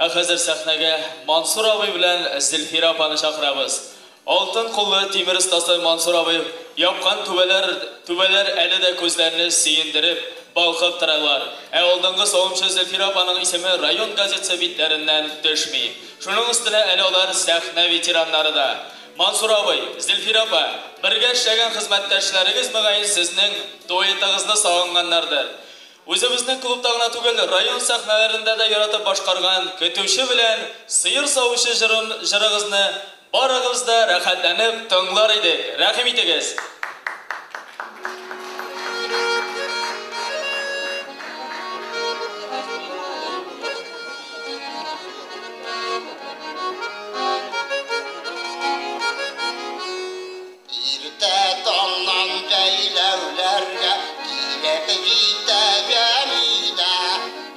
Ә хәзер сәхнәгә Мансур абый белән Зөлфирә апаны чакырабыз. Алтын куллы тимер остасы Мансур абый япкан түбәләр түбәләр әле дә күзләрне сөендереп, балкып торалар. Ә алдынгы савымчы Зөлфирә апаның исеме район газетасы битләреннән төшми. Шуның өстенә әле алар сәхнә ветераннары да. Мансур абый, Зөлфирә апа, бергә эшләгән хезмәттәшләрегез, мөгаен, сезнең дуэтыгызны сагынганнардыр. Үзебезнең клубта гына түгел, район сәхнәләрендә дә яратып башкарган Көтүче белән Сыер савучы җырын, җырыгызны барыгыз да рәхәтләнеп тыңлар идек. Рәхим итегез! Иртә таңнан җәйләүләргә килеп җитә Җәмилә.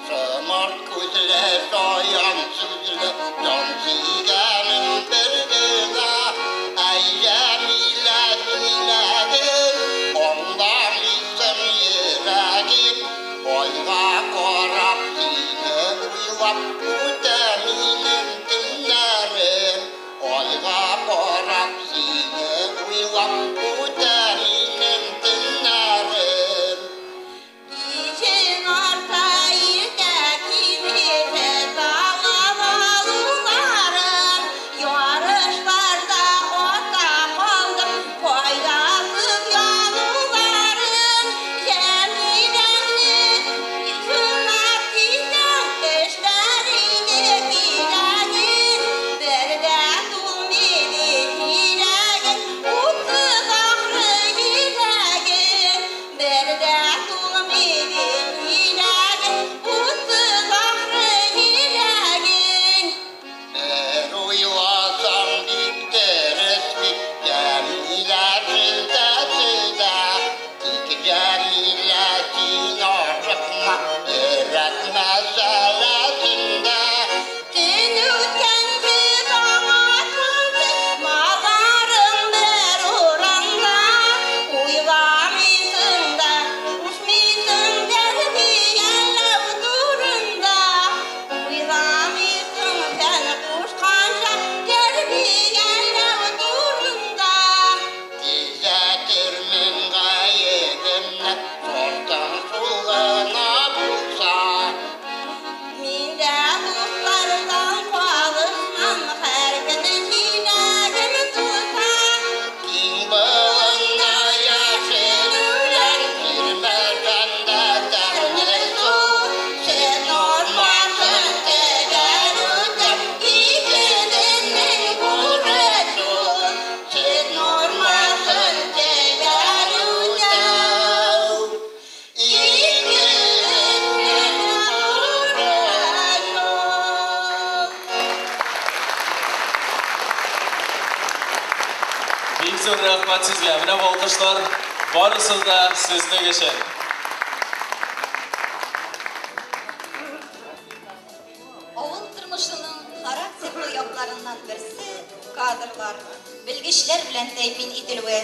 Шомырт күзле, шаян сүзле, җан сөйгәнем бер генә. Әй, Җәмилә, сөйлә Бик зур рәхмәт сезгә. Менә бу алкышлар барысы да сезнең өчен. Авыл тормышының характерлы якларыннан берсе кадрлар, белгечләр белән тәэмин ителүе,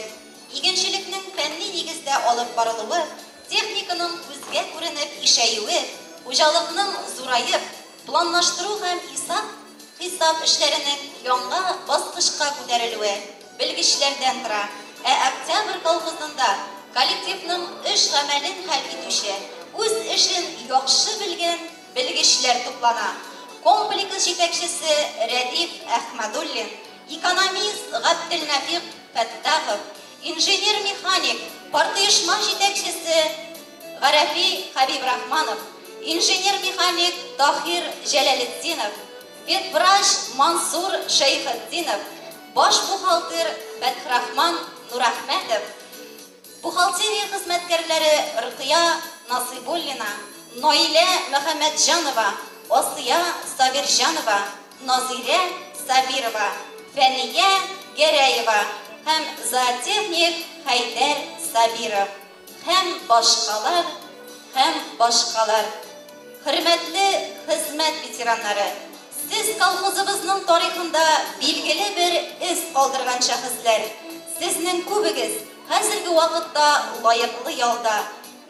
игенчелекнең фәнни нигездә алып барылуы, техниканың күзгә күренеп ишәюе, хуҗалыкның зураеп, планлаштыру һәм исап хисап эшләренең яңа баскычка күтәрелүе белгечләрдән тора. Ә Октябрь колхозында коллективның эш гамәлен хәл итүче, үз эшен яхшы белгән белгечләр туплана. Комплекс җитәкчесе Рәдиф Әхмәдуллин, экономист Габделнәфикъ Фәттахов, инженер-механик, партоешма җитәкчесе Гарәфи Хәбибрахманов, инженер-механик Таһир Җәләлетдинов, ветврач Мансур Шәйхетдинов, баш бухгалтер Фәтхрахман Нурәхмәтов, бухгалтерия хезмәткәрләре Ркыя Насыйбуллина, Наилә Мөхәммәтҗанова, Асия Сабирҗанова, Назыйрә Сабирова, Фәния Гәрәева һәм зоотехник Хәйдәр Сабиров һәм башкалар, һәм башкалар. Хөрмәтле хезмәт ветераннары, сез колхозыбызның тарихында билгеле бер эз калдырган шәхесләр. Сезнең күбегез хәзерге вакытта лаеклы ялда.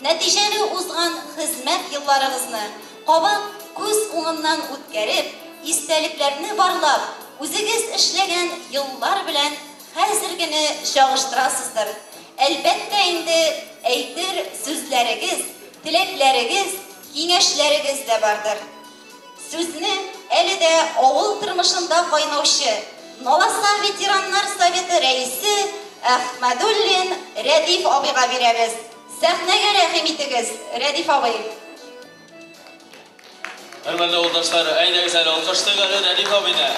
Нәтиҗәле узган хезмәт елларыгызны кабат күз уңыннан үткәреп, истәлекләрне барлап, үзегез эшләгән еллар белән хәзергене чагыштырасыздыр. Әлбәттә инде, әйтер сүзләрегез, теләкләрегез, киңәшләрегез дә бардыр. Сүзне әле дә авыл тормышында кайнаучы Наласа ветераннар советы рәисе Әхмәдуллин Рәдиф абыйга бирәбез. Сәхнәгә рәхим итегез, Рәдиф абый. Хөрмәтле авылдашлар, әйдәгез әле алкышлыйк әле Рәдиф абыйны.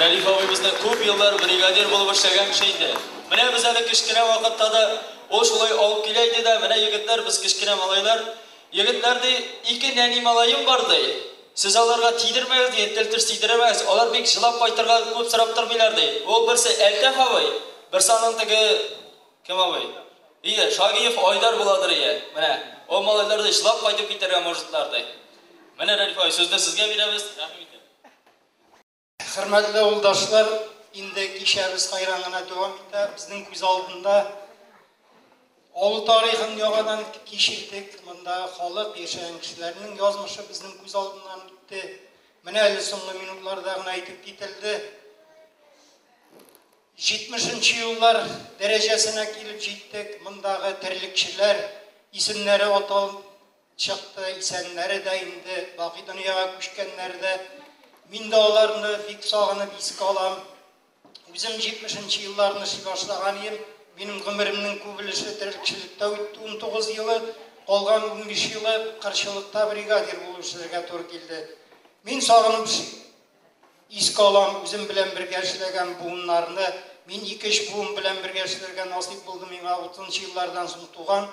Рәдиф абый безне күп еллар бригадир булып эшләгән кеше инде. Менә без әле кечкенә вакытта да ул шулай алып килә иде дә, менә егетләр, без кечкенә малайлар, егетләр ди, ике нәни малаем бар ди. Сез аларга тидермәгез ди, тел-теш тидермәгез, алар бик җылап кайтырга күп сорап тормыйлар ди. Ул берсе Әлтәф абый, берсе аның теге кем абый? Ие, Шагиев Айдар буладыр ие. Менә, ул малайлар ди, җылап кайтып китәргә можетлар ди. Менә Рәдиф абый, сүзне сезгә бирәбез. Рәхим итегез. Хөрмәтле авылдашлар, инде кичәбез хайран гына дәвам итә. Безнең күз алдында авыл тарихын яңадан кичердек. Монда халык яшәгән кешеләрнең язмышы безнең күз алдыннан үтте. Менә әле соңгы минутларда гына әйтеп кителде. 70 нче еллар дәрәҗәсенә килеп җиттек. Мондагы терлекчеләр исемнәре аталып Чыкты, исәннәре дә инде, бакый дөньяга күчкәннәре дә. Мин дә аларны бик сагынып искә алам. Үзем 70 нче елларны эшли башлаган идем. Минем гомеремнең күп өлеше терлекчелектә үтте, 19 елы, калган 15 елы кырчылыкта бригадир булып эшләргә туры килде. Мин сагынып искә алам үзем белән бергә эшләгән буыннарны. Мин ике-өч буын белән бергә эшләргә насыйп булды миңа, 30 нчы еллардан соң туган.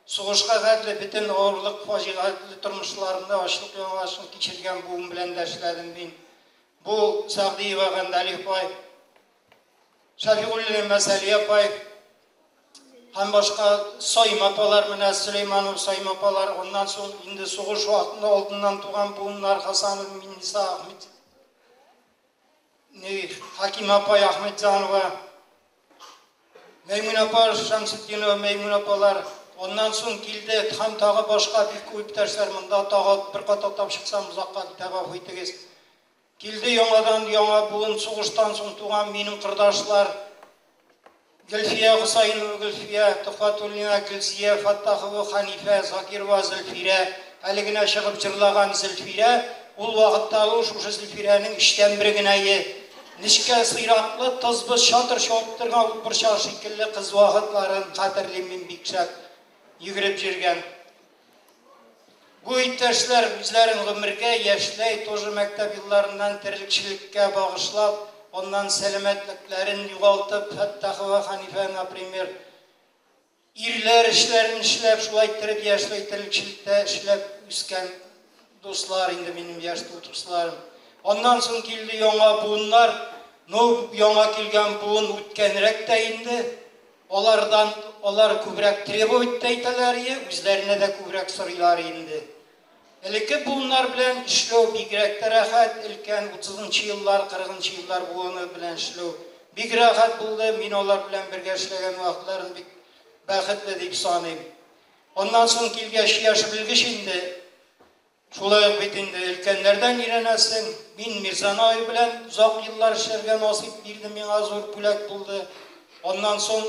Сугышка хәтле бөтен авырлык, фаҗигале тормышларны, ачлык-ялангачлык кичергән буын белән дә эшләдем мин. Бу Сәгъдиева Гандәлиф бай, Шәфигуллина Мәсәлия апай һәм башка Саим апалар, менә Сөләйманов Саим апалар, аннан соң инде сугыш вакытында алдыннан туган буыннар Хасанов Минниса Ахмед, Хаким апай Ахмедзанова, Мәймүн апа Шәмсетдинова, Мәймүн апалар, аннан соң килде һәм тагы башка бик күп иптәшләр монда тагы бер кат атап чыксам озакка китә, гафу итегез. Килде яңадан яңа буын сугыштан соң туган минем кордашлар. Гөлфия Хусаинова Гөлфия, Төхвәтуллина Гөлзия, Фаттахова Хәнифә, Закирова Зөлфирә, әле генә чыгып җырлаган Зөлфирә, ул вакыттагы шушы Зөлфирәнең өчтән бере генә ие. Нечкә сыйраклы, тозбыз чатыр чабып торган ут борчагы шикелле кыз вакытларын хәтерлим мин бик шәп йөгереп йөргән. Бу иптәшләр үзләрен гомергә яшьләй тоже мәктәп елларыннан терлекчелеккә багышлап, аннан сәламәтлекләрен югалтып, Фәттахова Хәнифә, например, Ирләр эшләрен эшләп, шулай иттереп яшьләй терлекчелектә эшләп үскән дуслар инде минем яшь дусларым. Аннан соң килде яңа буыннар. Ну, яңа килгән буын үткәнрәк тә инде. Алардан алар күбрәк требовать тә итәләр ие, үзләренә дә күбрәк сорыйлар инде. Элекке буыннар белән эшләү бигрәк тә рәхәт, өлкән 30 нчы еллар, 40 нчы еллар буыны белән эшләү бик рәхәт булды. Мин алар белән бергә эшләгән вакытларын бик бәхетле дип саныйм. Аннан соң килгәч яшь белгеч инде, шулай ук бит инде өлкәннәрдән өйрәнәсең. Мин Мирзанаев белән озак еллар эшләргә насыйп бирде, миңа зур бүләк булды. Аннан соң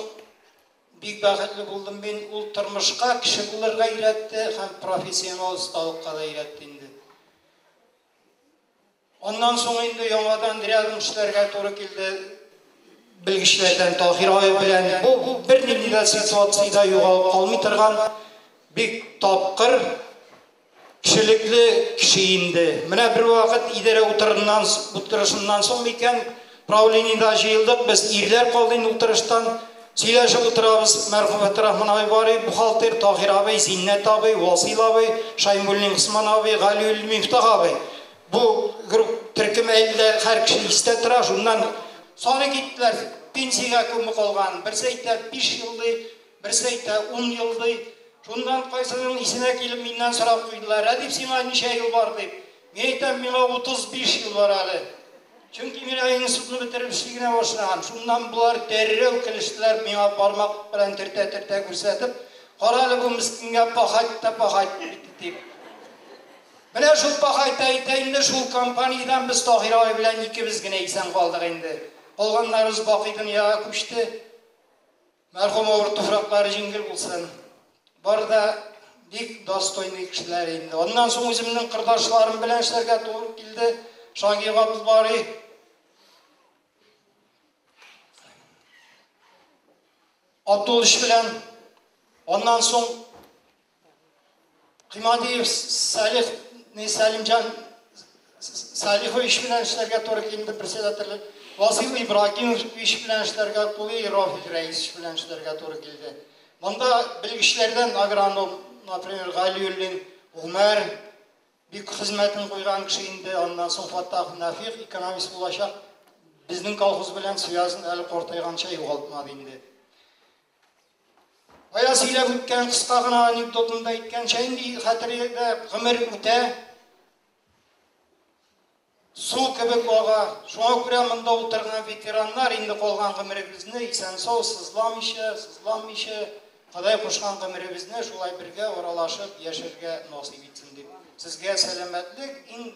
бик бәхетле булдым мин. Ул тормышка кеше булырга өйрәтте һәм профессионал осталыкка да өйрәтте инде. Аннан соң инде яңадан рядом эшләргә туры килде белгечләрдән Таһир абый белән. Бу бернинди дә ситуациядә югалып калмый торган бик тапкыр, кешелекле кеше инде. Менә бервакыт идарә утырыннан, утырышыннан соң микән, правлениедә җыелдык, без ирләр калды инде утырыштан. Сөйләшеп утырабыз, мәрхүм Фәтрахман абый бар иде, бухгалтер, Таһир абый, Зиннәт абый, Васил абый, Шаймуллин Госман абый, Галиуллин Мифтах абый. Бу групп төркем әле дә һәр кеше истә тора, шуннан саный киттеләр, пенсиягә күпме калган, берсе әйтә 5 ел ди, берсе әйтә 10 ел ди. Шуннан кайсының исенә килеп миннән сорап куйдылар, Рәдиф, сиңа ничә ел бар дип. Мин әйтәм, миңа 35 ел бар әле. Чөнки мин әле институтны бетереп эшли генә башлаган. Шуннан болар дәррәү көлештеләр, миңа бармак белән төртә-төртә күрсәтеп, кара әле бу мескенгә пахать та пахать бит дип. Менә шул пахать та әйтә инде, шул компаниядән без Таһир абый белән икебез генә исән калдык инде. Калганнарыбыз бакый дөньяга күчте. Мәрхүм авыр туфраклары җиңел булсын. Бар да бик достойный кешеләр инде. Аннан соң үземнең кырдашларым белән эшләргә туры килде. Шагир Габдулбари. Абдулыч белән. Аннан соң Гыймадиев Салих, не Салимҗан Салихович белән эшләргә туры килде председатель. Васил Ибрагимович белән эшләргә, Тулый Рафил Рәисович белән эшләргә туры килде. Монда белгечләрдән агроном, например, Галиуллин Гумәр бик хезмәтен куйган кеше инде. Аннан соң Фаттахов Нафик экономист булачак. Безнең колхоз белән связын әле картайганча югалтмады инде. Бая сөйләп үткән кыска гына анекдотында әйткәнчә, инде хәтердә гомер үтә, су кебек ага. Шуңа күрә монда утырган ветераннар инде калган гомеребезне исән-сау, сызламыйча, сызланмыйча, Ходай кушкан гомеребезне шулай бергә аралашып яшәргә насыйп итсен дип. Сезгә сәламәтлек, иң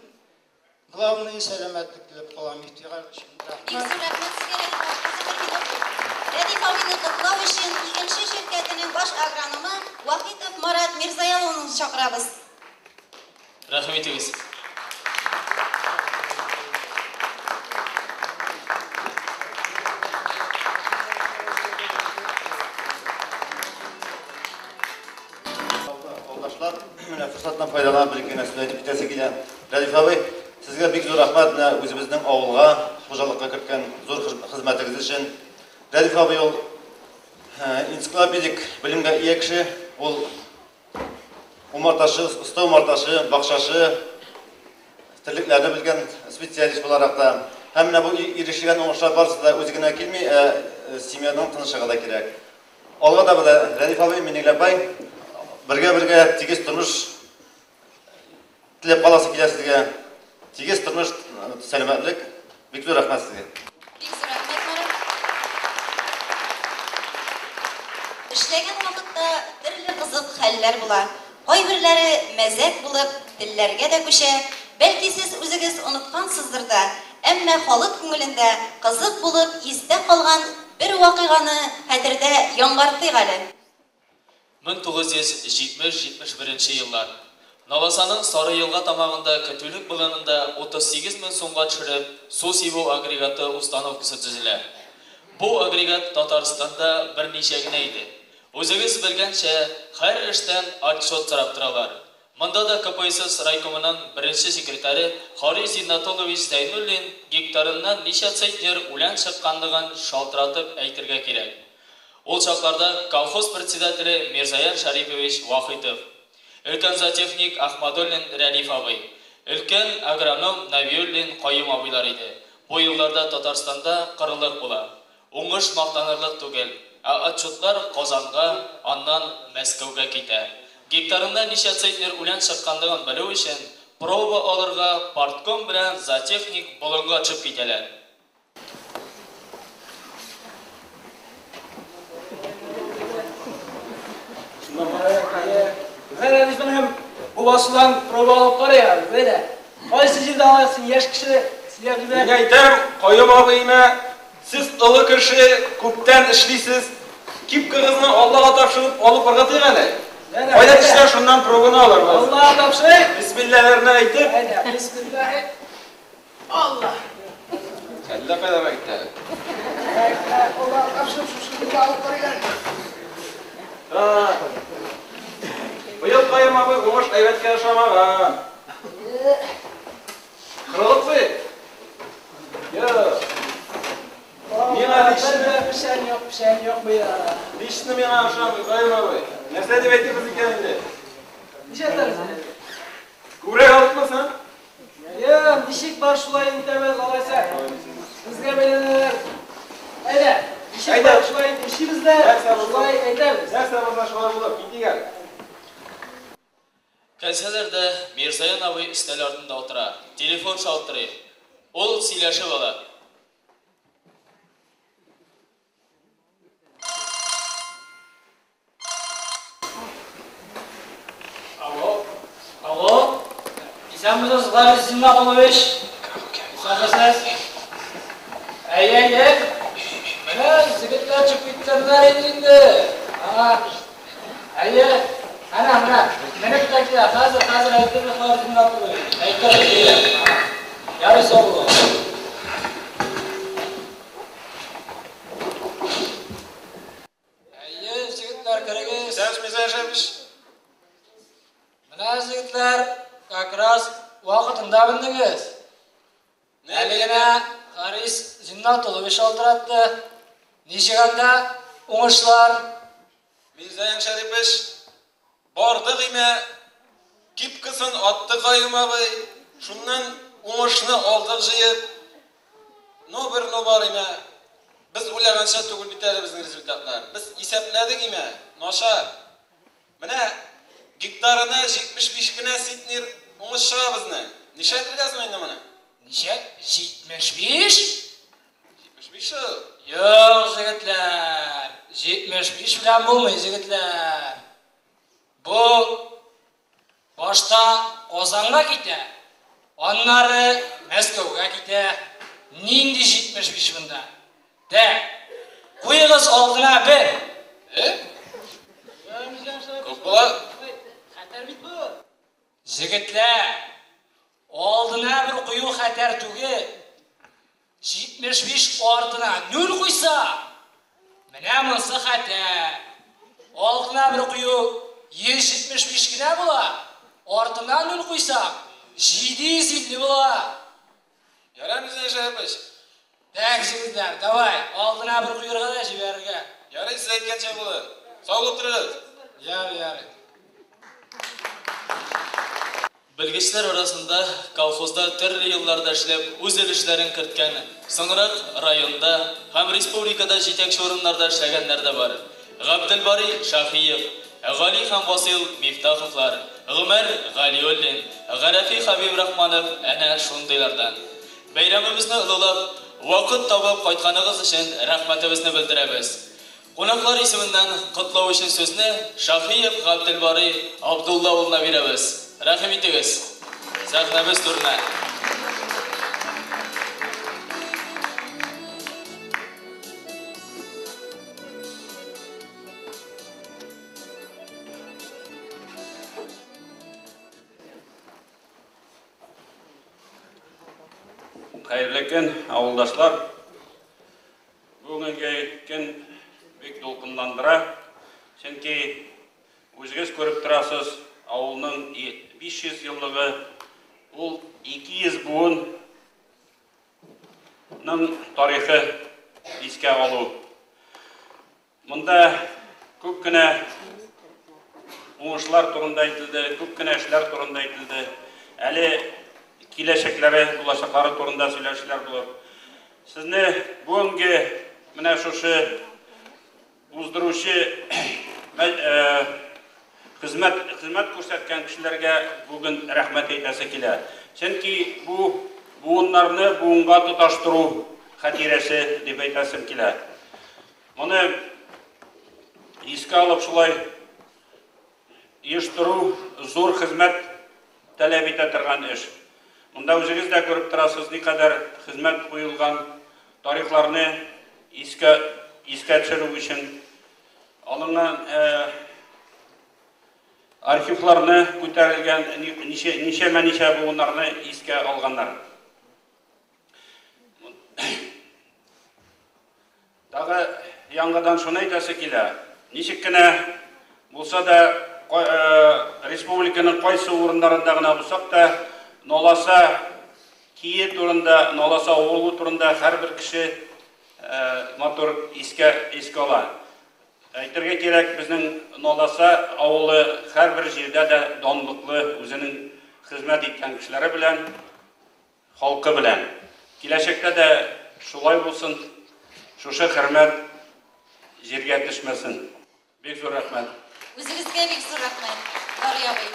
Главное сәламәтлек теләп калам игътибар өчен рәхмәт. Бик зур рәхмәт сезгә, Рәдиф абый. Хәзер бер минут. Рәдиф абыйны котлау өчен Игенче ширкәтенең баш агрономы Вахитов Марат Мирзаян улын чакырабыз. Рәхим итегез. Авылдашлар, менә форсаттан файдаланып бер-ике генә сүз әйтеп китәсе килә. Рәдиф абый, сезгә бик зур рәхмәт, менә үзебезнең авылга, хуҗалыкка керткән зур хезмәтегез өчен. Рәдиф абый ул энциклопедик белемгә ия кеше, ул умартачы, оста умартачы, бакчачы, терлекләрне белгән специалист буларак та. Һәм менә бу ирешелгән уңышлар барысы да үзе генә килми, ә семьяның тынычлыгы да кирәк. Алга таба да Рәдиф абый, Миннегөл апай, бергә-бергә тигез тормыш теләп каласы килә сезгә. Тигез тормыш, сәламәтлек. Бик зур рәхмәт сезгә. Бик зур рәхмәт, Марат. Эшләгән вакытта төрле кызык хәлләр була. Кайберләре мәзәк булып телләргә дә күчә. Бәлки сез үзегез оныткансыздыр да, әмма халык күңелендә кызык булып истә калган бер вакыйганы хәтердә яңгартыйк әле. 1970-71 еллар. Наласаның Сары Елга тамагында көтүлек болынында 38 мең сумга төшереп су сибү агрегаты установкасы төзелә. Бу агрегат Татарстанда берничә генә иде. Үзегез белгәнчә, һәр эштән отчет сорап торалар. Монда да КПСС райкомының беренче секретаре Харис Зиннатуллович Зәйнуллин гектарыннан ничә центнер үлән чыкканлыгын шалтыратып әйтергә кирәк. Ул чакларда колхоз председателе Мирзаян Шәрипович Вахитов, өлкән зоотехник Ахмадуллин Рәлиф абый, Өлкән агроном Нәбиуллин Каюм абыйлар иде. Бу елларда Татарстанда кырылык була. Уңыш мактанырлык түгел. Ә отчетлар Казанга, аннан Мәскәүгә китә. Гектарында ничә центнер үлән чыкканлыгын белү өчен, проба алырга партком белән зоотехник болынга төшеп китәләр. Менә без моны бу басудан проба алып карыйк әле, әйдә. Кайсы җирдә аласың, яшь кеше сөйләп җибәр. Мин әйтәм, Каюм абыема, сез олы кеше, күптән эшлисез. Кипкагызны Аллага тапшырып алып ыргытыйк әле. Кайда төшсә, шуннан пробаны алырбыз. Аллага тапшырыйк. Бисмилләләрне әйтеп. Әйдә, бисмиллаһи. Алла. Әллә кайда китте әле. Аллага тапшырып шушы җирдә алып карыйк әле. Быел Каюм абый уңыш әйбәткә ошамаган. Кырылып бит. Юк. Миңа лично печән юк, печән юк быел. Лично миңа ошамый, Каюм абый. Нәрсә дип әйтәбез икән инде? Нишләтәбез? Күбрәк алыпмы соң? Юк, ничек бар шулай итәбез алайса. Безгә бәйләнәләр. Әйдә, ничек бар шулай эшлибез дә, шулай әйтәбез. Нәрсә булса шулай булыр, китик әле. Керсәләр дә, Мирзаян абый өстәл артында утыра. Телефон шалтырый. Ул сөйләшеп ала. Алло. Алло. Исәнмесез, Гариф Зиннәтуллович. Исәнмесез. Әйе, әйе. Менә егетләр чыгып киткәннәр иде инде. Ага. Әйе. Әнә, менә. Менеп тә килә. Хәзер, хәзер әйтербез, Гариф Зиннәтуллович. Әйтербез, әйе. Ага. Ярый, сау булыгыз. Әйе, егетләр, керегез. Исәнмесез, Мирзаян Шәрипович. Менә егетләр, как раз вакытында белдегез. Әле генә Харис Зиннатуллович шалтыратты. Ничек анда уңышлар? Мирзаян Шәрипович, бардык име, кипкасын атты Каюм абый, шуннан уңышны алдык җыеп. Но бер но бар име, без уйлаганча түгел бит әле безнең результатлар. Без исәпләдек име, начар. Менә гектарына 75 кенә центнер уңыш чыга безнең. Нишләтергә соң инде моны? Ничә? 75? 75 шул. Юк, егетләр, 75 белән булмый, егетләр. Бу башта Казанга китә, аннары Мәскәүгә китә. Нинди 75 монда? Дә, куегыз алдына бер. Э? Күп була. Хәтәр бит бу. Егетләр, алдына бер кую хәтәр түгел. 75 артына 0 куйса, менә монысы хәтәр. Алдына бер кую 175 кенә була, артына 0 куйсак, 750 була. Ярар, Мирзаян Шәрипович. Так, егетләр, давай, алдына бер куерга да җибәрергә. Ярый, сез әйткәнчә булыр. Сау булып торыгыз. Ярый, ярый. Белгечләр арасында колхозда төрле елларда эшләп үз өлешләрен керткән, соңрак районда һәм республикада җитәкче урыннарда эшләгәннәр дә бар. Габделбари Шаһиев, Гали һәм Васил Мифтаховлар, Гомәр Галиуллин, Гарәфи Хәбибрахманов әнә шундыйлардан. Бәйрәмебезне олылап, вакыт табып кайтканыгыз өчен рәхмәтебезне белдерәбез. Кунаклар исеменнән котлау өчен сүзне Шаһиев Габделбари Абдулла улына бирәбез. Рәхим итегез. Сәхнәбез түренә. Хәерле көн, авылдашлар. Бүгенге көн бик дулкынландыра. Чөнки үзегез күреп торасыз, авылның 500 еллыгы, ул 200 буынның тарихы искә алу. Монда күп кенә уңышлар турында әйтелде, күп кенә эшләр турында әйтелде. Әле киләчәкләре, булачаклары турында сөйләшүләр булыр. Сезне бүгенге менә шушы уздыручы хезмәт күрсәткән кешеләргә бүген рәхмәт әйтәсе килә. Чөнки бу буыннарны буынга тоташтыру хатирәсе дип әйтәсем килә. Моны искә алып шулай оештыру зур хезмәт таләп итә торган эш. Монда үзегез дә күреп торасыз, никадәр хезмәт куелган тарихларны искә төшерү өчен алынган архивларны күтәрелгән ничәмә-ничә буыннарны искә алганнар. Тагы яңадан шуны әйтәсе килә. Ничек кенә булса да республиканың кайсы урыннарында гына булсак та, Наласа кие турында, Наласа авылы турында һәрбер кеше матур искә ала. Әйтергә кирәк, безнең Наласа авылы һәрбер җирдә дә данлыклы, үзенең хезмәт иткән кешеләре белән, халкы белән. Киләчәктә дә шулай булсын, шушы хөрмәт җиргә төшмәсен. Бик зур рәхмәт. Үзегезгә бик зур рәхмәт, Барый абый.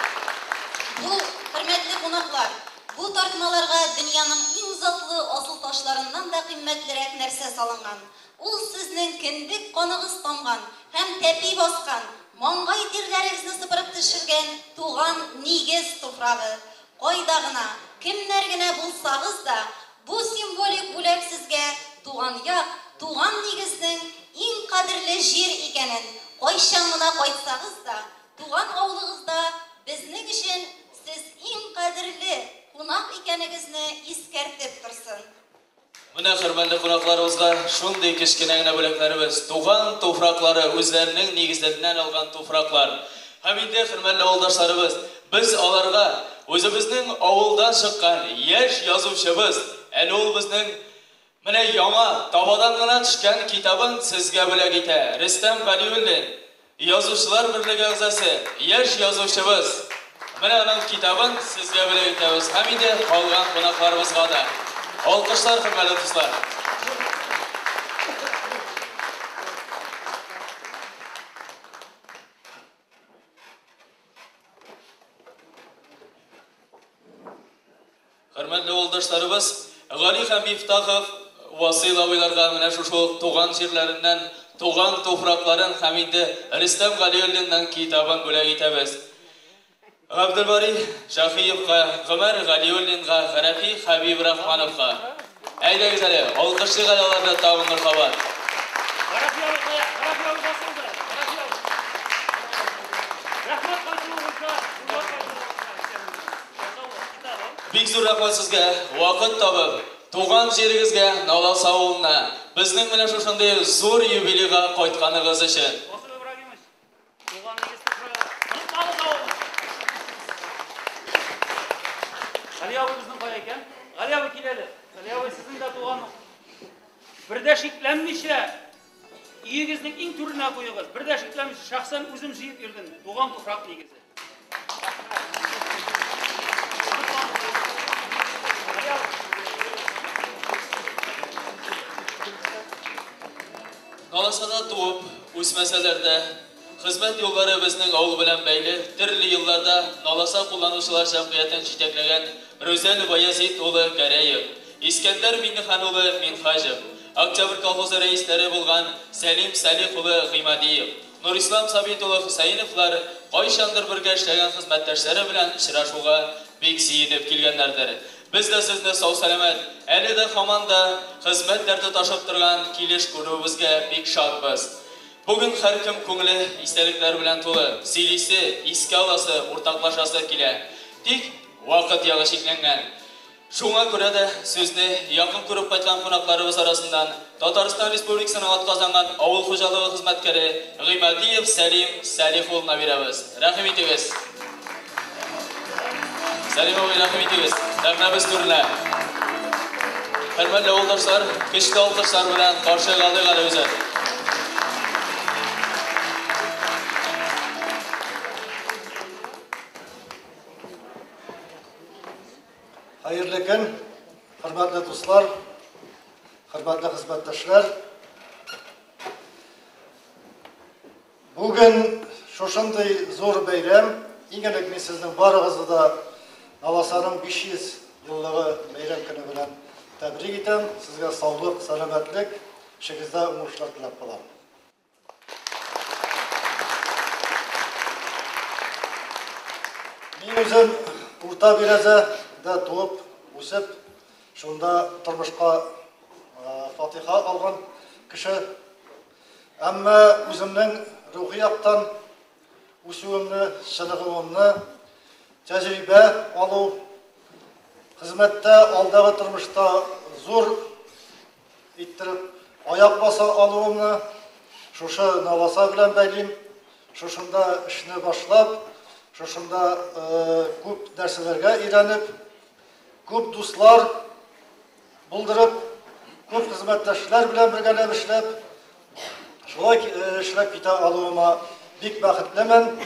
Бу, хөрмәтле кунаклар, бу тартмаларга дөньяның иң затлы асыл ташларыннан да кыйммәтлерәк нәрсә салынган. Ул сезнең кендек каныгыз тамган һәм тәпи баскан, маңгай тирләрегезне сыпырып төшергән туган нигез туфрагы. Кайда гына, кемнәр генә булсагыз да, бу символик бүләк сезгә туган як, туган нигезнең иң кадерле җир икәнен, кайчан гына кайтсагыз да, туган авылыгызда безнең өчен сез иң кадерле кунак икәнегезне искәртеп торсын. Менә хөрмәтле кунакларыбызга шундый кечкенә генә бүләкләребез. Туган туфраклары, үзләренең нигезләреннән алган туфраклар. Һәм инде хөрмәтле авылдашларыбыз, без аларга үзебезнең авылдан чыккан яшь язучыбыз, әле ул безнең менә яңа табадан гына төшкән китабын сезгә бүләк итә. Рөстәм Галиуллин, Язучылар берлеге әгъзасы, яшь язучыбыз. Менә аның китабын сезгә бүләк итәбез һәм инде калган кунакларыбызга да. Алкышлар, хөрмәтле дуслар. Хөрмәтле авылдашларыбыз, Гали һәм Мифтахов Васыйл абыйларга менә шушы ук туган җирләреннән туган туфракларын һәм инде Рөстәм Галиуллинның китабын бүләк итәбез. Габделбари Шафиевка, Гомәр Галиуллинга, Гарәфи Хәбибрахмановка. Әйдәгез әле, алкышлыйк әле аларны тагын бер кабат. Гарәфи абый кая? Гарәфи абый басылды. Гарәфи абый. Рәхмәт кайтуыгызга. Зур кайтуыгызга. Бик зур рәхмәт сезгә, вакыт табып, туган җирегезгә, Налас авылына, безнең менә шушындый зур юбилейга кайтканыгыз өчен. Васил Ибрагимович, туган нигез туфрагы. Онытмагыз авылны. Гали абый безнең кая икән? Гали абый кил әле. Гали абый, сезнең дә туган бер дә шикләнмичә өегезнең иң түренә куегыз. Бер дә шикләнмичә, шәхсән үзем җыеп йөрдем. Туган туфрак нигезе. Наласада туып, үсмәсәләр дә, хезмәт юллары безнең авыл белән бәйле төрле елларда Наласа кулланучылар җәмгыятен җитәкләгән Рүзәл Баязит улы Гәрәев, Искәндәр Миңнехан улы Минһаҗев, Октябрь колхозы рәисләре булган Сәлим Сәлих улы Гыймадиев, Нурислам Сабит улы Хөсәеновлар кайчандыр бергә эшләгән хезмәттәшләре белән очрашуга бик сөенеп килгәннәрдер. Без дә сезне сау-сәламәт, әле дә һаман да хезмәт дәрте ташып торган килеш күрүебезгә бик шатбыз. Бүген һәркем күңеле истәлекләр белән тулы, сөйлисе, искә аласы, уртаклашасы килә. Тик вакыт ягы чикләнгән. Шуңа күрә дә сүзне якын күреп кайткан кунакларыбыз арасыннан Татарстан Республикасының атказанган авыл хуҗалыгы хезмәткәре Гыймадиев Сәлим Сәлих улына бирәбез. Рәхим итегез. Сәлим абый, рәхим итегез. Сәхнәбез түренә. Хөрмәтле авылдашлар, көчле алкышлар белән каршы алыйк әле үзен. Хәерле көн, хөрмәтле дуслар, хөрмәтле хезмәттәшләр. Бүген шушындый зур бәйрәм. Иң элек мин сезнең барыгызны да Наласаның 500 еллыгы бәйрәм көне белән тәбрик итәм. Сезгә саулык, сәламәтлек, эшегездә уңышлар теләп калам. Мин үзем Урта Бирәзәдә туып, үсеп, шунда тормышка фатиха алган кеше. Әмма үземнең рухи яктан үсүемне, чыныгуымны, тәҗрибә алу, хезмәттә алдагы тормышта зур иттереп аяк баса алуымны шушы Наласа белән бәйлим. Шушында эшне башлап, шушында күп нәрсәләргә өйрәнеп, күп дуслар булдырып, күп хезмәттәшләр белән бергәләп эшләп, шулай эшләп китә алуыма бик бәхетлемен.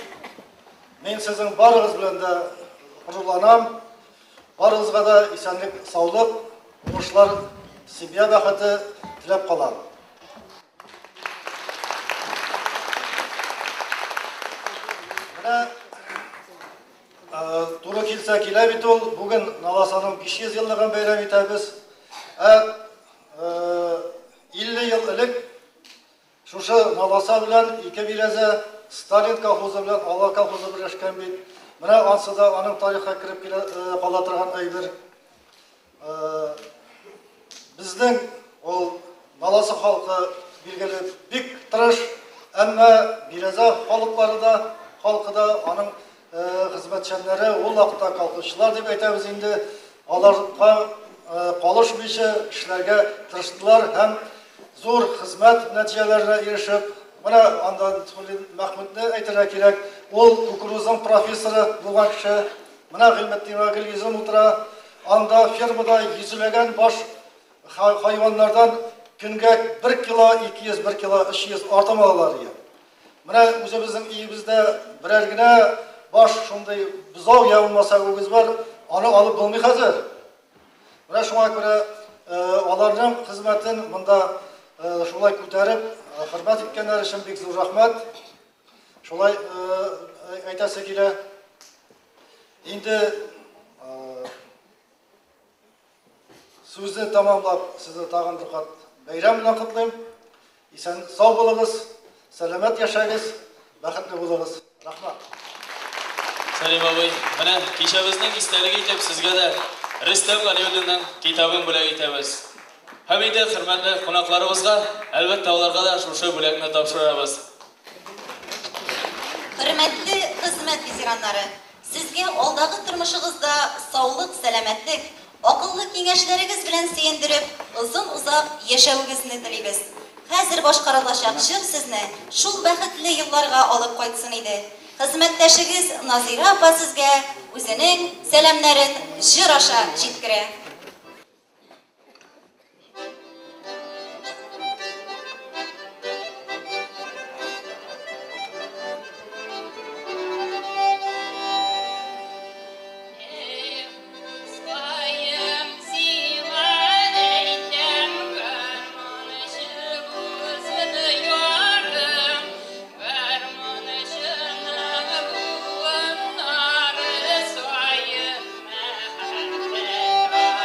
Мин сезнең барыгыз белән дә горурланам. Барыгызга да исәнлек, саулык, уңышлар, семья бәхете теләп калам. Менә туры килсә килә бит ул. Бүген Наласаның 500 еллыгын бәйрәм итәбез. Ә 50 ел элек шушы Наласа белән Ике Бирәзә, Сталин колхозы белән Алга колхозы берләшкән бит. Менә ансы да аның тарихка кереп килә кала торган әйбер. Безнең ул Наласа халкы билгеле бик тырыш, әмма Бирәзә халыклары да, халкы да аның хезмәтчәннәре, ул вакытта колхозчылар дип әйтәбез инде, аларга калышмыйча эшләргә тырыштылар һәм зур хезмәт нәтиҗәләренә ирешеп, менә анда Нотфуллин Мәхмүтне әйтергә кирәк, ул кукурузның профессоры булган кеше, менә Гыйльметдин Гөлйөзем утыра, анда фермада йөзләгән баш хайваннардан көнгә 1 кило 200, 1 кило 300 артым алалар икән. Менә үзебезнең өебездә берәр генә баш шундый бозау я булмаса үгез бар, аны алып булмый хәзер. Менә шуңа күрә аларның хезмәтен монда шулай күтәреп, хөрмәт иткәннәр өчен бик зур рәхмәт. Шулай әйтәсе килә. Инде сүзне тәмамлап, сезне тагын бер кат бәйрәм белән котлыйм. Исән сау булыгыз, сәламәт яшәгез, бәхетле булыгыз. Рәхмәт. Сәлим абый, менә кичәбезнең истәлеге итеп сезгә дә Рөстәм Галиуллинның китабын бүләк итәбез. Һәм инде хөрмәтле кунакларыбызга, әлбәттә, аларга да шушы бүләкне тапшырабыз. Хөрмәтле хезмәт ветераннары, сезгә алдагы тормышыгызда саулык, сәламәтлек, акыллы киңәшләрегез белән сөендереп, озын-озак яшәвегезне телибез. Хәзер башкарылачак җыр сезне шул бәхетле елларга алып кайтсын иде. Хезмәттәшегез Назыйра апа сезгә үзенең сәламнәрен җыр аша җиткерә. Гармунчы буыннары саен мәхәббәт.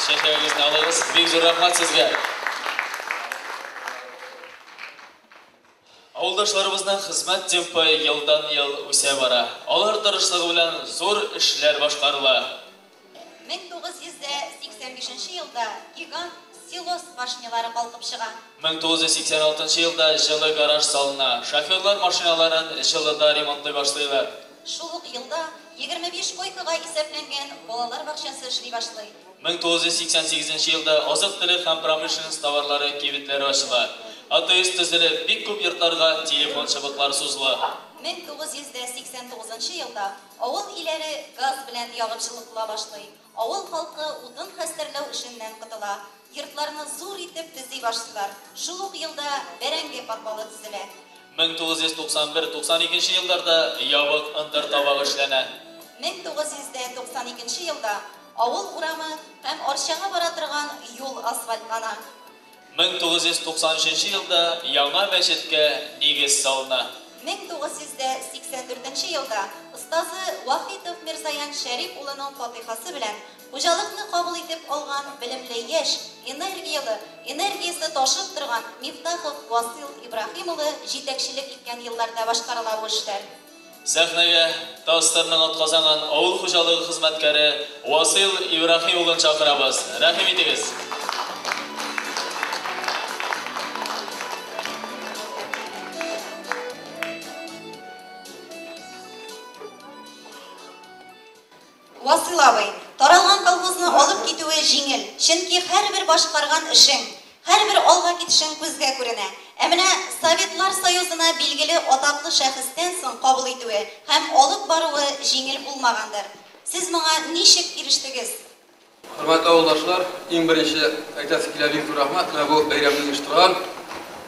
Чәчәгегезне алыгыз. Бик зур рәхмәт сезгә. Авылдашларыбызның хезмәт темпы елдан-ел үсә бара. Алар тырышлыгы белән зур эшләр башкарыла. 1985 елда гигант силос башнялары калкып чыга. 1986 елда җылы гараж салына. Шоферлар машиналарын җылыда ремонтлый башлыйлар. Шул ук елда 25 койкага исәпләнгән балалар бакчасы эшли башлый. 1988 елда азык-төлек һәм промышленность товарлары кибетләре ачыла. АТС төзелеп, бик күп йортларга телефон чыбыклары сузыла. 1989 елда авыл өйләре газ белән ягып җылытыла башлый. Авыл халкы утын хәстәрләү эшеннән котыла. Йортларны зур итеп төзи башлыйлар. Шул ук елда бәрәңге подвалы төзелә. 1991-92 елларда ябык ындыр табагы эшләнә. 1992 елда авыл урамы һәм Арчага бара торган юл асфальтлана. 1993 елда яңа мәчеткә нигез салына. 1984 елда остазы Вахитов Мирзаян Шәрип улының фатихасы белән хуҗалыкны кабул итеп алган белемле яшь, энергияле, энергиясе ташып торган Мифтахов Васил Ибраһим улы җитәкчелек иткән елларда башкарыла бу эшләр. Сәхнәгә ТАССРның атказанган авыл хуҗалыгы хезмәткәре Васил Ибраһим улын чакырабыз. Рәхим итегез. Васил абый, таралган колхозны алып китүе җиңел, чөнки һәрбер башкарган эшең, һәрбер алга китешең күзгә күренә. Ә менә Советлар Союзына билгеле атаклы шәхестән соң кабул итүе һәм алып баруы җиңел булмагандыр. Сез моңа ничек ирештегез? Хөрмәтле авылдашлар, иң беренче әйтәсе килә, бик зур рәхмәт менә бу бәйрәмне оештырган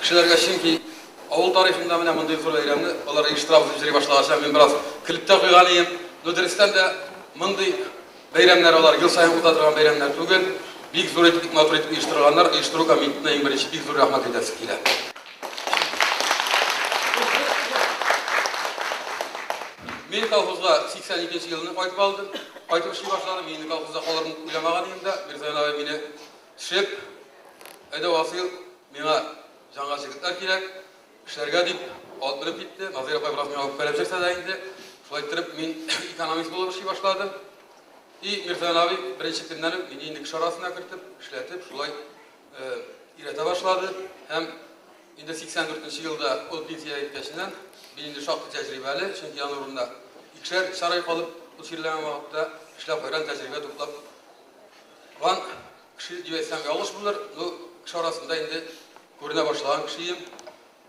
кешеләргә, чөнки авыл тарихында менә мондый зур бәйрәмне алар оештырабыз дип йөри башлагач, мин бераз көлеп тә куйган идем. Но дөрестән дә мондый бәйрәмнәр алар ел саен уза торган бәйрәмнәр түгел. Бик зур итеп, бик матур итеп оештырганнар. Оештыру комитетына иң беренче бик зур рәхмәт әйтәсе килә. Мин колхозга 82 елны кайтып алдым. Кайтып эшли башладым. Мин инде колхозда калырмын дип уйламаган идем дә. Мирзаян абый мине төшеп, әйдә, Васыйл, миңа җанга җегетләр кирәк, эшләргә дип алып менеп китте. Назыйр апай бераз миңа үпкәләп йөрсә дә инде. Шулай иттереп мин экономист булып эшли башладым. И Мирзаян абый беренче көннән үк мине инде кеше арасына кертеп, эшләтеп, шулай өйрәтә башлады. Һәм инде 84 елда ул пенсиягә киткәченнән мин инде шактый тәҗрибәле, чөнки аның урынына икешәр сарай калып, ул чирләгән вакытта эшләп кайран тәҗрибә туплап калган кеше дип әйтсәм ялгыш булыр, ну, кеше арасында инде күренә башлаган кеше идем.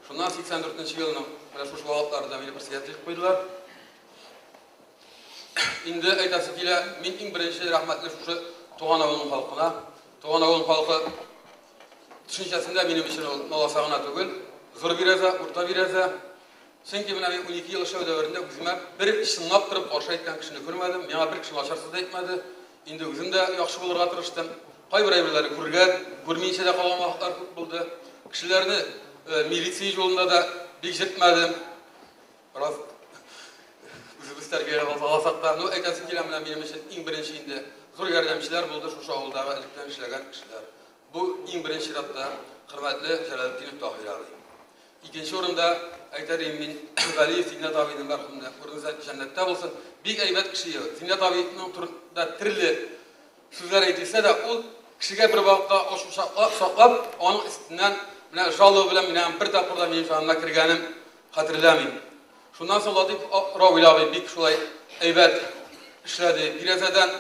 Шуннан 84 елның менә шушы вакытларында мине председатель итеп куйдылар. Инде әйтәсе килә, мин иң беренче рәхмәтле шушы туган авылым халкына. Туган авылым халкы төшенчәсендә минем өчен ул Наласа гына түгел, Зур Бирәзә, Урта Бирәзә. Чөнки менә мин 12 ел эшләү дәверендә үземә бер чынлап торып каршы әйткән кешене күрмәдем, миңа бер кеше начар сүз дә әйтмәде. Инде үзем дә яхшы булырга тырыштым. Кайбер әйберләрне күрергә, күрмиенчә дә калган вакытлар күп булды. Кешеләрне милиция юлында да бик җиртмәдем. Бераз үзебез тәрбияләп алсак та, ну, әйтәсе килә, менә минем өчен иң беренче инде зур ярдәмчеләр булды шушы авылдагы электән эшләгән кешеләр. Бу иң беренче чиратта хөрмәтле Җәләлетдинов Таһир абый. Икенче урында әйтер идем мин Галиев Зиннәт абыйның мәрхүмне, урыны җәннәттә булсын. Бик әйбәт кеше. Зиннәт абыйның турында төрле сүзләр әйтелсә дә, ул кешегә бер вакытта ачу саклап, аның өстеннән менә жалоба белән менә бер тапкыр да минем җаныма кергәнем хәтерләмим. Шуннан соң Латыйп Равил абый бик шулай әйбәт эшләде. Бирәзәдән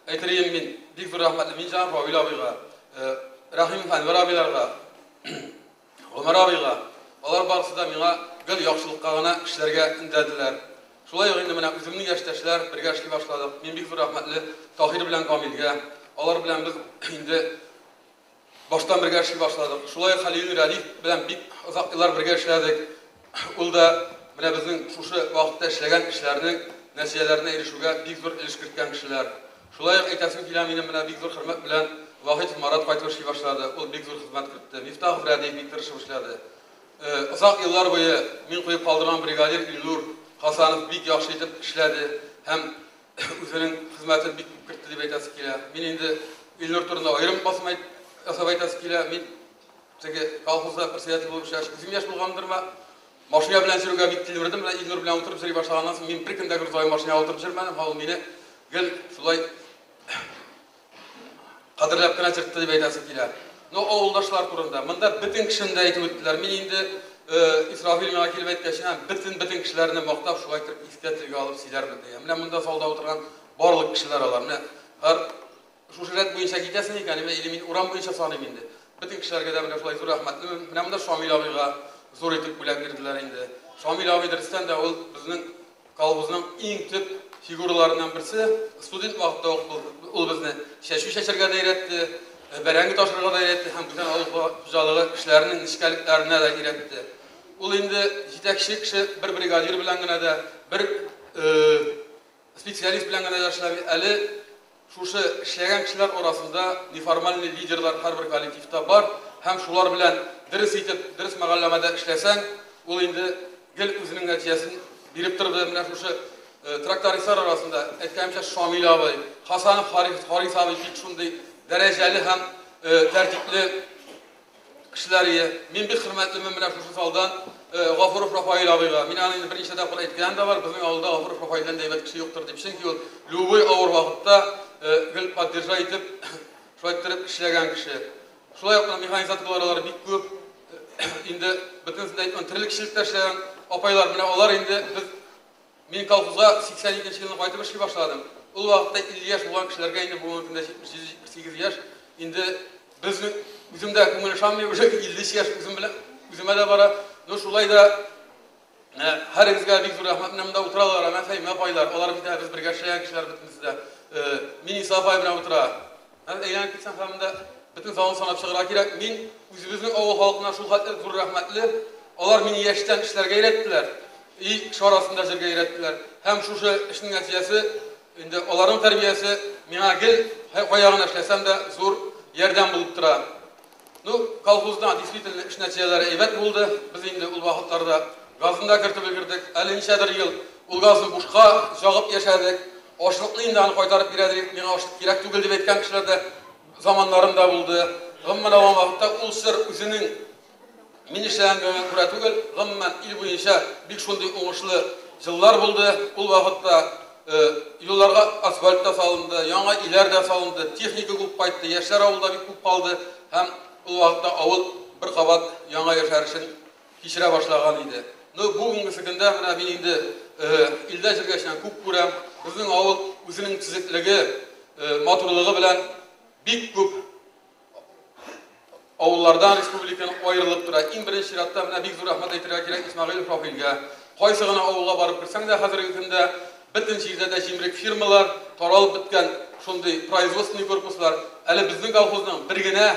әйтер идем мин, бик зур рәхмәтле мин җаным Равил абыйга, Рәхимов Әнвәр абыйларга, Гомәр абыйга. Алар барысы да миңа гел яхшылыкка гына эшләргә өндәделәр. Шулай ук инде менә үземнең яшьтәшләр, бергә эшли башладык. Мин бик зур рәхмәтле Таһир белән Камилгә. Алар белән без инде баштан бергә эшли башладык. Шулай ук Хәлил Рәдиф белән бик озак еллар бергә эшләдек. Ул да менә безнең шушы вакытта эшләгән эшләрнең нәтиҗәләренә ирешүгә бик зур өлеш керткән кешеләр. Шулай ук әйтәсем килә, минем менә бик зур хөрмәт белән Вахитов Марат кайтып эшли башлады. Ул бик зур хезмәт кертте. Мифтахов Рәдиф бик тырышып эшләде. Озак еллар буе мин куеп калдырган бригадир Илнур Хасанов бик яхшы итеп эшләде һәм үзенең хезмәтен бик күп кертте дип әйтәсе килә. Мин инде Илнур турында аерым басым ясап әйтәсе килә. Мин теге колхозда председатель булып эшләш, үзем яшь булгандырмы, машина белән йөрүгә бик тилмердем. Менә Илнур белән утырып йөри башлаганнан соң, мин беркем дә грузовой машинага утырып йөрмәдем. Ул мине гел шулай кадерләп кенә чыкты дип әйтәсе килә. Но авылдашлар турында, монда бөтен кешене дә әйтеп үттеләр. Мин инде Исрафил миңа килеп әйткәч, бөтен кешеләрне мактап, шулай итеп искә телгә алып сөйләрмен дигән. Менә монда залда утырган барлык кешеләр алар. Менә һәр шушы рәт буенча китәсең икән, или мин урам буенча саныйм инде. Бөтен кешеләргә дә менә шулай зур рәхмәтлемен. Менә монда Шамил абыйга зур итеп бүләк бирделәр инде. Шамил абый дөрестән дә ул безнең колхозның иң төп фигураларыннан берсе. Студент вакытта ук ул безне чәчү чәчәргә дә өйрәтте, бәрәңге ташырга да өйрәтте һәм бүтән авыл хуҗалыгы эшләренең нечкәлекләренә дә өйрәтте. Ул инде җитәкче кеше, бер бригадир белән генә дә, бер специалист белән генә дә эшләми. Әле шушы эшләгән кешеләр арасында неформальный лидерлар һәрбер коллективта бар һәм шулар белән дөрес итеп, дөрес мәгълүматта эшләсәң, ул инде гел үзенең нәтиҗәсен биреп торды. Менә шушы трактористлар арасында әйткәнемчә Шамил абый, Хасанов Харис абый бик шундый дәрәҗәле һәм тәртипле кешеләр ие. Мин бик хөрмәтлемен менә шушы залдан Гафуров Рафаил абыйга. Мин аны инде берничә тапкыр әйткәнем дә бар, безнең авылда Гафуров Рафаилдән дә әйбәт кеше юктыр дип. Чөнки ул любой авыр вакытта гел поддержать итеп, шулай иттереп эшләгән кеше. Шулай ук механизаторлар алар бик күп. Инде бөтенесен дә әйтмәм, терлекчелектә эшләгән апайлар, менә алар инде без мин колхозга 82 елны кайтып эшли башладым. Ул вакытта 50 яшь булган кешеләргә инде бүгенге көндә 77-78 яшь. Инде безнең үзем дә күңел ышанмый, уже 53 яшь үзем белән үземә дә бара. Но шулай да һәрегезгә бик зур рәхмәт. Менә монда утыралар, әмә Фәймә апайлар, алар бит без бергә эшләгән кешеләр бөтенесе дә. Миниса апай белән утыра. Әйләнеп китсәң һәм монда бөтен залны санап чыгарга кирәк. Мин үзебезнең авыл халкына шул хәтле зур рәхмәтле. Алар мине яшьтән эшләргә өйрәттеләр. И кеше арасында җиргә өйрәттеләр. Һәм шушы эшнең нәтиҗәсе инде аларның тәрбиясе миңа гел кая гына эшләсәм дә зур ярдәм булып тора. Ну, колхозда действительно эш нәтиҗәләре әйбәт булды. Без инде ул вакытларда газын да кертеп өлгердек. Әле ничәдер ел ул газны бушка җагып яшәдек. Ашлыкны инде аны кайтарып бирәдек. Миңа ашлык кирәк түгел дип әйткән кешеләр дә заманнарында булды. Гомумән алган вакытта ул сыр үзенең мин эшләгәнгә күрә түгел, гомумән ил буенча бик шундый уңышлы еллар булды. Ул вакытта юлларга асфальт та салынды, яңа өйләр дә салынды, техника күп кайтты, яшьләр авылда бик күп калды һәм ул вакытта авыл бер кабат яңа яшәрешен кичерә башлаган иде. Ну, бүгенге көндә менә мин инде илдә җиргәчнән күп күрәм. Безнең авыл үзенең төзеклеге, матурлыгы белән бик күп авыллардан республиканың аерылып тора. Иң беренче чиратта менә бик зур рәхмәт әйтергә кирәк Исмәгыйлев Рафилгә. Кайсы гына авылга барып керсәң дә хәзерге көндә бөтен җирдә дә җимерек фирмалар, таралып беткән шундый производственный корпуслар. Әле безнең колхозның бер генә,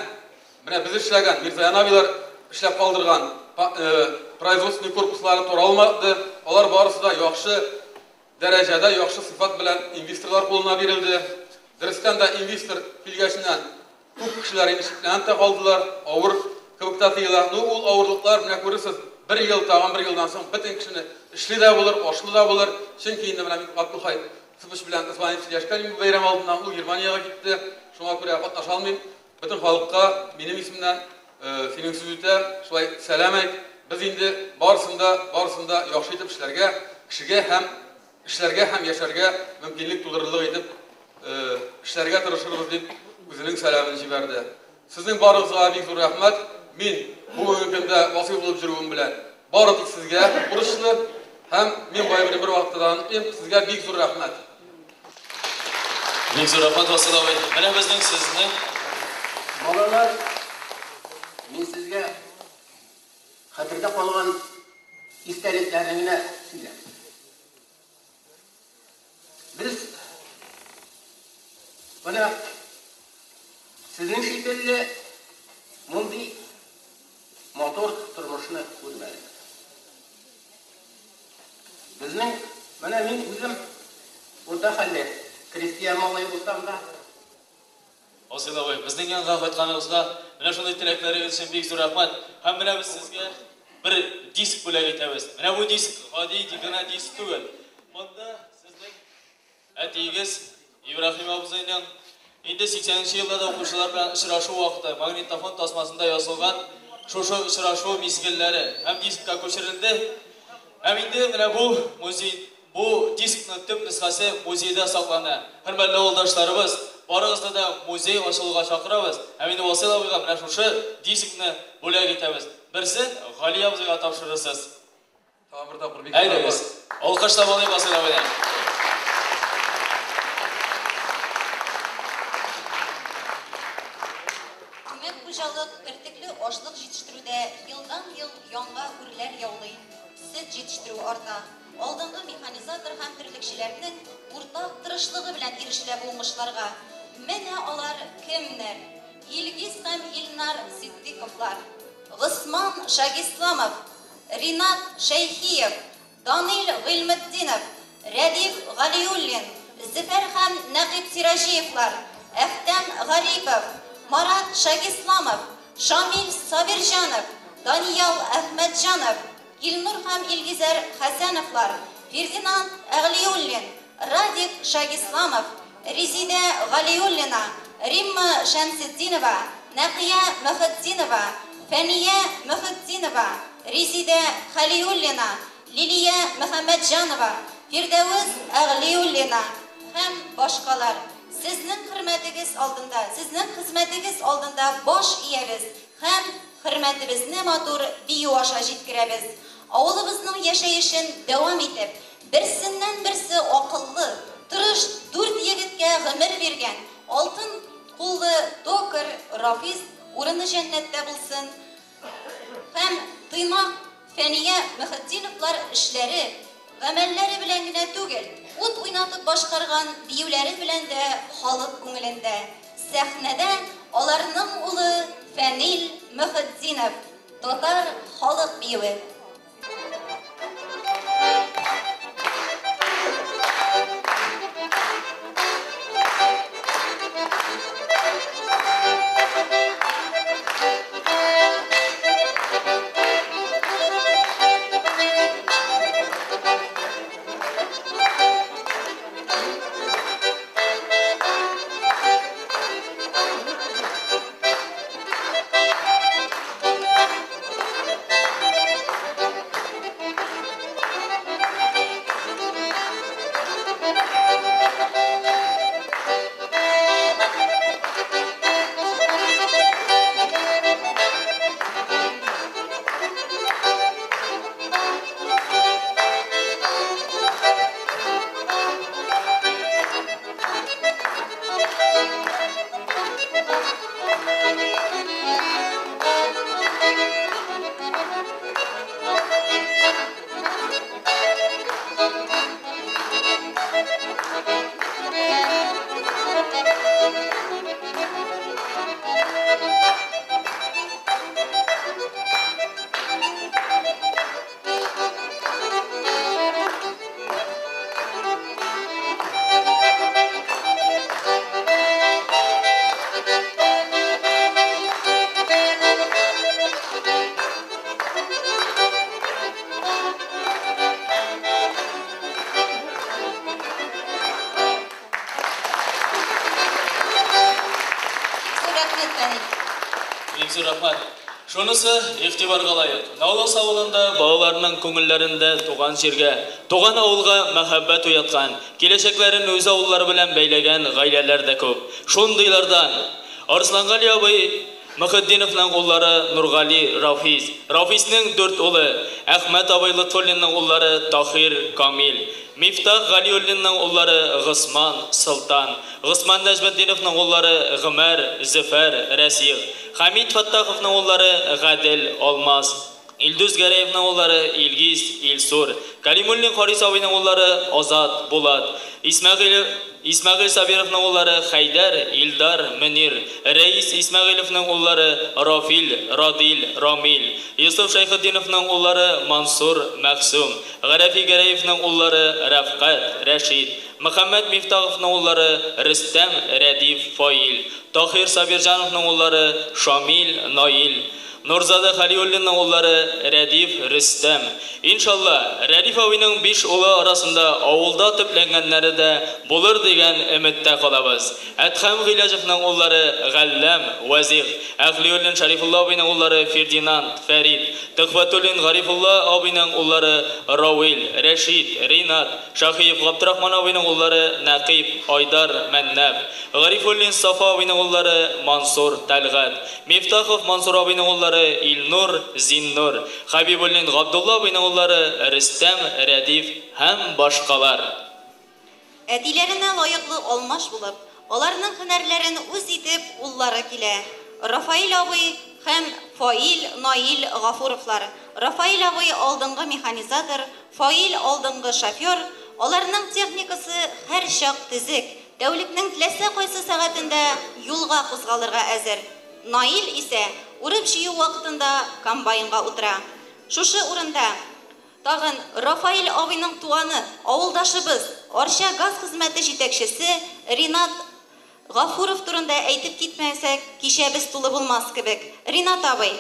менә без эшләгән, Мирзаян абыйлар эшләп калдырган производственный корпуслары таралмады. Алар барысы да яхшы дәрәҗәдә, яхшы сыйфат белән инвесторлар кулына бирелде. Дөрестән дә инвестор килгәченнән күп кешеләр инде шикләнеп тә калдылар, авыр кебек тә тоела. Ну, ул авырлыклар, менә күрерсез, бер ел, тагын бер елдан соң бөтен кешене эшле дә булыр, ашлы да булыр. Чөнки инде менә мин Габдулхай Сыпыч белән звонить сөйләшкән инде бәйрәм алдыннан, ул Германиягә китте. Шуңа күрә катнаша алмыйм. Бөтен халыкка минем исемнән синең сүз үтә, шулай сәлам әйт. Без инде барысын да яхшы итеп эшләргә, кешегә һәм эшләргә һәм яшәргә мөмкинлек тудырырлык итеп эшләргә тырышырбыз дип үзенең сәламен җибәрде. Сезнең барыгызга бик зур рәхмәт. Мин бүгенге көндә васыйл булып йөрүем белән бары тик сезгә бурычлы һәм мин бай бер вакытта да онытмыйм. Сезгә бик зур рәхмәт. Бик зур рәхмәт, Васил абый. Менә безнең сезнең балалар, мин сезгә хәтердә калган истәлекләрне генә сөйләп. Без менә сезнең шикелле мондый матур тормышны күрмәдек. Безнең, менә мин үзем урта хәлле крестьян малае булсам да. Васил абый, безнең янга кайтканыгызга, менә шундый теләкләрегез өчен бик зур рәхмәт. Һәм менә без сезгә бер диск бүләк итәбез. Менә бу диск гади генә диск түгел. Монда сезнең әтиегез Ибраһим абзыйның Инде 80 нче елларда укучылар белән очрашу вакыты магнитофон тасмасында язылган шушы очрашу мизгелләре һәм дискка күчерелде. Һәм инде менә бу музей, бу дискның төп нөсхәсе музейда саклана. Хөрмәтле авылдашларыбыз, барыгызны да музей ачылуга чакырабыз. Һәм инде Васил абыйга менә шушы дискны бүләк итәбез. Берсен Гали абзыйга тапшырырсыз. Тагын бер тапкыр бик Әйдәгез, алкышлап алыйк Васил абыйны. Күмәк хуҗалык бөртекле ашлык җитештерүдә елдан-ел яңа үрләр яулый, сөт җитештерү арта. Алдынгы механизатор һәм терлекчеләрнең уртак тырышлыгы белән ирешелә бу уңышларга. Менә алар кемнәр? Илгиз һәм Илнар Ситдыйковлар, Госман Шагисламов, Ринат Шәйхиев, Данил Гыйльметдинов, Рәдиф Галиуллин, Зөфәр һәм Нәкыйп Сираҗиевлар, Әхтәм Гарипов, Марат Шагисламов, Шамил Сабирҗанов, Даниял Әхмәтҗанов, Илнур һәм Илгизәр Хәсәновлар, Фердинанд Әгълиуллин, Радик Шагисламов, Резидә Галиуллина, Римма Шәмсетдинова, Нәкыя Мөхетдинова, Фәния Мөхетдинова, Резидә Хәлиуллина, Лилия Мөхәммәтҗанова, Фирдәвес Әгълиуллина һәм башкалар. Сезнең хөрмәтегез алдында, сезнең хезмәтегез алдында баш иябез һәм хөрмәтебезне матур бию аша җиткерәбез. Авылыбызның яшәешен дәвам итеп, берсеннән-берсе акыллы, тырыш дүрт егеткә гомер биргән алтын куллы токарь Рафис урыны җәннәттә булсын һәм тыйнак Фәния Мөхетдиновлар эшләре, гамәлләре белән генә түгел, ут уйнатып башкарган биюләре белән дә халык күңелендә. Сәхнәдә аларның улы Фәнил Мөхетдинов, татар халык биюе. Зур рәхмәт, Фәнил. Бик зур рәхмәт. Шунысы игътибарга лаек. Наулас авылында балаларның күңелләрендә туган җиргә, туган авылга мәхәббәт уяткан, киләчәкләрен үз авыллары белән бәйләгән гаиләләр дә күп. Шундыйлардан Арслангали абый Мөхетдиновның уллары Нургали, Рафис. Рафиснең дүрт улы, Әхмәт абый Лотфуллинның уллары Таһир, Камил. Мифтах Галиуллинның уллары Госман, Солтан. Госман Нәҗметдиновның уллары Гомәр, Зөфәр, Рәсих. Хәмит Фәттаховның уллары Гадел, Алмаз. Илдус Гәрәевның уллары Илгиз, Илсур. Калимуллин Харис абыйның уллары Азат, Булат. Исмәгыйль Исмәгыйль Сабировның уллары Хәйдәр, Илдар, Мөнир. Рәис Исмәгыйлевның уллары Рафил, Радил, Рамил. Йосыф Шәйхетдиновның уллары Мансур, Мәгъсүм. Гарәфи Гәрәевның уллары Рәфкать, Рәшид. Мөхәммәт Мифтаховның уллары Рөстәм, Рәдиф, Фаил. Таһир Сабирҗановның уллары Шамил, Наил. Нурзада Хәлиуллинның уллары Рәдиф, Рөстәм. Иншалла, Рәдиф абыйның биш улы арасында авылда төпләнгәннәре дә булыр дигән өметтә калабыз. Әдһәм Гыйләҗевның уллары Галләм, Вәзыйх, Әхлиуллин Шәрифулла абыйның уллары Фердинанд, Фәрит, Төхвәтуллин Гарифулла абыйның уллары Равил, Рәшит, Ринат, Шаһиев Габдрахман абыйның уллары Нәкыйп, Айдар, Мәннәф, Гарифуллин Сафа абыйның уллары Мансур, Тәлгать, Мифтахов Мансур абыйның уллары Илнур, Зиннур, Хәбибуллин Габдулла абыйның уллары Рөстәм, Рәдиф һәм башкалар. Әтиләренә лаеклы алмаш булып, аларның һөнәрләрен үз итеп уллары килә, Рафаэль абый һәм Фаил, Наил Гафуровлар. Рафаэль абый алдынгы механизатор, Фаил алдынгы шофер, аларның техникасы һәрчак төзек, тәүлекнең теләсә кайсы сәгатендә юлга кузгалырга әзер. Наил исә урып-җыю вакытында комбайнга утыра. Шушы урында Тагын Рафаэль абыйның туганы, авылдашыбыз, Арча газ хезмәте җитәкчесе Ринат Гафуров турында әйтеп китмәсәк, кичәбез тулы булмас кебек. Ринат абый,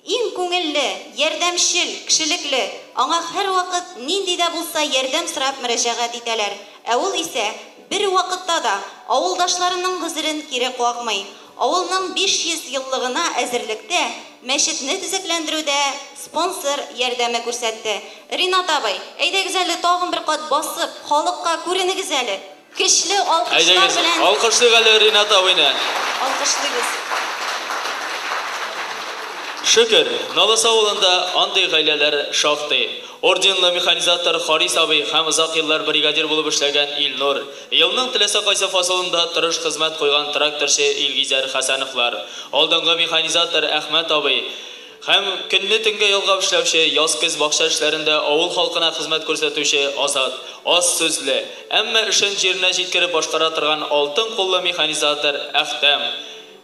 иң күңелле, ярдәмчел, кешелекле, аңа һәрвакыт нинди дә булса ярдәм сорап мөрәҗәгать итәләр. Ә ул исә бервакытта да авылдашларының гозерен кире какмый. Авылның 500 еллыгына әзерлектә, мәчетне төзекләндерүдә спонсор ярдәме күрсәтте. Ринат абый, әйдәгез әле тагын бер кат басып, халыкка күренегез әле. Көчле алкышлар Әйдәгез, белән алкышлыйк әле Ринат абыйны. алкышлыйбыз. Шөкер, Наласа авылында андый гаиләләр шактый. Орденлы механизатор Харис абый һәм озак еллар бригадир булып эшләгән Илнур, елның теләсә кайсы фасылында тырыш хезмәт куйган тракторчы Илгизәр Хәсәновлар, алдынгы механизатор Әхмәт абый һәм көнне төнгә ялгап эшләүче, яз-көз бакча эшләрендә авыл халкына хезмәт күрсәтүче Азат, аз сүзле, әмма эшен җиренә җиткереп башкара торган алтын куллы механизатор Әхтәм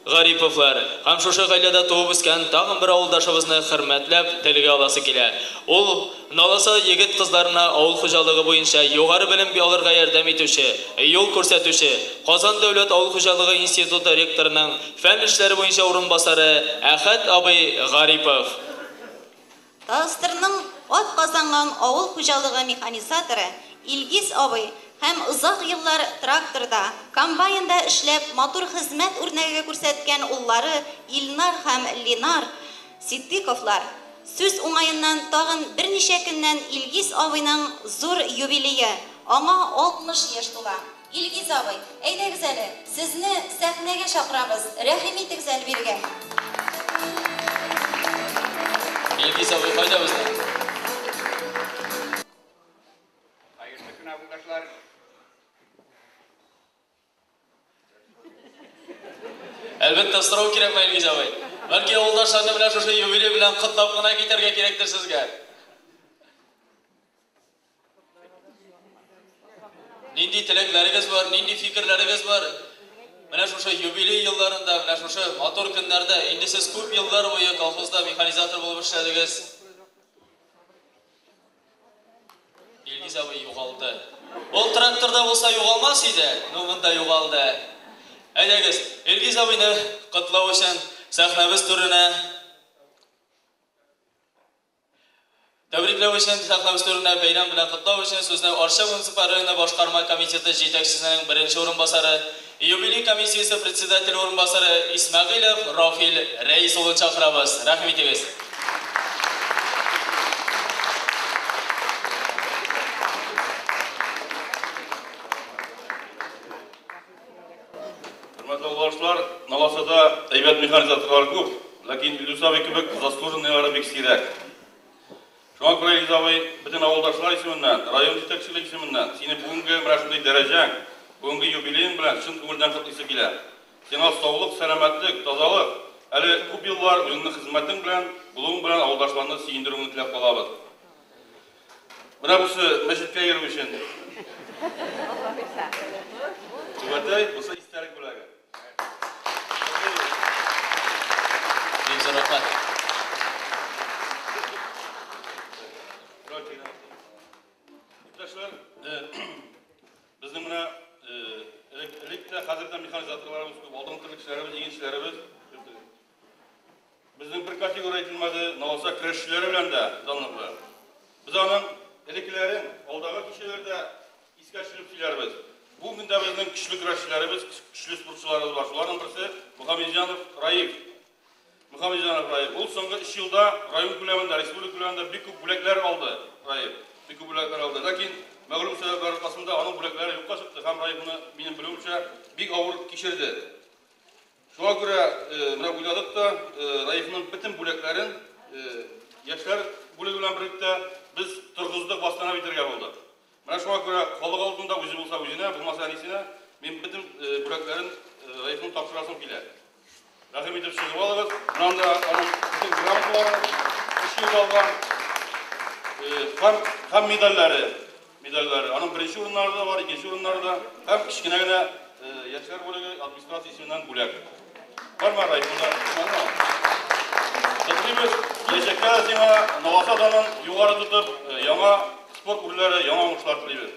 Гариповлар һәм шушы гаиләдә туып үскән тагын бер авылдашыбызны хөрмәтләп телгә аласы килә. Ул Наласа егет-кызларына авыл хуҗалыгы буенча югары белем алырга ярдәм итүче, юл күрсәтүче, Казан дәүләт авыл хуҗалыгы институты ректорының фән эшләре буенча урынбасары Әхәт абый Гарипов. ТАССРның атказанган авыл хуҗалыгы механизаторы Илгиз абый һәм озак еллар тракторда, комбайнда эшләп матур хезмәт үрнәге күрсәткән уллары Илнар һәм Ленар Ситдыйковлар. Сүз уңаеннан, тагын берничә көннән Илгиз абыйның зур юбилее, аңа 60 яшь тула. Илгиз абый, әйдәгез әле, сезне сәхнәгә чакырабыз, рәхим итегез әле бирегә. Илгиз абый кайда безнең? Хәерле көн, авылдашлар. Әлбәттә, сорау кирәкме, Илгиз абый? Бәлки авылдашларны менә шушы юбилей белән котлап кына китәргә кирәктер сезгә. Нинди теләкләрегез бар, нинди фикерләрегез бар? Менә шушы юбилей елларында, менә шушы матур көннәрдә, инде сез күп еллар буе колхозда механизатор булып эшләдегез. Илгиз абый югалды. Ул тракторда булса югалмас иде, но монда югалды. Әйдәгез, Илгиз абыйны котлау өчен сәхнәбез түренә, Тәбрикләү өчен сәхнәбез түренә, бәйрәм белән котлау өчен сүзне Арча муниципаль районы башкарма комитеты җитәкчесенең беренче урынбасары, юбилей комиссиясе председателе урынбасары Исмәгыйлев Рафил Рәис улын чакырабыз. Рәхим итегез. Хөрмәтле авылдашлар, Наласада әйбәт механизаторлар күп, ләкин Илдус абый кебек заслуженныйлары бик сирәк. Шуңа күрә, Илгиз абый, бөтен авылдашлар исеменнән, район җитәкчелеге исеменнән сине бүгенге менә шундый дәрәҗәң, бүгенге юбилеең белән чын күңелдән котлыйсы килә. Сиңа саулык, сәламәтлек, тазалык, әле күп еллар үзеңнең хезмәтең белән, булуың белән авылдашларны сөендерүеңне теләп калабыз. Менә бусы мәчеткә йөрү өчен. Түбәтәй, бусы истәлек бүләге. Бик зур рәхмәт. Иптәшләр, безнең менә элек элек тә тә, хәзер дә механизаторларыбыз күп, алдынгы терлекчеләребез, игенчеләребез. Безнең бер категория әйтелмәде, Наласа көрәшчеләре белән дә данлыклы. Без аның элеккеләрен алдагы кичәләрдә искә төшереп сөйләрбез. Бүген дә безнең көчле көрәшчеләребез, көчле спортчыларыбыз бар. Шуларның берсе Мөхәммәтҗанов Раиф. Мөхәммәтҗанов Раиф. Ул соңгы 3 елда район күләмендә, республика күләмендә бик күп бүләкләр алды. Раиф бик күп бүләкләр алды. Ләкин мәгълүм сәбәпләр аркасында аның бүләкләре юкка чыкты һәм Раиф моны, минем белүемчә, бик авыр кичерде. Шуңа күрә менә уйладык та, Раифның бөтен бүләкләрен яшьләр бүлеге белән берлектә без торгыздык, восстановить итәргә булдык. Менә шуңа күрә халык алдында үзе булса үзенә, булмаса әнисенә мин бөтен бүләкләрен Раифның тапшырасым килә. Рәхим итеп чыгып алыгыз. Менә анда аның бөтен грамоталары, өч елда алган һәм медальләре. Медальләре. Аның беренче урыннары да бар, икенче урыннары да. Һәм кечкенә генә яшьләр бүлеге администрация исеменнән бүләк. Бармы, Раиф, монда? Котлыйбыз. Киләчәктә дә сиңа Наласа данын югары тотып, яңа спорт үрләре, яңа уңышлар телибез.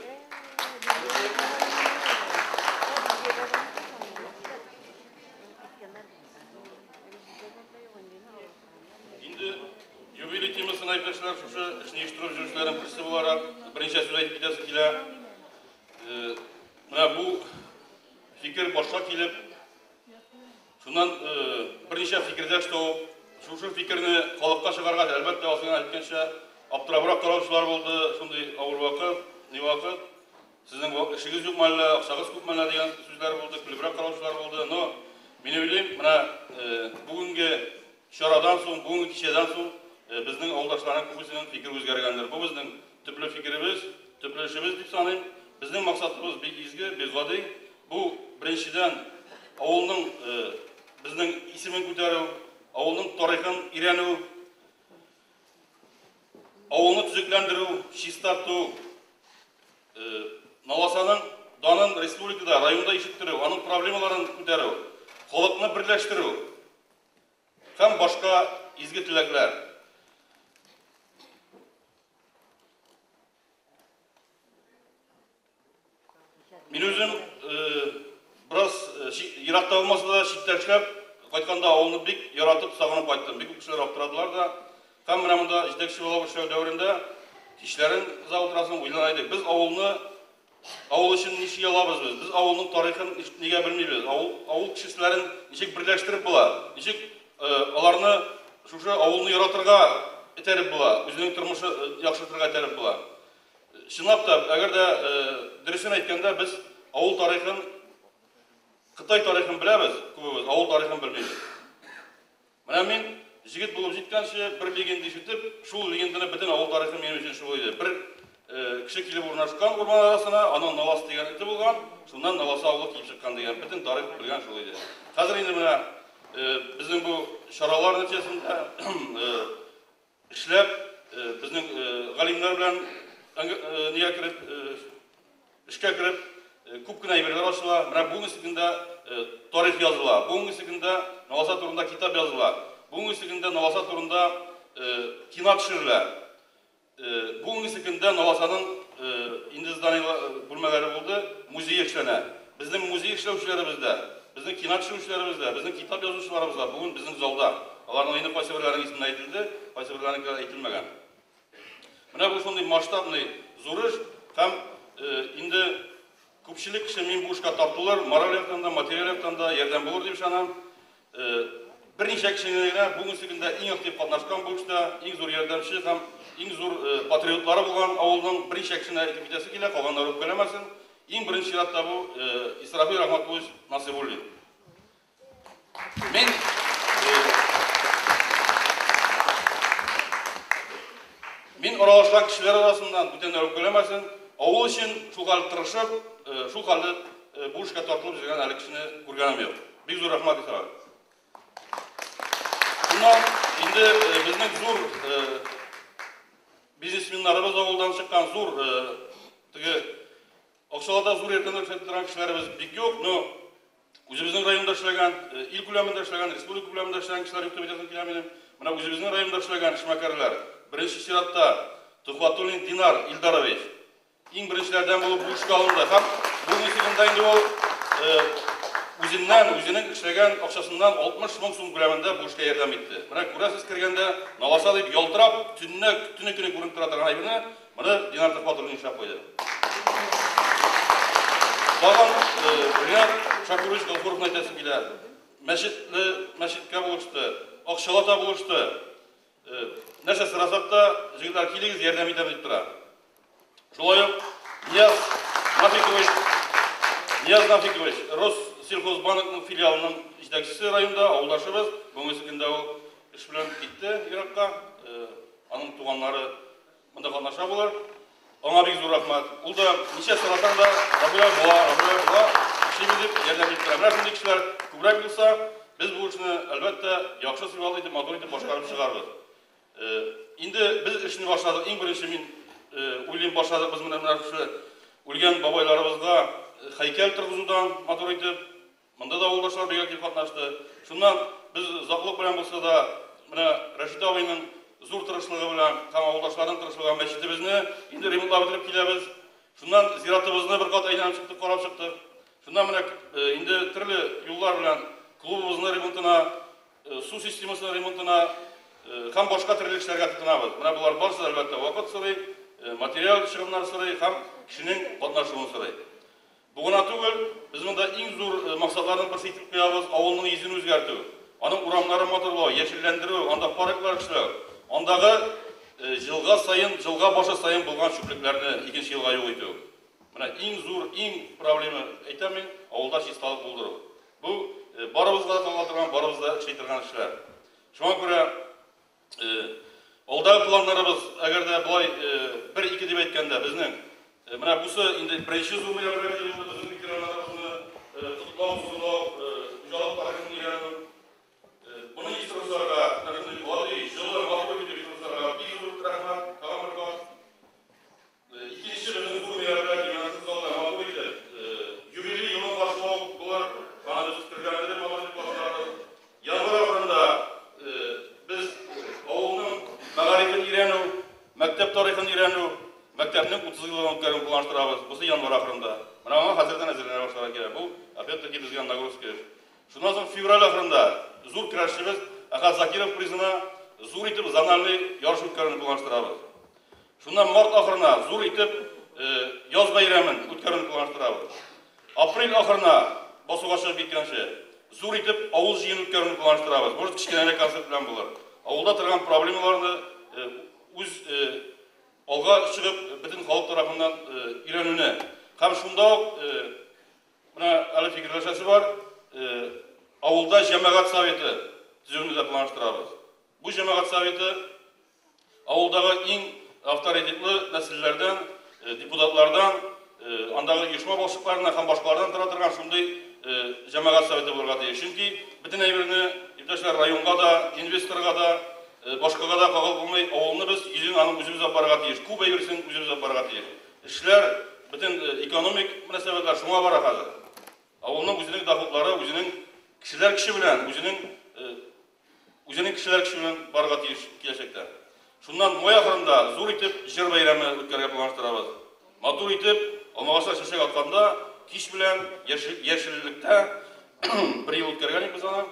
Инде юбилей темасына, иптәшләр, шушы эшне оештырып йөрүчеләрнең берсе буларак, берничә сүз әйтеп китәсе килә. Менә бу фикер башка килеп, шуннан берничә фикердәш табып, шушы фикерне халыкка чыгаргач, әлбәттә, Асылган әйткәнчә, аптырабрак караучылар булды, шундый авыр вакыт, ни вакыт, сезнең эшегез юкмы әллә, акчагыз күпме әллә дигән сүзләр булды, көлебрәк караучылар булды. Но мин уйлыйм, менә бүгенге чарадан соң, бүгенге кичәдән соң безнең авылдашларның күбесенең фикере үзгәргәндер. Бу безнең төпле фикеребез, төпле эшебез дип саныйм. Безнең максатыбыз бик изге, бик гади. Бу, беренчедән, авылның безнең исемен күтәрү, авылның тарихын өйрәнү, авылны төзекләндерү, чистарту, Наласаның данын республикада, районда ишеттерү, аның проблемаларын күтәрү, халыкны берләштерү һәм башка изге теләкләр. Мин үзем бераз еракта булмаса да, читтә эшләп, кайтканда авылны бик яратып, сагынып кайттым. Бик күп кешеләр аптырадылар да. Һәм менә монда җитәкче булып эшләү дәверендә кичләрен озак утырасың, уйлана идек. Без авылны, авыл өчен ничек ялабыз без? Без авылның тарихын нигә белмибез? Авыл, авыл кешеләрен ничек берләштереп була? Ничек аларны шушы авылны яратырга этәреп була? Үзенең тормышы яхшыртырга этәреп була? Чынлап та, әгәр дә дөресен әйткәндә, без авыл тарихын, Кытай тарихын беләбез, күбебез, авыл тарихын белмибез. Менә мин җегет булып җиткәнче бер легенда ишетеп, шул легенданы бөтен авыл тарихы минем өчен шул иде. Бер кеше килеп урнашкан урман арасына, аның Налас дигән эте булган, шуннан Наласа авылы килеп чыккан дигән бөтен тарих белгән шул иде. Хәзер инде менә безнең бу чаралар нәтиҗәсендә эшләп, безнең галимнәр белән нигә кереп, эшкә кереп, күп кенә әйберләр ачыла. Менә бүгенге көндә тарих языла. Бүгенге көндә Наласа турында китап языла. Бүгенге көндә Наласа турында кино төшерелә. Бүгенге көндә Наласаның инде здание бүлмәләре булды, музей эшләнә. Безнең музей эшләүчеләребез дә, безнең кино төшерүчеләребез дә, безнең китап язучыларыбыз да бүген безнең залда. Аларның инде кайсы берләренең исеме әйтелде, кайсы берләренеке әйтелмәгән. Менә бу шундый масштабный зур эш һәм инде күпчелек кеше мин бу эшкә тартылыр, мораль яктан да, материаль яктан да ярдәм булыр дип ышанам. Берничә кешене генә бүгенге көндә иң актив катнашкан бу эштә, иң зур ярдәмче һәм иң зур патриотлары булган авылның берничә кешене әйтеп китәсе килә, калганнары үпкәләмәсен. Иң беренче чиратта бу Исрафил Рахматуллович Насыйбуллин. Мин аралашкан кешеләр арасыннан бүтәннәр үпкәләмәсен, авыл өчен шул хәл тырышып, шул хәлне бу эшкә тартылып йөргән әле кешене күргәнем юк. Бик зур рәхмәт, Исрафил. Шуннан инде безнең зур бизнесменнарыбыз авылдан чыккан зур теге акчалата зур ярдәмнәр күрсәтеп торган кешеләребез бик юк, но үзебезнең районда эшләгән, ил күләмендә эшләгән, республика күләмендә эшләгән кешеләр юк дип әйтәсем килә минем. Менә үзебезнең районда эшләгән эшмәкәрләр, беренче чиратта Төхвәтуллин Динар Илдарович, иң беренчеләрдән булып бу эшкә алынды һәм бүгенге көндә инде ул үзеннән, үзенең эшләгән акчасыннан 60 мең сум күләмендә бу эшкә ярдәм итте. Менә күрәсез кергәндә, Наласа дип ялтырап, төнне, төне көне күренеп тора торган әйберне, моны Динар Төхвәтуллин эшләп куйды. Тагын Ринат Шакурович Гафуровны әйтәсем килә. Мәчетле мәчеткә булышты, акчалата булышты. Нәрсә сорасак та, җегетләр килегез, ярдәм итәм дип тора. Шулай ук Нияз Нафикович, Нияз Нафикович, Россельхозбанкның филиалының җитәкчесе районда, авылдашыбыз. Бүгенге көндә ул эш белән китте еракка. Аның туганнары монда катнаша булыр. Аңа бик зур рәхмәт. Ул да ничә сорасаң да, Рафилә була, Рафилә була, эшлибез дип ярдәм итеп тора. Менә шундый кешеләр күбрәк булса, без бу эшне, әлбәттә, яхшы сыйфатлы итеп, матур итеп башкарып чыгарбыз. Инде без эшне башладык. Иң беренче мин уйлыйм, башладык без менә менә шушы үлгән бабайларыбызга һәйкәл торгызудан матур итеп. Монда да авылдашлар бик актив катнашты. Шуннан без озаклык белән булса да, менә Рәшит абыйның зур тырышлыгы белән һәм авылдашларның тырышлыгы белән мәчетебезне инде ремонтлап бетереп киләбез. Шуннан зиратыбызны бер кат әйләнеп чыктык, карап чыктык. Шуннан менә инде төрле юллар белән клубыбызны ремонтына, су системасының ремонтына һәм башка төрле эшләргә тотынабыз. Менә болар барысы да, әлбәттә, вакыт сорый, материаль чыгымнар сорый һәм кешенең катнашуын сорый. Бу гына түгел, без монда иң зур максатларның берсе итеп куябыз, авылның йөзен үзгәртү, аның урамнарын матурлау, яшелләндерү, анда парклар эшләү, андагы җылга саен, җылга башы саен булган чүплекләрне икенче елга юк итү. Менә иң зур, иң проблема, әйтәм мин, авылда чисталык булдыру. Бу барыбызга да кагыла торган, барыбыз да эшли торган эшләр. Шуңа күрә алдагы планнарыбыз, әгәр дә болай бер-ике дип әйткәндә, безнең менә бусы инде беренче зур мероприятие булды, безнең ветераннарыбызны котлау, зурлау, хуҗалык тарихын өйрәнү. Моны оештыручыларга, менә шундый гади, җылы, матур итеп оештыручыларга бик зур рәхмәт, тагын бер кат. Икенче безнең зур мероприятие менә шул залда матур итеп юбилей елын каршылау булыр. Аны без төрләндереп матур итеп каршыларбыз. Январь ахырында без авылның мәгарифен өйрәнү, мәктәп тарихын өйрәнү, мәктәпнең 30 еллыгын үткәрүен планлаштырабыз. Бусы январь ахырында. Менә аңа хәзердән әзерләнә башларга кирәк. Бу, опять-таки, безгә нагрузка эш. Шуннан соң февраль ахырында зур көрәшчебез Әхәт Закиров призына зур итеп зональный ярыш үткәрүне планлаштырабыз. Шуннан март ахырына зур итеп яз бәйрәмен үткәрүне планлаштырабыз. Апрель ахырына басуга чыгып киткәнче зур итеп авыл җыены үткәрүне планлаштырабыз. Может, кечкенәрәк концерт белән булыр. Авылда торган проблемаларны үз алга чыгып бөтен халык тарафыннан өйрәнүне һәм шунда ук менә әле фикерләшәсе бар, авылда җәмәгать советы төзүне дә планлаштырабыз. Бу җәмәгать советы авылдагы иң авторитетлы нәселләрдән, депутатлардан, андагы оешма башлыкларыннан һәм башкалардан тора торган шундый җәмәгать советы булырга тиеш. Чөнки бөтен әйберне, иптәшләр, районга да, инвесторга да, башкага да кагылып булмый. Авылны без йөзен аның үзебез алып барырга тиеш. Күп әйберсен үзебез алып барырга тиеш. Эшләр, бөтен экономик мөнәсәбәтләр шуңа бара хәзер. Авылның үзенең доходлары, үзенең кешеләр көче белән, үзенең Үзенең кешеләр көче белән барырга тиеш киләчәктә. Шуннан май ахырында зур итеп җыр бәйрәме үткәрергә планлаштырабыз. Матур итеп, алмагачлар чәчәк атканда, кич белән яшеллектә бер ел үткәргән идек без аны.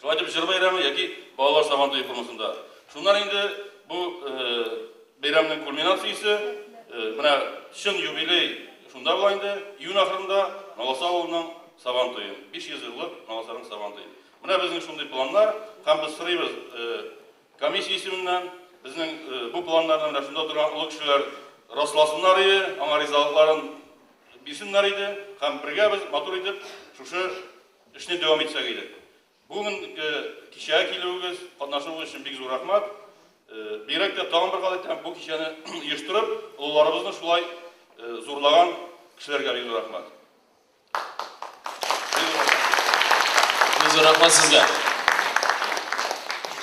Шулай итеп җыр бәйрәме яки балалар сабантуе формасында. Шуннан инде бу бәйрәмнең кульминациясе, менә чын юбилей шунда була инде, июнь ахырында Наласа авылының сабан туе, 500 еллык Наласаның сабан туе. Менә безнең шундый планнар, һәм без сорыйбыз комиссия исеменнән, безнең бу планнарны менә шунда торган олы кешеләр расласыннар иде, аңа ризалыкларын бирсеннәр иде, һәм бергә без матур итеп шушы эшне дәвам итсәк иде. Бүгенге кичәгә килүегез, катнашуыгыз өчен бик зур рәхмәт. Бигрәк тә тагын бер кат әйтәм, бу кичәне оештырып, олыларыбызны шулай зурлаган кешеләргә бик зур рәхмәт. Бик зур рәхмәт сезгә.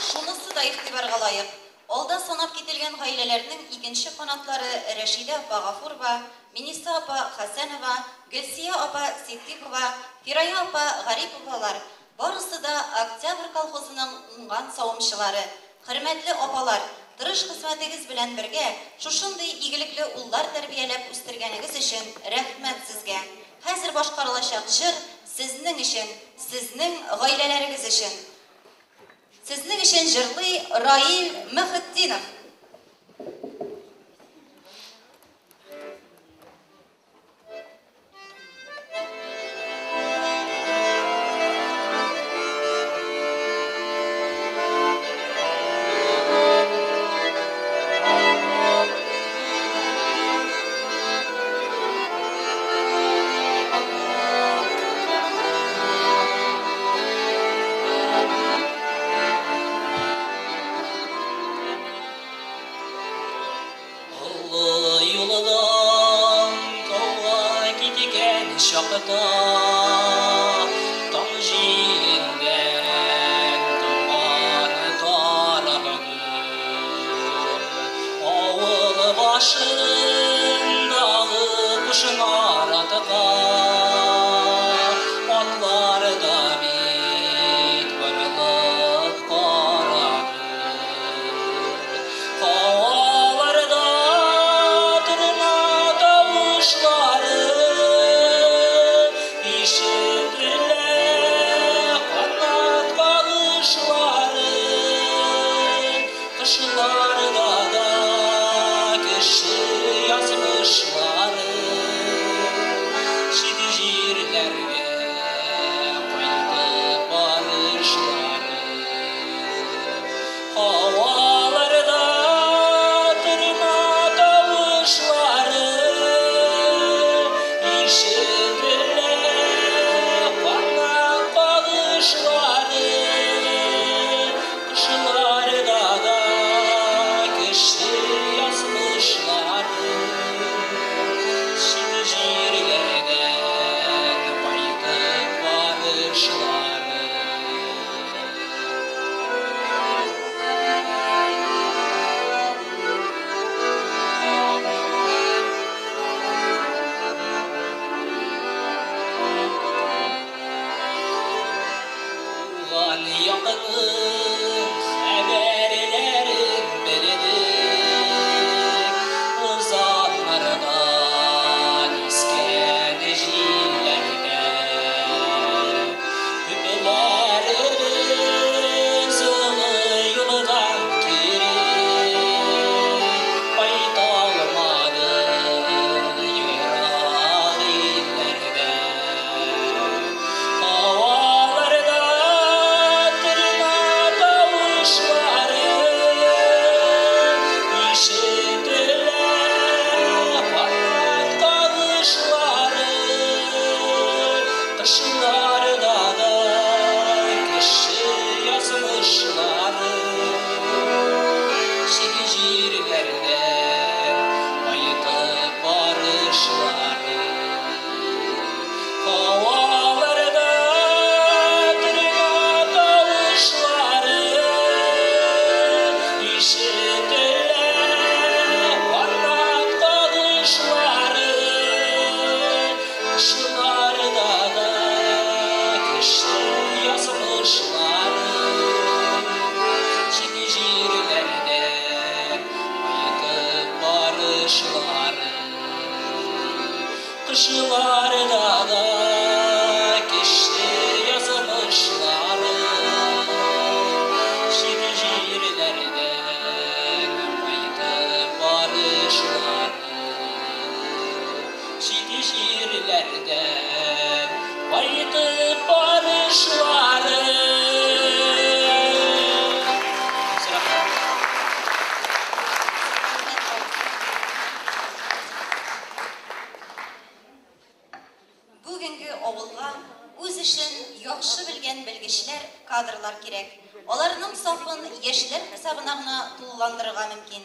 Шунысы да игътибарга лаек, алда санап кителгән гаиләләрнең икенче канатлары Рәшидә апа Гафурова, Миниса апа Хәсәнова, Гөлсия апа Ситдыйкова, Фирая апа Гариповалар барысы да Октябрь колхозының уңган савымчылары. Хөрмәтле апалар, тырыш хезмәтегез белән бергә шушындый игелекле уллар тәрбияләп үстергәнегез өчен рәхмәт сезгә! Хәзер башкарылачак җыр. Сезнең өчен, сезнең гаиләләрегез өчен. Сезнең өчен җырлый Раил Мөхетдинов. Олы юлдан тауга киткән чакта таң җиленнән томан таралды. Авыл башындагы кушнар атка атлар да бит борылып карады. Һаваларда торна тавышлары ишетелә, канат кагышлары. Кышларда да кеше язмышлары чит җирләргә кайтып барышлары. Һаваларда торна тавышлары ишетелә, канат кагышлары. Кышларда да кеше язмышлары чит җирләрдән кайтып барышлары. Туган якының хәбәрләрен белдек, узаннардан искән җилләрдән. Күпләребез олы юлдан кире кайта алмады ерак илләрдән. Һаваларда торна тавышлары ишетелә, канат кагышлары. Кышларда да кеше язмышлары чит җирләрдән кайтып барышлары. Һаваларда торна тавышлары ишетелә, канат кагышлары. Кышларда да кеше язмышлары чит җирләрдән кайтып барышлары. Кышларда да кеше язмышлары чит җирләрдән кайтып барышлары. Чит җирләрдән кайтып барышлары. Бүгенге авылга үз эшен яхшы белгән белгечләр, кадрлар кирәк. Аларның сафын яшьләр хисабына гына тулыландырырга мөмкин.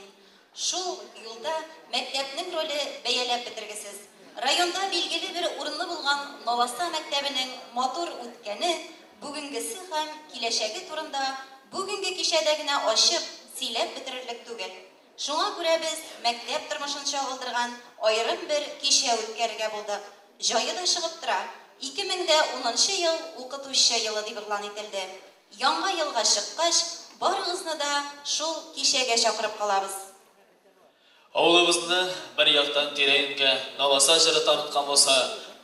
Шул юлда мәктәпнең роле бәяләп бетергесез. Районда билгеле бер урынлы булган Наласа мәктәбенең матур үткәне, бүгенгесе һәм киләчәге турында бүгенге кичәдә генә ачып, сөйләп бетерерлек түгел. Шуңа күрә без мәктәп тормышын чагылдырган аерым бер кичә үткәрергә булдык. Җае да чыгып тора. 2010 ел укытучы елы дип игълан ителде. Яңа елга чыккач, барыгызны да шул кичәгә чакырып калабыз. Авылыбызны бер яктан тирә-юньгә Наласа җыры таныткан булса,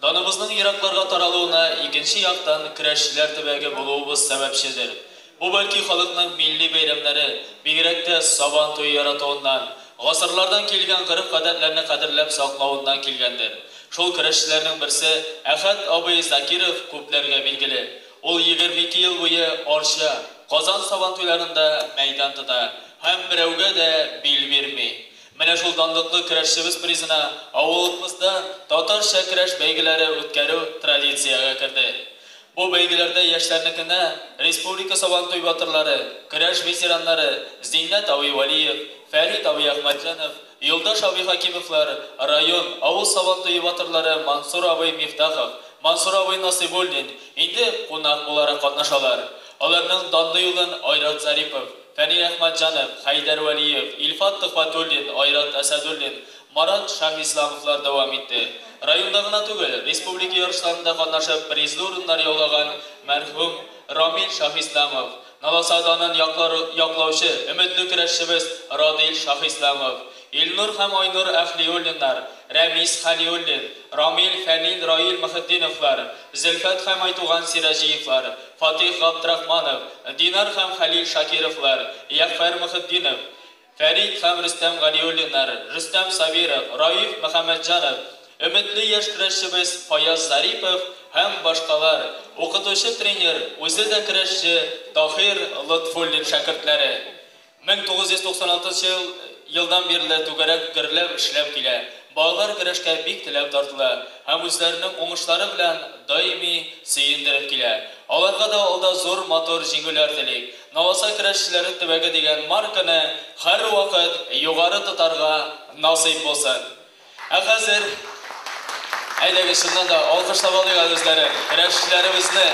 Даныбызның еракларга таралуына икенче яктан көрәшчеләр төбәге булуыбыз сәбәпчедер. Бу бәлки халыкның милли бәйрәмнәре, бигрәк тә Сабан туе яратуыннан, гасырлардан килгән гореф-гадәтләрне кадерләп саклавыннан килгәндер. Шул көрәшчеләрнең берсе Әхәт абый Закиров күпләргә билгеле. Ул 22 ел буе Арча, Казан Сабантуйларында мәйдан тота һәм берәүгә дә бил бирми. Менә шул данлыклы көрәшчебез призына авылыбызда татарча көрәш бәйгеләре үткәрү традициягә керде. Бу бәйгеләрдә яшьләрнекенә республика Сабантуй батырлары, көрәш ветераннары Зиннәт абый Вәлиев, Фәрит абый Әхмәтҗанов, Юлдаш абый Хәкимовлар, район, авыл Сабантуе батырлары Мансур абый Мифтахов, Мансур абый Насыйбуллин инде кунак буларак катнашалар. Аларның данлы юлын Айрат Зарипов, Фәнил Әхмәтҗанов, Хәйдәр Вәлиев, Илфат Төхвәтуллин, Айрат Әсәдуллин, Марат Шаһисламовлар дәвам итте. Районда гына түгел, республика ярышларында катнашып призлы урыннар яулаган мәрхүм Рамил Шаһисламов, Наласа данын яклаучы өметле көрәшчебез Радил Шаһисламов, Илнур һәм Айнур Әһлиуллиннар, Рәмис Хәлиуллин, Рамил, Фәнил, Раил Мөхетдиновлар, Зөлфәт һәм Айтуган Сираҗиевлар, Фатих Габдрахманов, Динар һәм Хәлил Шакировлар, Ягъфәр Мөхетдинов, Фәрит һәм Рөстәм Галиуллиннар, Рөстәм Сабиров, Раиф Мөхәммәтҗанов, өметле яшь көрәшчебез Фаяз Зарипов һәм башкалар, укытучы-тренер, үзе дә көрәшче Таһир Лотфуллин шәкертләре. 1996 ел елдан бирле түгәрәк гөрләп эшләп килә. Балалар көрәшкә бик теләп тартыла һәм үзләренең уңышлары белән даими сөендереп килә. Аларга да алда зур матур җиңүләр телик. Наласа көрәшчеләре төбәге дигән марканы һәрвакыт югары тотарга насыйп булсын. Ә хәзер, әйдәгез, чыннан да алкышлап алыйк әле үзләрен, көрәшчеләребезне.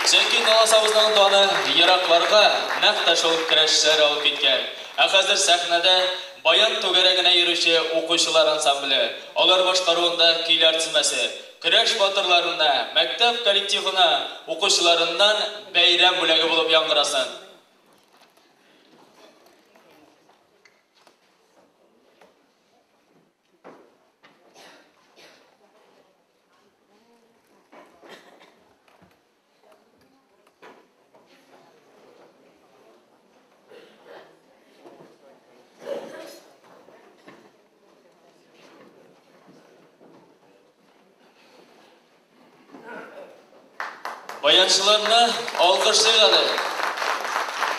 Чөнки Наласабызның даны еракларга нәкъ тә шул көрәшчеләр алып киткән. Ә хәзер сәхнәдә баян түгәрәгенә йөрүче укучылар ансамбле, алар башкаруында көйләр тезмәсе, көрәш батырларына, мәктәп коллективына, укучыларыннан бәйрәм бүләге булып яңгырасын. Баянчыларны алкышлыйк әле.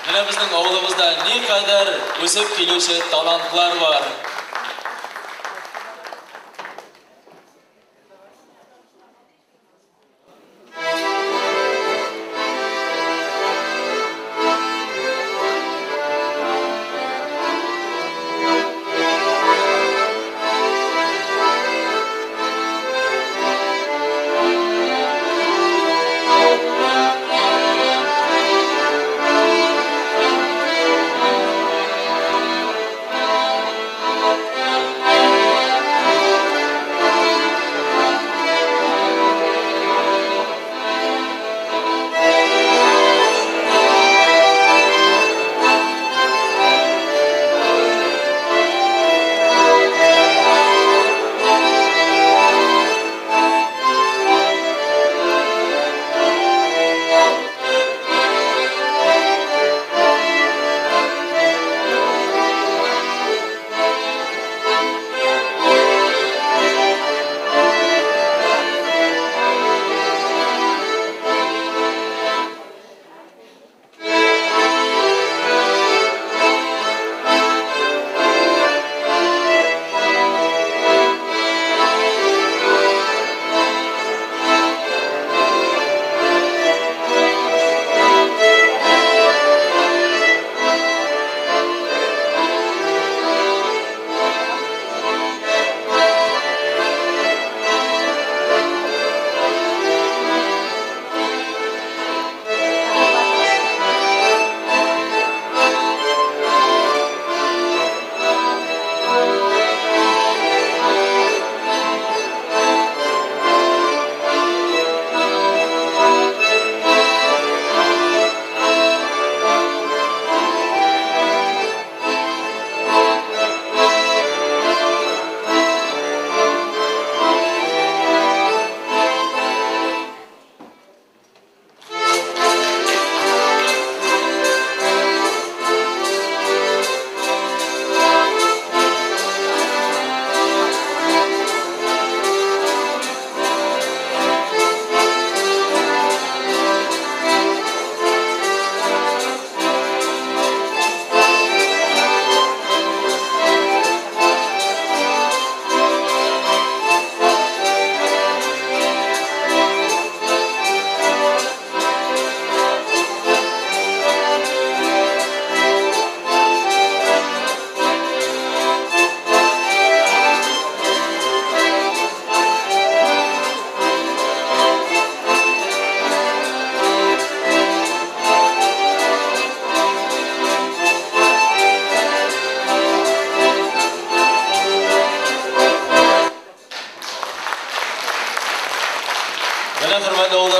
Менә безнең авылыбызда никадәр үсеп килүче талантлар бар.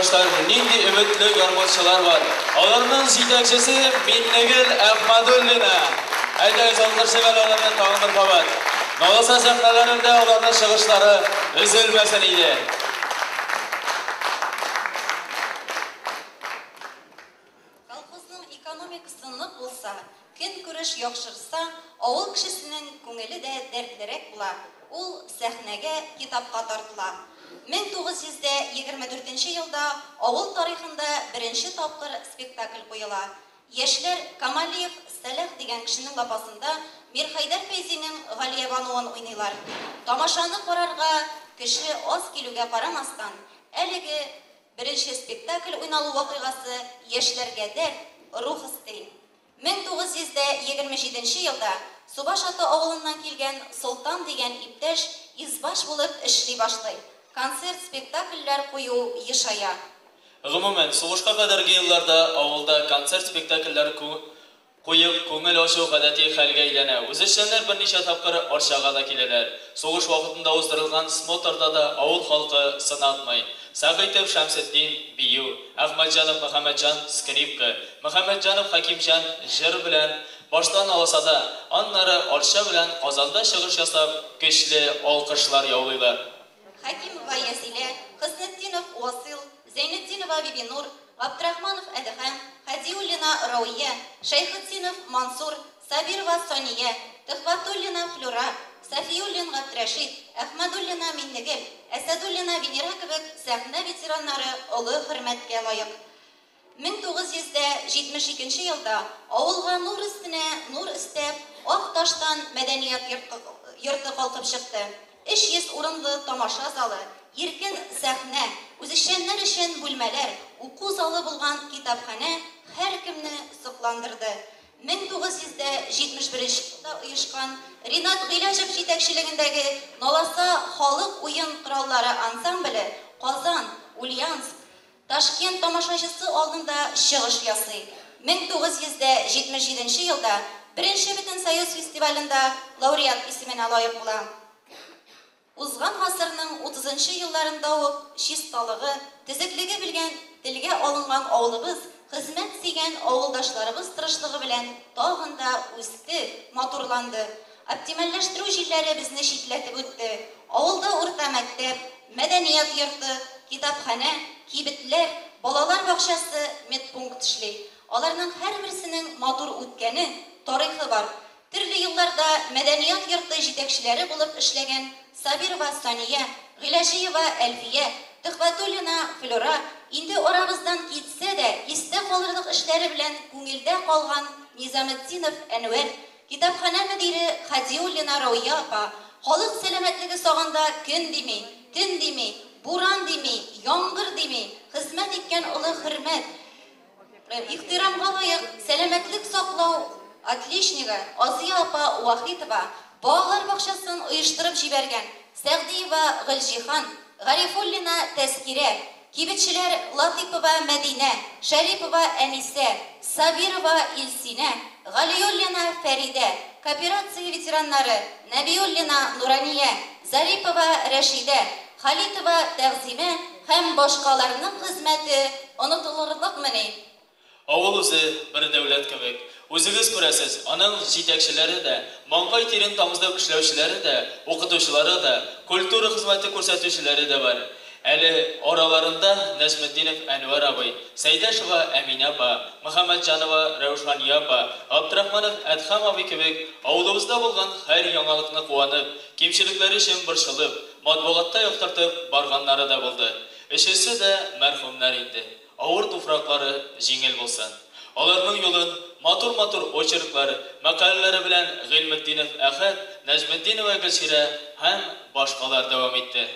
авылдашлар, нинди өметле гармунчылар бар. Аларның җитәкчесе Миннегөл Әхмәдуллина. Әйдәгез, алкышлыйк әле аларны тагын бер кабат. Наласа сәхнәләрендә аларның чыгышлары өзелмәсен иде. Колхозның экономикасы нык булса, көнкүреш яхшырса, авыл кешесенең күңеле дә дәртлерәк була, ул сәхнәгә, китапка тартыла. 1924 елда авыл тарихында беренче тапкыр спектакль куела. Яшьләр Камалиев Сәлах дигән кешенең лапасында Мирхәйдәр Фәйзинең Галиябануын уйныйлар. Тамашаны карарга кеше аз килүгә карамастан, әлеге беренче спектакль уйналу вакыйгасы яшьләргә дәрт, рух өсти. 1927 елда Субаш Аты авылыннан килгән Солтан дигән иптәш избач булып эшли башлый. Концерт, спектакльләр кую ешая. Гомумән, сугышка кадәрге елларда авылда концерт-спектакльләр куеп күңел ачу гадәти хәлгә әйләнә. Үзешчәннәр берничә тапкыр Арчага да киләләр. Сугыш вакытында уздырылган смотрда да авыл халкы сынатмый. Сәгыйтов Шәмсетдин, бию, Әхмәтҗанов Мөхәммәтҗан, скрипка, Мөхәммәтҗанов Хәкимҗан җыр белән башта Наласада, аннары Арча белән Казанда чыгыш ясап, көчле алкышлар яулыйлар. Хәкимова Язилә, Хөснетдинов Васил, Зәйнетдинова Бибинур, Габдрахманов Әдһәм, Хәдиуллина Рауия, Шәйхетдинов Мансур, Сабирова Сания, Төхвәтуллина Флюра, Сафиуллин Габдрәшит, Әхмәдуллина Миннегөл, Әсәдуллина Венера кебек сәхнә ветераннары олы хөрмәткә лаек. 1972 елда авылга нур өстенә нур өстәп, ак таштан мәдәният йорты калкып чыкты. 300 урынлы тамаша залы, иркен сәхнә, үзешчәннәр өчен бүлмәләр, уку залы булган китапханә һәркемне сокландырды. 1971 елда оешкан Ринат Гыйләҗев җитәкчелегендәге Наласа халык уен кораллары ансамбле Казан, Ульяновск, Ташкент тамашачысы алдында чыгыш ясый. 1977 елда беренче Бөтенсоюз фестивалендә лауреат исеменә лаек була. Узган гасырның 30 елларында ук чисталыгы, төзеклеге белгән телгә алынган авылыбыз хезмәт сөйгән авылдашларыбыз тырышлыгы белән тагын да үсте, матурланды. Оптимальләштерү җилләре безне читләтеп үтте. Авылда урта мәктәп, мәдәният йорты, китапханә, кибетләр, балалар бакчасы, медпункт эшли. Аларның һәрберсенең матур үткәне, тарихы бар. Төрле елларда мәдәният йорты җитәкчеләре булып эшләгән Сабирова Сания, Гыйләҗиева Әлфия, Төхвәтуллина Флюра инде арабыздан китсә дә, истә калырлык эшләре белән күңелдә калган Низаметдинов Әнвәр, китапханә мөдире Хадиуллина Рауия апа, халык сәламәтлеге сагында көн дими, төн дими, буран дими, яңгыр дими, хезмәт иткән олы хөрмәт, ихтирамга лаек сәламәтлек саклау отличнигы Азия апа Вахитова, балалар бакчасын оештырып җибәргән Сәгъдиева Гөлҗиһан, Гарифуллина Тәзкирә, кибетчеләр Латыйпова Мәдинә, Шәрипова Әнисә, Сабирова Илсинә, Галиуллина Фәридә, кооперация ветераннары Нәбиуллина Нурания, Зарипова Рәшидә, Халитова Тәгъзимә һәм башкаларның хезмәте онытылырлыкмыни? Авыл үзе бер дәүләт кебек. Үзегез күрәсез, аның җитәкчеләре дә, маңгай тирен тамызып эшләүчеләре дә, укытучылары да, культура хезмәте күрсәтүчеләре дә бар. Әле араларында Нәҗметдинов Әнвәр абый, Сәйдәшева Әминә апа, Мөхәммәтҗанова Раушания апа, Габдрахманов Әдһәм абый кебек авылыбызда булган һәр яңалыкны куанып, кимчелекләре өчен борчылып, матбугатта яктыртып барганнары да булды. Өчесе дә мәрхүмнәр инде. Авыр туфраклары җиңел булсын. Аларның юлын матур-матур очерклар, мәкаләләре белән Гыйльметдинов Әхәт, Нәҗметдинова Гөлчирә һәм башкалар дәвам итте.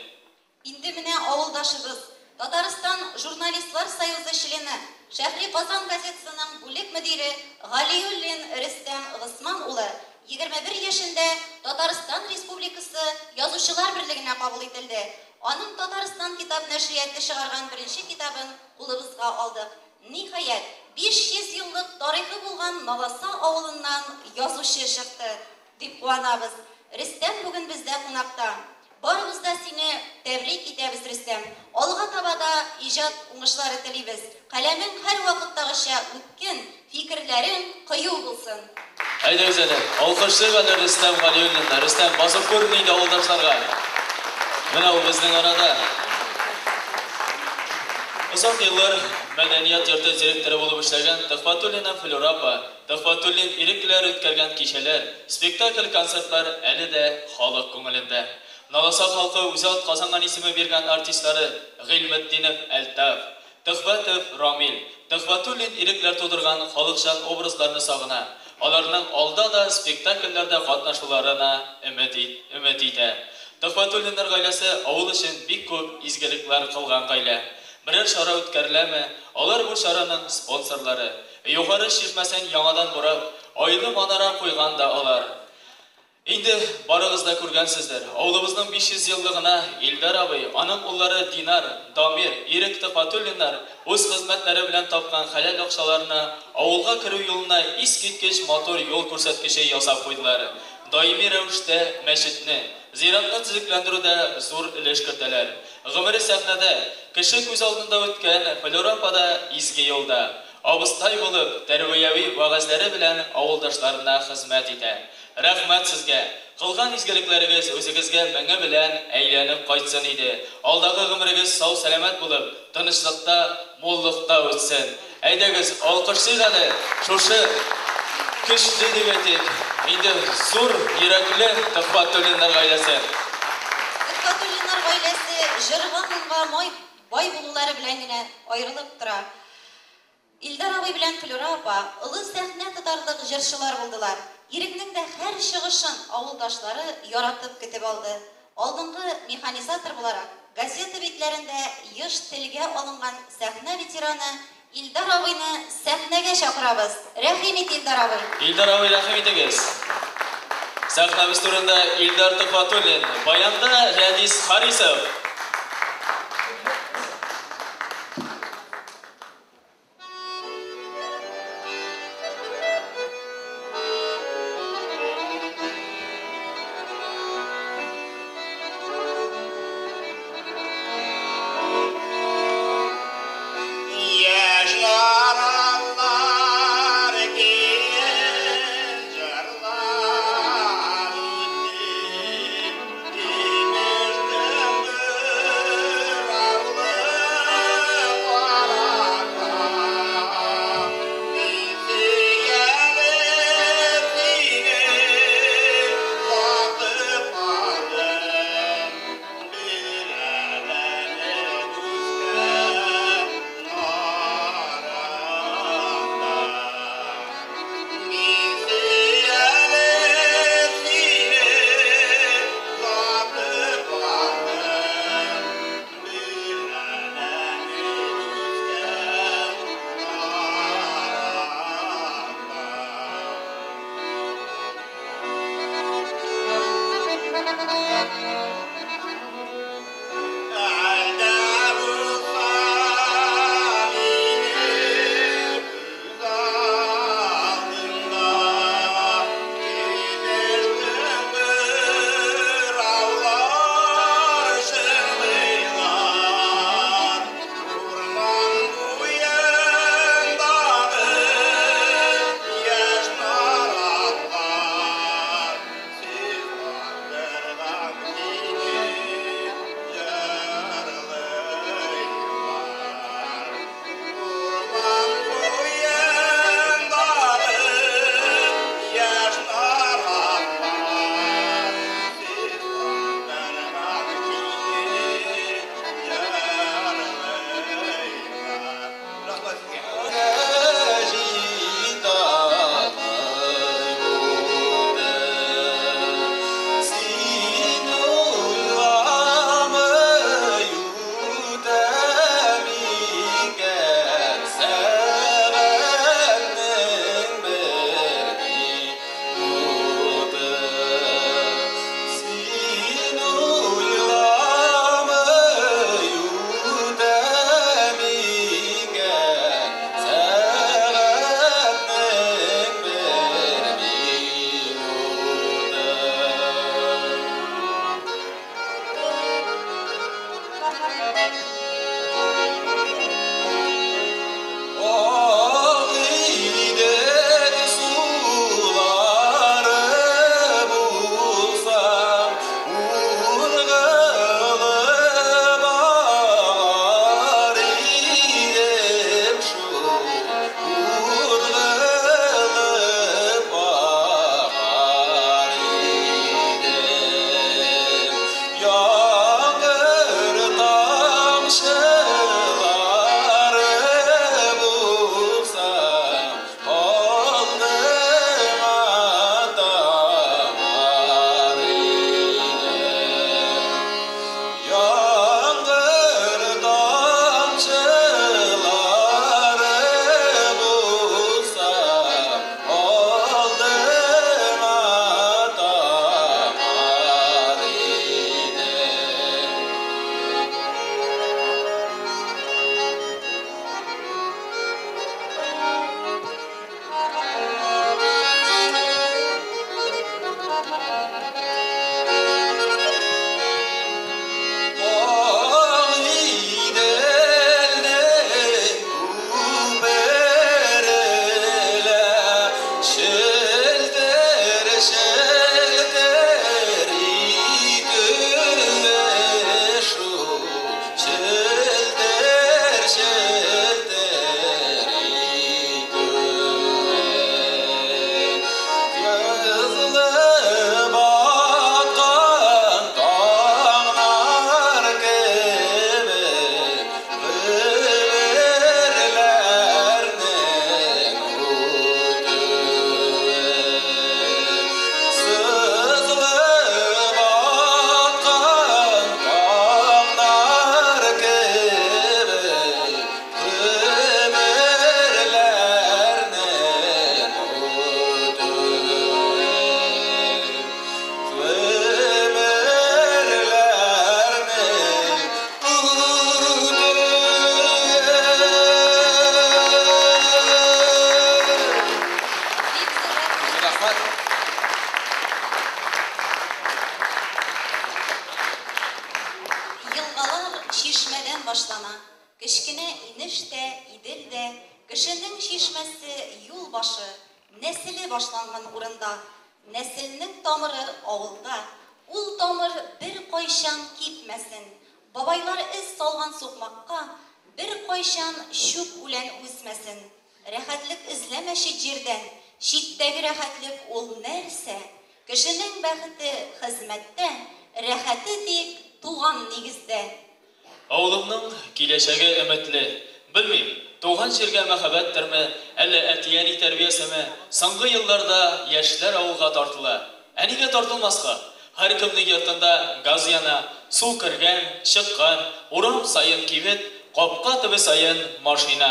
Инде менә авылдашыбыз, Татарстан Журналистлар союзы члены, Шәһри Казан газетасының бүлек мөдире Галиуллин Рөстәм Госман улы 21 яшендә Татарстан Республикасы Язучылар берлегенә кабул ителде. Аның Татарстан китап нәшрияты чыгарган беренче китабын кулыбызга алдык. Ниһаять, 500 еллык тарихы булган Наласа авылыннан язучы чыкты, дип куанабыз. Рөстәм бүген бездә кунакта. Барыбыз да сине тәбрик Тәбрик итәбез, Рөстәм! Алга таба да иҗат уңышлары телибез. Каләмең һәрвакыттагыча үткен, фикерләрең кыю булсын! Әйдәгез әле, алкышлыйк әле Рөстәм Галиуллинны. Рөстәм, басып күрен инде авылдашларга. Менә ул безнең арада. Озак еллар мәдәният йорты директоры булып эшләгән Төхфәтуллина Флюра апа, Төхфәтуллин Ирекләр үткәргән кичәләр, спектакль-концертлар әле дә халык күңелендә. Наласа халкы үзе атказанган исеме биргән артистлары Гыйльметдинов Әлтаф, Төхвәтов Рамил, Төхвәтуллин Ирекләр тудырган халыкчан образларны сагына, аларның алда да спектакльләрдә катнашуларына өмет өмет итә. Төхвәтуллиннар гаиләсе авыл өчен бик күп изгелекләр кылган гаилә. Берәр чара үткәреләме, алар бу чараның спонсорлары. Югары чишмәсен яңадан бурап, айлы манара куйган да алар. Инде барыгыз да күргәнсездер, авылыбызның 500 еллыгына Илдар абый, аның уллары Динар, Дамир, Ирек Төхвәтуллиннар үз хезмәтләре белән тапкан хәләл акчаларына авылга керү юлына искиткеч матур юл күрсәткече ясап куйдылар. Даими рәвештә мәчетне, зиратны төзекләндерүдә зур өлеш кертәләр. Гомере сәхнәдә, кеше күз алдында үткән Флюра апа да изге юлда. Абыстай булып, тәрбияви вәгазьләре белән авылдашларына хезмәт итә. Рәхмәт сезгә! Кылган изгелекләрегез үзегезгә меңе белән әйләнеп кайтсын иде. Алдагы гомерегез сау-сәламәт булып, тынычлыкта, муллыкта үтсен. Әйдәгез, алкышлыйк әле шушы көчле дип әйтик, инде зур йөрәкле Төхфәтуллиннар гаиләсен. Төхфәтуллиннар гаиләсе җырга-моңга бай булулары белән генә аерылып тора. Илдар абый белән Флюра апа олы сәхнә тотарлык җырчылар булдылар. Ирекнең дә һәр чыгышын авылдашлары яратып көтеп алды. Алдынгы механизатор буларак, газета битләрендә еш телгә алынган сәхнә ветераны Илдар абыйны сәхнәгә чакырабыз. Рәхим ит, Илдар абый! Илдар абый, рәхим итегез! Сәхнәбез түрендә Илдар Төхвәтуллин, баянда Рәдис Харисов. Яшь наратлар киен җырлар үтте, Имеш тынды. чишмәдән башлана. Кечкенә инеш тә, Идел дә, кешенең чишмәсе юл башы, нәселе башланган урында. Нәселнең тамыры авылда. Ул тамыр беркайчан кипмәсен. Бабайлар эз салган сукмакка беркайчан чүп үлән үсмәсен. Рәхәтлек эзләмә чит җирдән, читтәге рәхәтлек ул нәрсә? Кешенең бәхете хезмәттә, рәхәте тик туган нигездә. Авылымның киләчәге өметле. Белмим, туган җиргә мәхәббәттерме, әллә әти-әни тәрбиясеме, соңгы елларда яшьләр авылга тартыла. Ә нигә тартылмаска? Һәркемнең йортында газ яна, су кергән, чыккан, урам саен кибет, капка төбе саен машина.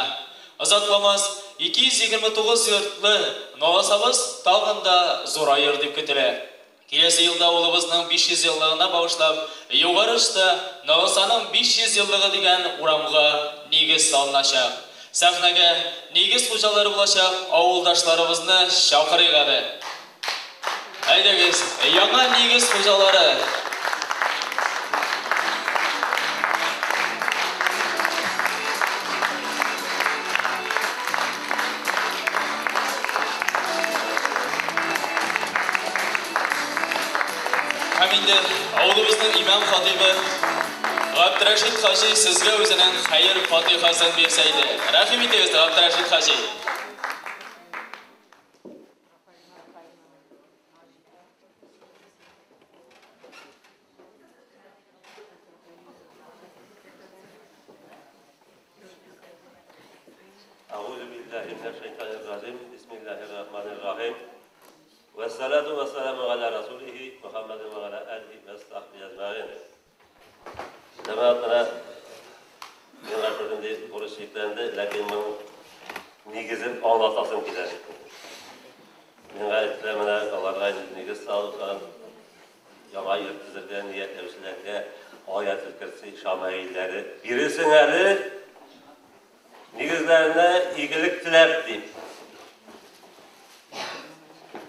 Озакламас 229 йортлы Наласабыз тагын да зураер дип көтелә. Киләсе елда авылыбызның 500 еллыгына багышлап, Югары очта Наласаның 500 еллыгы дигән урамга нигез салыначак. Сәхнәгә нигез хуҗалары булачак авылдашларыбызны чакырыйк әле. Әйдәгез, яңа нигез хуҗалары! Һәм инде авылыбызның имам хатибы Габдрәшит хаҗи сезгә үзенең хәер фатихасын бирсә иде. Рәхим итегез, Габдрәшит хаҗи. أعوذ بالله من الشيطان الرجيم بسم الله الرحمن الرحيم والصلاة والسلام على رسوله محمد وعلى آله وصحبه أجمعين. Җәмәгать, менә миңа шушындый бурыч йөкләнде, ләкин моның нигезен аңлатасым килә. Миңа әйттеләр, менә аларга нигез салган, яңа йорт төзергә ниятләүчеләргә Аятел Көрси шамаилләре бирерсең әле, нигезләренә игелек теләп, дип.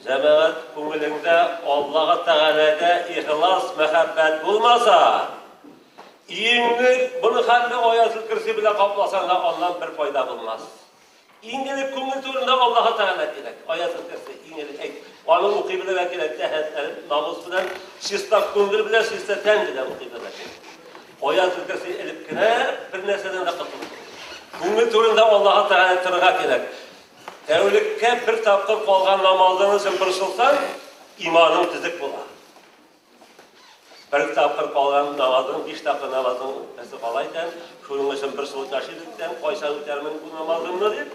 Җәмәгать, күңелеңдә Аллаһы Тәгаләгә ихлас мәхәббәт булмаса, өеңне моны хәтле Аятел Көрси белән капласаң да, аннан бер файда булмас. Иң элек күңел турында Аллаһы Тәгалә кирәк. Аятел Көрси иң элек әйт. Аны укый белергә кирәк, тәһарәтләнеп, намус белән, чиста күңел белән, чиста тән белән укый белергә кирәк. Аятел Көрси элеп кенә бер нәрсәдән дә котылып. Күңел турында Аллаһы Тәгалә торырга кирәк. Тәүлеккә бер тапкыр калган намазың өчен борчылсаң, иманың төзек була. Бер тапкыр калган намазың, биш тапкыр намазың берсе кала икән, шуның өчен бер сулык яши икән, кайчан үтәрмен бу намазымны дип,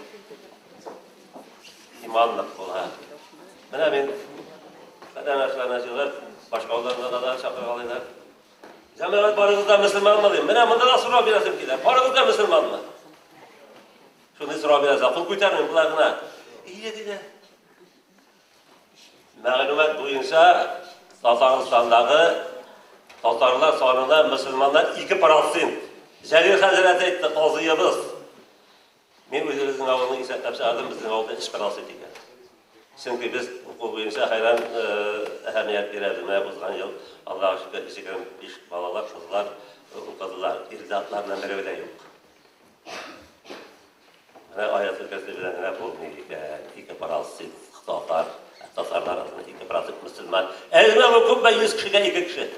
иман нык була. Менә мин кадәр ашларына җыелып, башка авылларда да чакыргалыйлар. Җәмәгать, барыгыз да мөселманмы дим. Менә монда да сорау бирәсем килә. Барыгыз да мөселманмы? Шундый сорау бирәсең. Кул күтәрмим, болар гына. Ие диде. Мәгълүмат буенча Татарстандагы татарлар санында мөселманнар 2%. Җәлил хәзрәт әйтте, казыебыз. Мин үзебезнең авылны исәпләп чыгардым, безнең авылда 3% икән. Чөнки без уку буенча хәйран әһәмият бирәбез. Менә узган ел, Аллага шөкер, 25 балалар, кызлар укыдылар. Ир-затларның берәү дә юк. Менә Аятел Көрси белән генә булмый икән. 2% татар, татарлар арасында 2% мөселман. Әзме бу, күпме? 100 кешегә 2 кеше.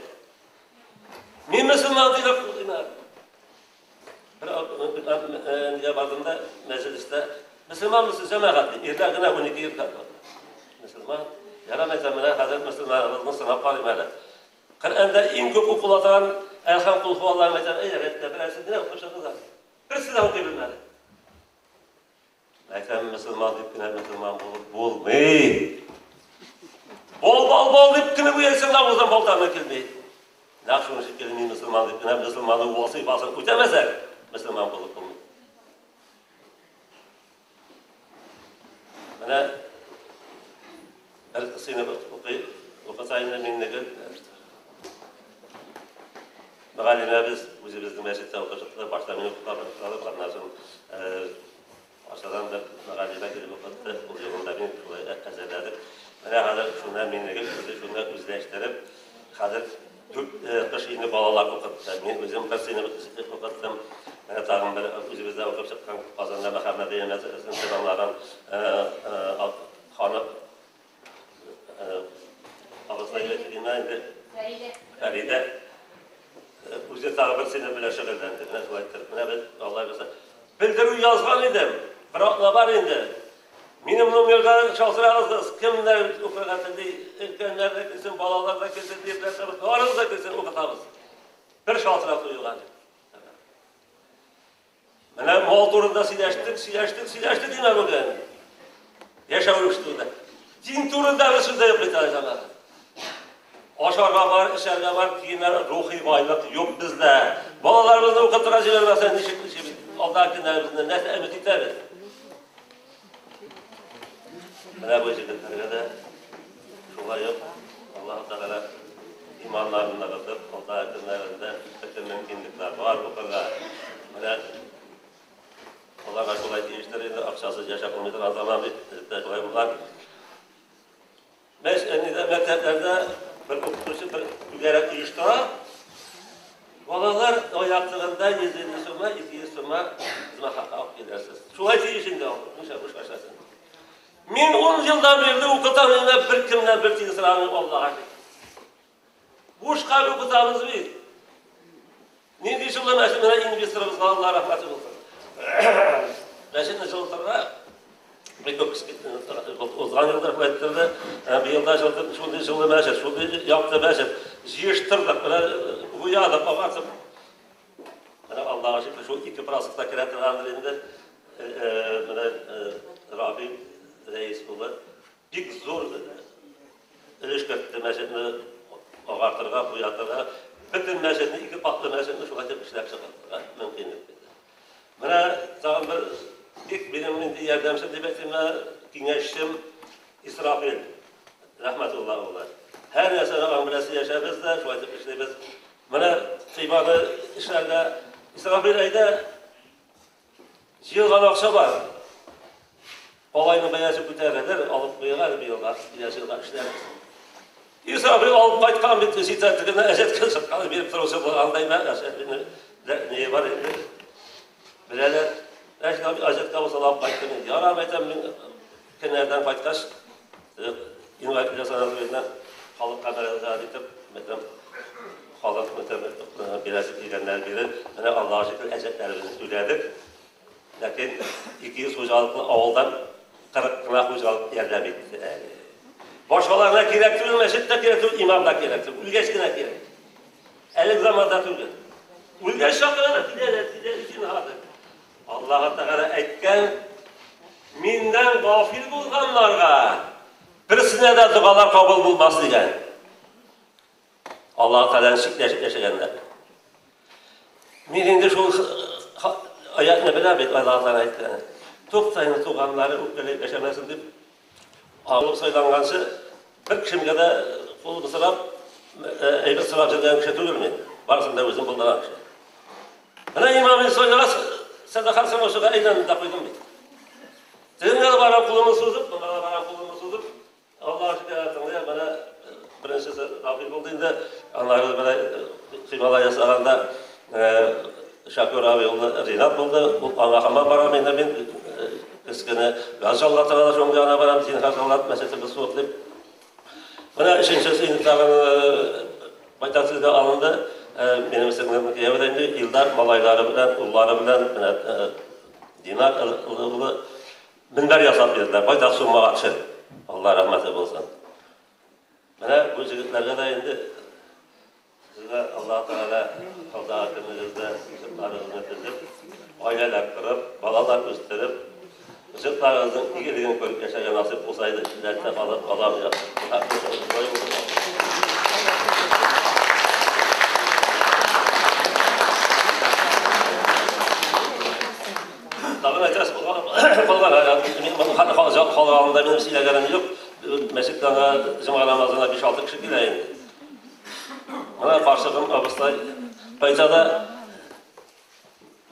Мин мөселман дип куймар. Бер нигә бардым да мәҗлестә мөселман мөселман җәмәгать ди. Ирләр генә 12 ир бар. Мөселман. Ярар, әйтәм, менә хәзер мөселманлыгны сынап карыйм әле. Коръәндә иң күп укыла торган Әлхәм кул хуалларын әйтәм, әй, рәттә берәрсе генә укып чыгыгыз. Берсе дә укый белмәде. Әйтәм, мөселман дип кенә мөселман булып булмый. Бал, бал, бал дип кенә буясың да авыздан бал тәме килми. Нәкъ шуның шикелле мин мөселман дип кенә мөселманның вазифасын үтәмәсәк, мөселман булып булмый. Менә бер сыйныф укый, укыса инде Миңнегөл мөгаллимәбез үзебезнең мәчеттә укып чыкты. Башта мин укыта башладым, аннан соң Арчадан бер мөгаллимә килеп укытты. Ул елында мин шулай әзерләдек. Менә хәзер шунда Миңнегөл үзе шунда үзләштереп, хәзер дүрт кыш инде балалар укыта. укытты. Мин үзем бер сыйныф укыттым. Менә тагын бер үзебездә укып чыккан Казанда Мөхәммәдия мәдрәсәсен тәмамлаган ханым абыстай инде. Фәридә. Фәридә үзе тагы бер сыйныф белән шөгыльләнде. Менә шулай итеп, менә без Алла бирсә. Белдерү язган идем. Бер атна бар инде. Минем номерга шалтырагыз, кемнәр укырга тели, өлкәннәр дә килсен, балалар да килсен, ирләр дә, барыгыз да килсен, укытабыз. Бер шалтырату юк әле. Менә мал турында сөйләштек, сөйләштек, сөйләштек димә бүген. Яшәү турында. Дин турында бер сүз дә юк бит әле җәмәгать. Ашарга бар, эчәргә бар, киемнәр, рухи байлык юк бездә. Балаларыбызны укытырга җибәрмәсәң, ничек ничек алдагы көннәребезне нәрсә өмет итәбез? Менә бу җегетләргә дә шулай ук Аллаһ Тәгалә иманнарын ныгытып, алдагы көннәрендә бөтен мөмкинлекләр бар укырга. Менә аларга шулай тиештер инде, акчасыз яшәп булмый торган заман бит, электә шулай булган. Мәш, әнидә мәктәпләрдә бер укытучы бер түгәрәк оештыра. Балалар аяклыгында 150 сумга, 200 сумга хезмәт хакы алып киләсез. Шулай тиеш инде ул, нишләп бушка эшләсен. Мин 10 елдан бирле укытам, инде бер кемнән бер тиен сорамыйм, Аллага шөкер. Бушка укытабыз бит. Нинди җылы мәчет, менә инвесторыбызга Алла рәхмәте булсын. Мәчетне җылытырга бик күп узган елда шулай иттерде, быел да җылытып, шундый җылы мәчет, шундый якты мәчет. Җыештырдык, менә буядык, агартып. Менә Аллага шөкер, шул 2% та керә торгандыр инде. Менә Рабил рәис улы бик зур өлеш кертте мәчетне агартырга, буятырга. Бөтен мәчетне, ике катлы мәчетне шулай итеп эшләп чыгарырга мөмкинлек бирде. Менә тагын бер бик минем инде ярдәмчем дип әйтимме, киңәшчем Исрафил Рәхмәтулла улы. Һәр нәрсәне аның белән сөйләшәбез дә, шулай итеп эшлибез. Менә Сыйбаны эшләргә Исрафил әйдә, Җыелган акча бар. Алайның бәясе күтәрелер, алып куйыйк әле быелга, киләсе елга эшләрбез. Исрафил алып кайткан бит, җитә тегене әҗәткә чыккан биреп торучы булган да әҗәтне не бар инде. Беләләр. Ләкин әҗәткә булса алып кайттым инде. Ярар, әйтәм мин көннәрдән кайткач, инвалидлар санаториеннән халыкка мөрәҗәгать итеп, мәтәм, халык мәтәм бирәсе килгәннәр бирер. Менә Аллага шөкер, әҗәтләребезне түләдек. Ләкин 200 хуҗалыклы авылдан 40 кына хуҗалык ярдәм итте әле. Башкаларына кирәк түгел, мәчет тә кирәк түгел, имам да кирәк түгел. Үлгәч кенә кирәк. Әлеге заманда түгел. Үлгәч чакыралар, киләләр, киләләр, зинһар. Аллаһы Тәгалә әйткән, миннән гафил булганнарга берсенә дә догалар кабул булмас дигән. Аллаһы Тәгаләне чикләшеп яшәгәннәр. Мин инде шул аятны беләм бит, Аллаһы Тәгалә әйткән. Тукта инде туганнары үпкәләп яшәмәсен дип, алып сайланганчы бер кешемгә дә кул сорап, әйбер сорап йөргән кеше түгел мин. Барысын да үзем булдырган кеше. Менә имамны сайлагач, сәдака санаучыга әйләндем дә куйдым бит. Тегеңә дә барам кулымны сузып, монда да барам кулымны сузып. Аллаһ шөкер, тыңлый, менә беренчесе Рафил булды инде. Аннары менә Химала ясаганда Шакир абый улы Ринат булды. Ул аңа һаман барам инде мин. Кечкенә газ жаллатырга да шуның янына барам, зинһар жаллат, мәчетебез суык дип. Менә өченчесе инде тагын байтак сүзгә алынды. Минем сеңлемнең кияве дә инде Илдар малайлары белән, уллары белән менә Динар улы мөнбәр ясап бирделәр. Байтак суммага төшеп. Алла рәхмәте булсын. Менә бу җегетләргә дә инде Сезгә Аллаһ Тәгалә алдагы көнегездә җыртларыгызны төзеп, гаиләләр корып, балалар үстереп, җыртларыгызның игелеген күреп яшәргә насыйп булса иде, теләктә калып калам. Тагын әйтәсе булган, мин моның халык алдында минем сөйләгәнем юк. Мәчеттә җомга намазына 5-6 кеше килә инде. Менә карчыгым абыстай кайта да,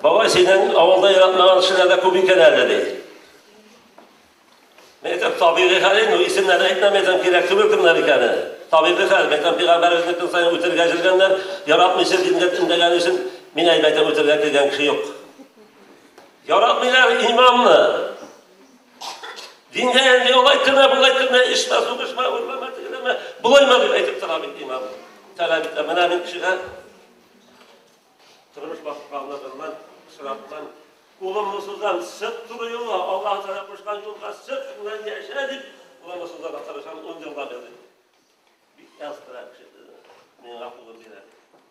бабай, синең авылда яратмаган кешеләр дә күп икән әле, ди. Мин әйтәм, табигый хәл инде, исемнәрен әйтмәм, әйтәм, кирәк түгел кемнәр икәне. Табигый хәл, мәйтәм, пәйгамбәребезне көн саен үтерергә йөргәннәр, яратмыйча дингә үндәгән өчен мин әйтәм, үтерергә килгән кеше юк. Яратмыйлар имамны. Дингә инде алай кермә, болай кермә, эчмә, сугышма, урлама, тегеләмә, болайма дип әйтеп тора бит имам. Таләп итә. Менә мин кешегә тормыш башкалыгыннан, пычрактан, кулымны сузам, чык туры юлга, Аллаһ Тәгалә кушкан юлга чык, шуннан яшә дип, кулымны сузарга тырышам, 10 елдан бирле. Бик аз кына кеше миңа кулын бирә.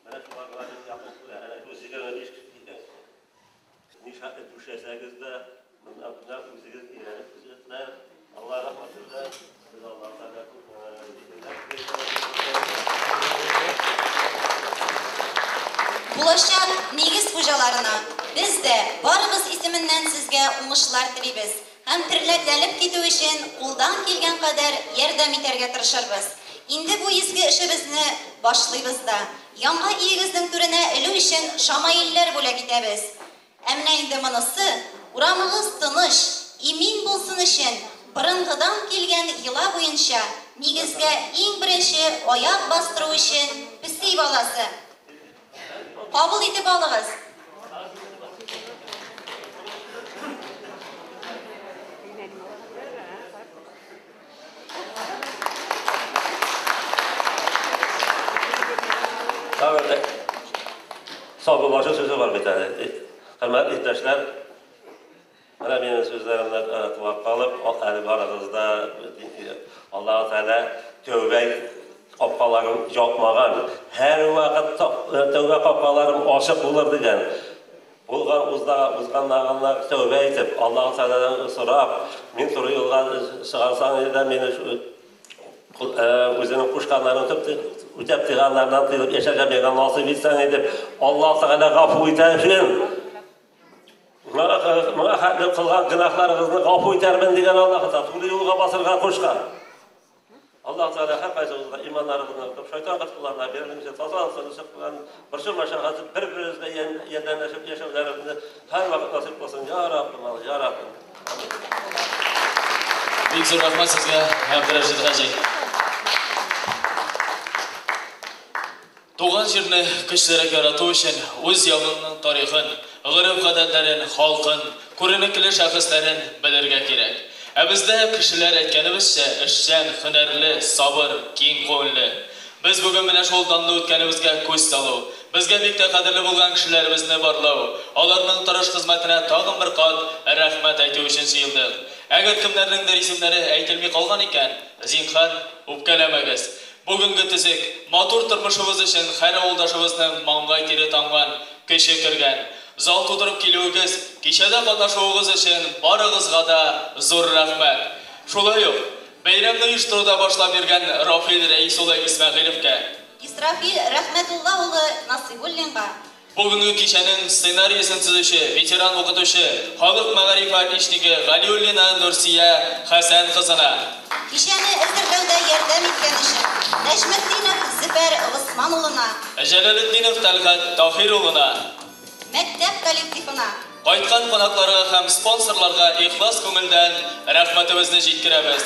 Менә шулар гына мине якын күрә. Әнә шул 25 кеше килгән. Нихәтле түшәсәгез дә, моннан менә үзегез өйрәнеп егетләр, Алла рәхмәте белән, без Аллаһ Тәгалә күп зикерләр. Булачак нигез хуҗаларына без дә барыбыз исеменнән сезгә уңышлар телибез һәм терләкләнеп китү өчен кулдан килгән кадәр ярдәм итәргә тырышырбыз. Инде бу изге эшебезне башлыйбыз да. Яңа өегезнең түренә элү өчен шамаилләр бүләк итәбез. Ә менә инде монысы, урамыгыз тыныч, имин булсын өчен, борынгыдан килгән йола буенча, нигезгә иң беренче аяк бастыру өчен песи баласы. Кабул итеп алыгыз. Тагын да саубуллашу сүзе бар бит әле. Хөрмәтле иптәшләр, менә минем сүзләремнән колак калып, әле барыгыз да Аллаһ Тәгалә тәүбә капкаларын япмаган, һәрвакыт тәүбә капкаларым ачык булыр дигән. Булган узганнарына тәүбә итеп, Аллаһ Тәгаләдән сорап, мин туры юлга чыгарсаң иде дә мине үзенең кушканнарын үтәп тыйганнарыннан тыелып яшәргә миңа насыйп итсәң иде, Аллаһ Тәгалә гафу итәрсен. Моңа хәтле кылган гөнаһларыгызны гафу итәрмен дигән Аллаһ Тәгалә туры юлга басырга кушкан. Аллаһ Тәгалә һәркайсыбызга иманнарыбызны ныгытып, шайтан кыткыларына бирелмичә, таза тынычлык белән борчу мәшәкатьсез бер-беребезгә ярдәмләшеп яшәүләребезне һәрвакыт насыйп кылсын. Я Раббым, Я Раббым. Бик зур рәхмәт сезгә, Габдрәшит хаҗи. Туган җирне көчлерәк ярату өчен үз ягыңның тарихын, гореф-гадәтләрен, халкын, күренекле шәхесләрен белергә кирәк. Ә бездә кешеләр, әйткәнебезчә, эшчән, һөнәрле, сабыр, киң күңелле. Без бүген менә шул данлы үткәнебезгә күз салу, безгә бик тә кадерле булган кешеләребезне барлау, аларның тырыш хезмәтенә тагын бер кат рәхмәт әйтү өчен җыелдык. Әгәр кемнәрнеңдер исемнәре әйтелми калган икән, зинһар, үпкәләмәгез. Бүгенге төзек, матур тормышыбыз өчен һәр авылдашыбызның маңгай тире тамган, көче кергән. Зал тутырып килүегез, кичәдә катнашуыгыз өчен барыгызга да зур рәхмәт. Шулай ук, бәйрәмне оештыруда башлап йөргән Рафил Рәис улы Исмәгыйлевкә, Исрафил Рәхмәтулла улы Насыйбуллинга, Бүгенге кичәнең сценариясен төзүче, ветеран укытучы, халык мәгарифе отличнигы Галиуллина Нурсия Хәсән кызына. Кичәне әзерләүдә ярдәм иткән өчен Нәҗметдинов Зөфәр Госман улына. Җәләлетдинов Тәлгать Таһир улына. Мәктәп коллективына. Кайткан кунакларга һәм спонсорларга ихлас күңелдән рәхмәтебезне җиткерәбез.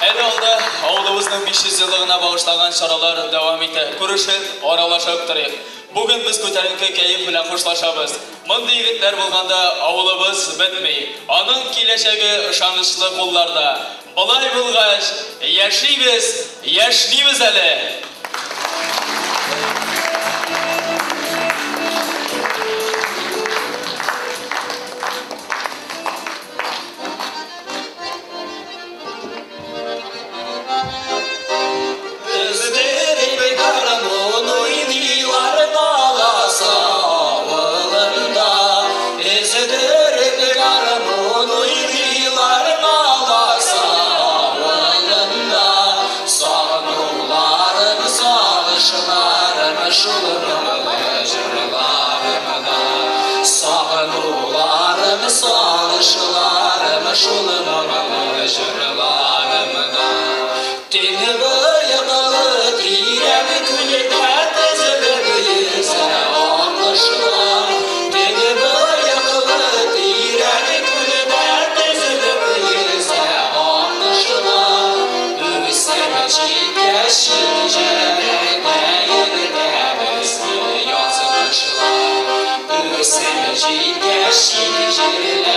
Әле алда авылыбызның 500 еллыгына багышланган чаралар дәвам итә. Күрешеп, аралашып торыйк. Бүген без күтәренке кәеф белән хушлашабыз. Мондый егетләр булганда авылыбыз бетми. Аның киләчәге ышанычлы кулларда. Болай булгач, яшибез, яшьнибез әле! Шул моңлы җырларымда. Төнбоеклы тирән күлдә тезелеп йөзә аккошлар. Төнбоеклы тирән күлдә тезелеп йөзә аккошлар. Үсеп Яши җирләр.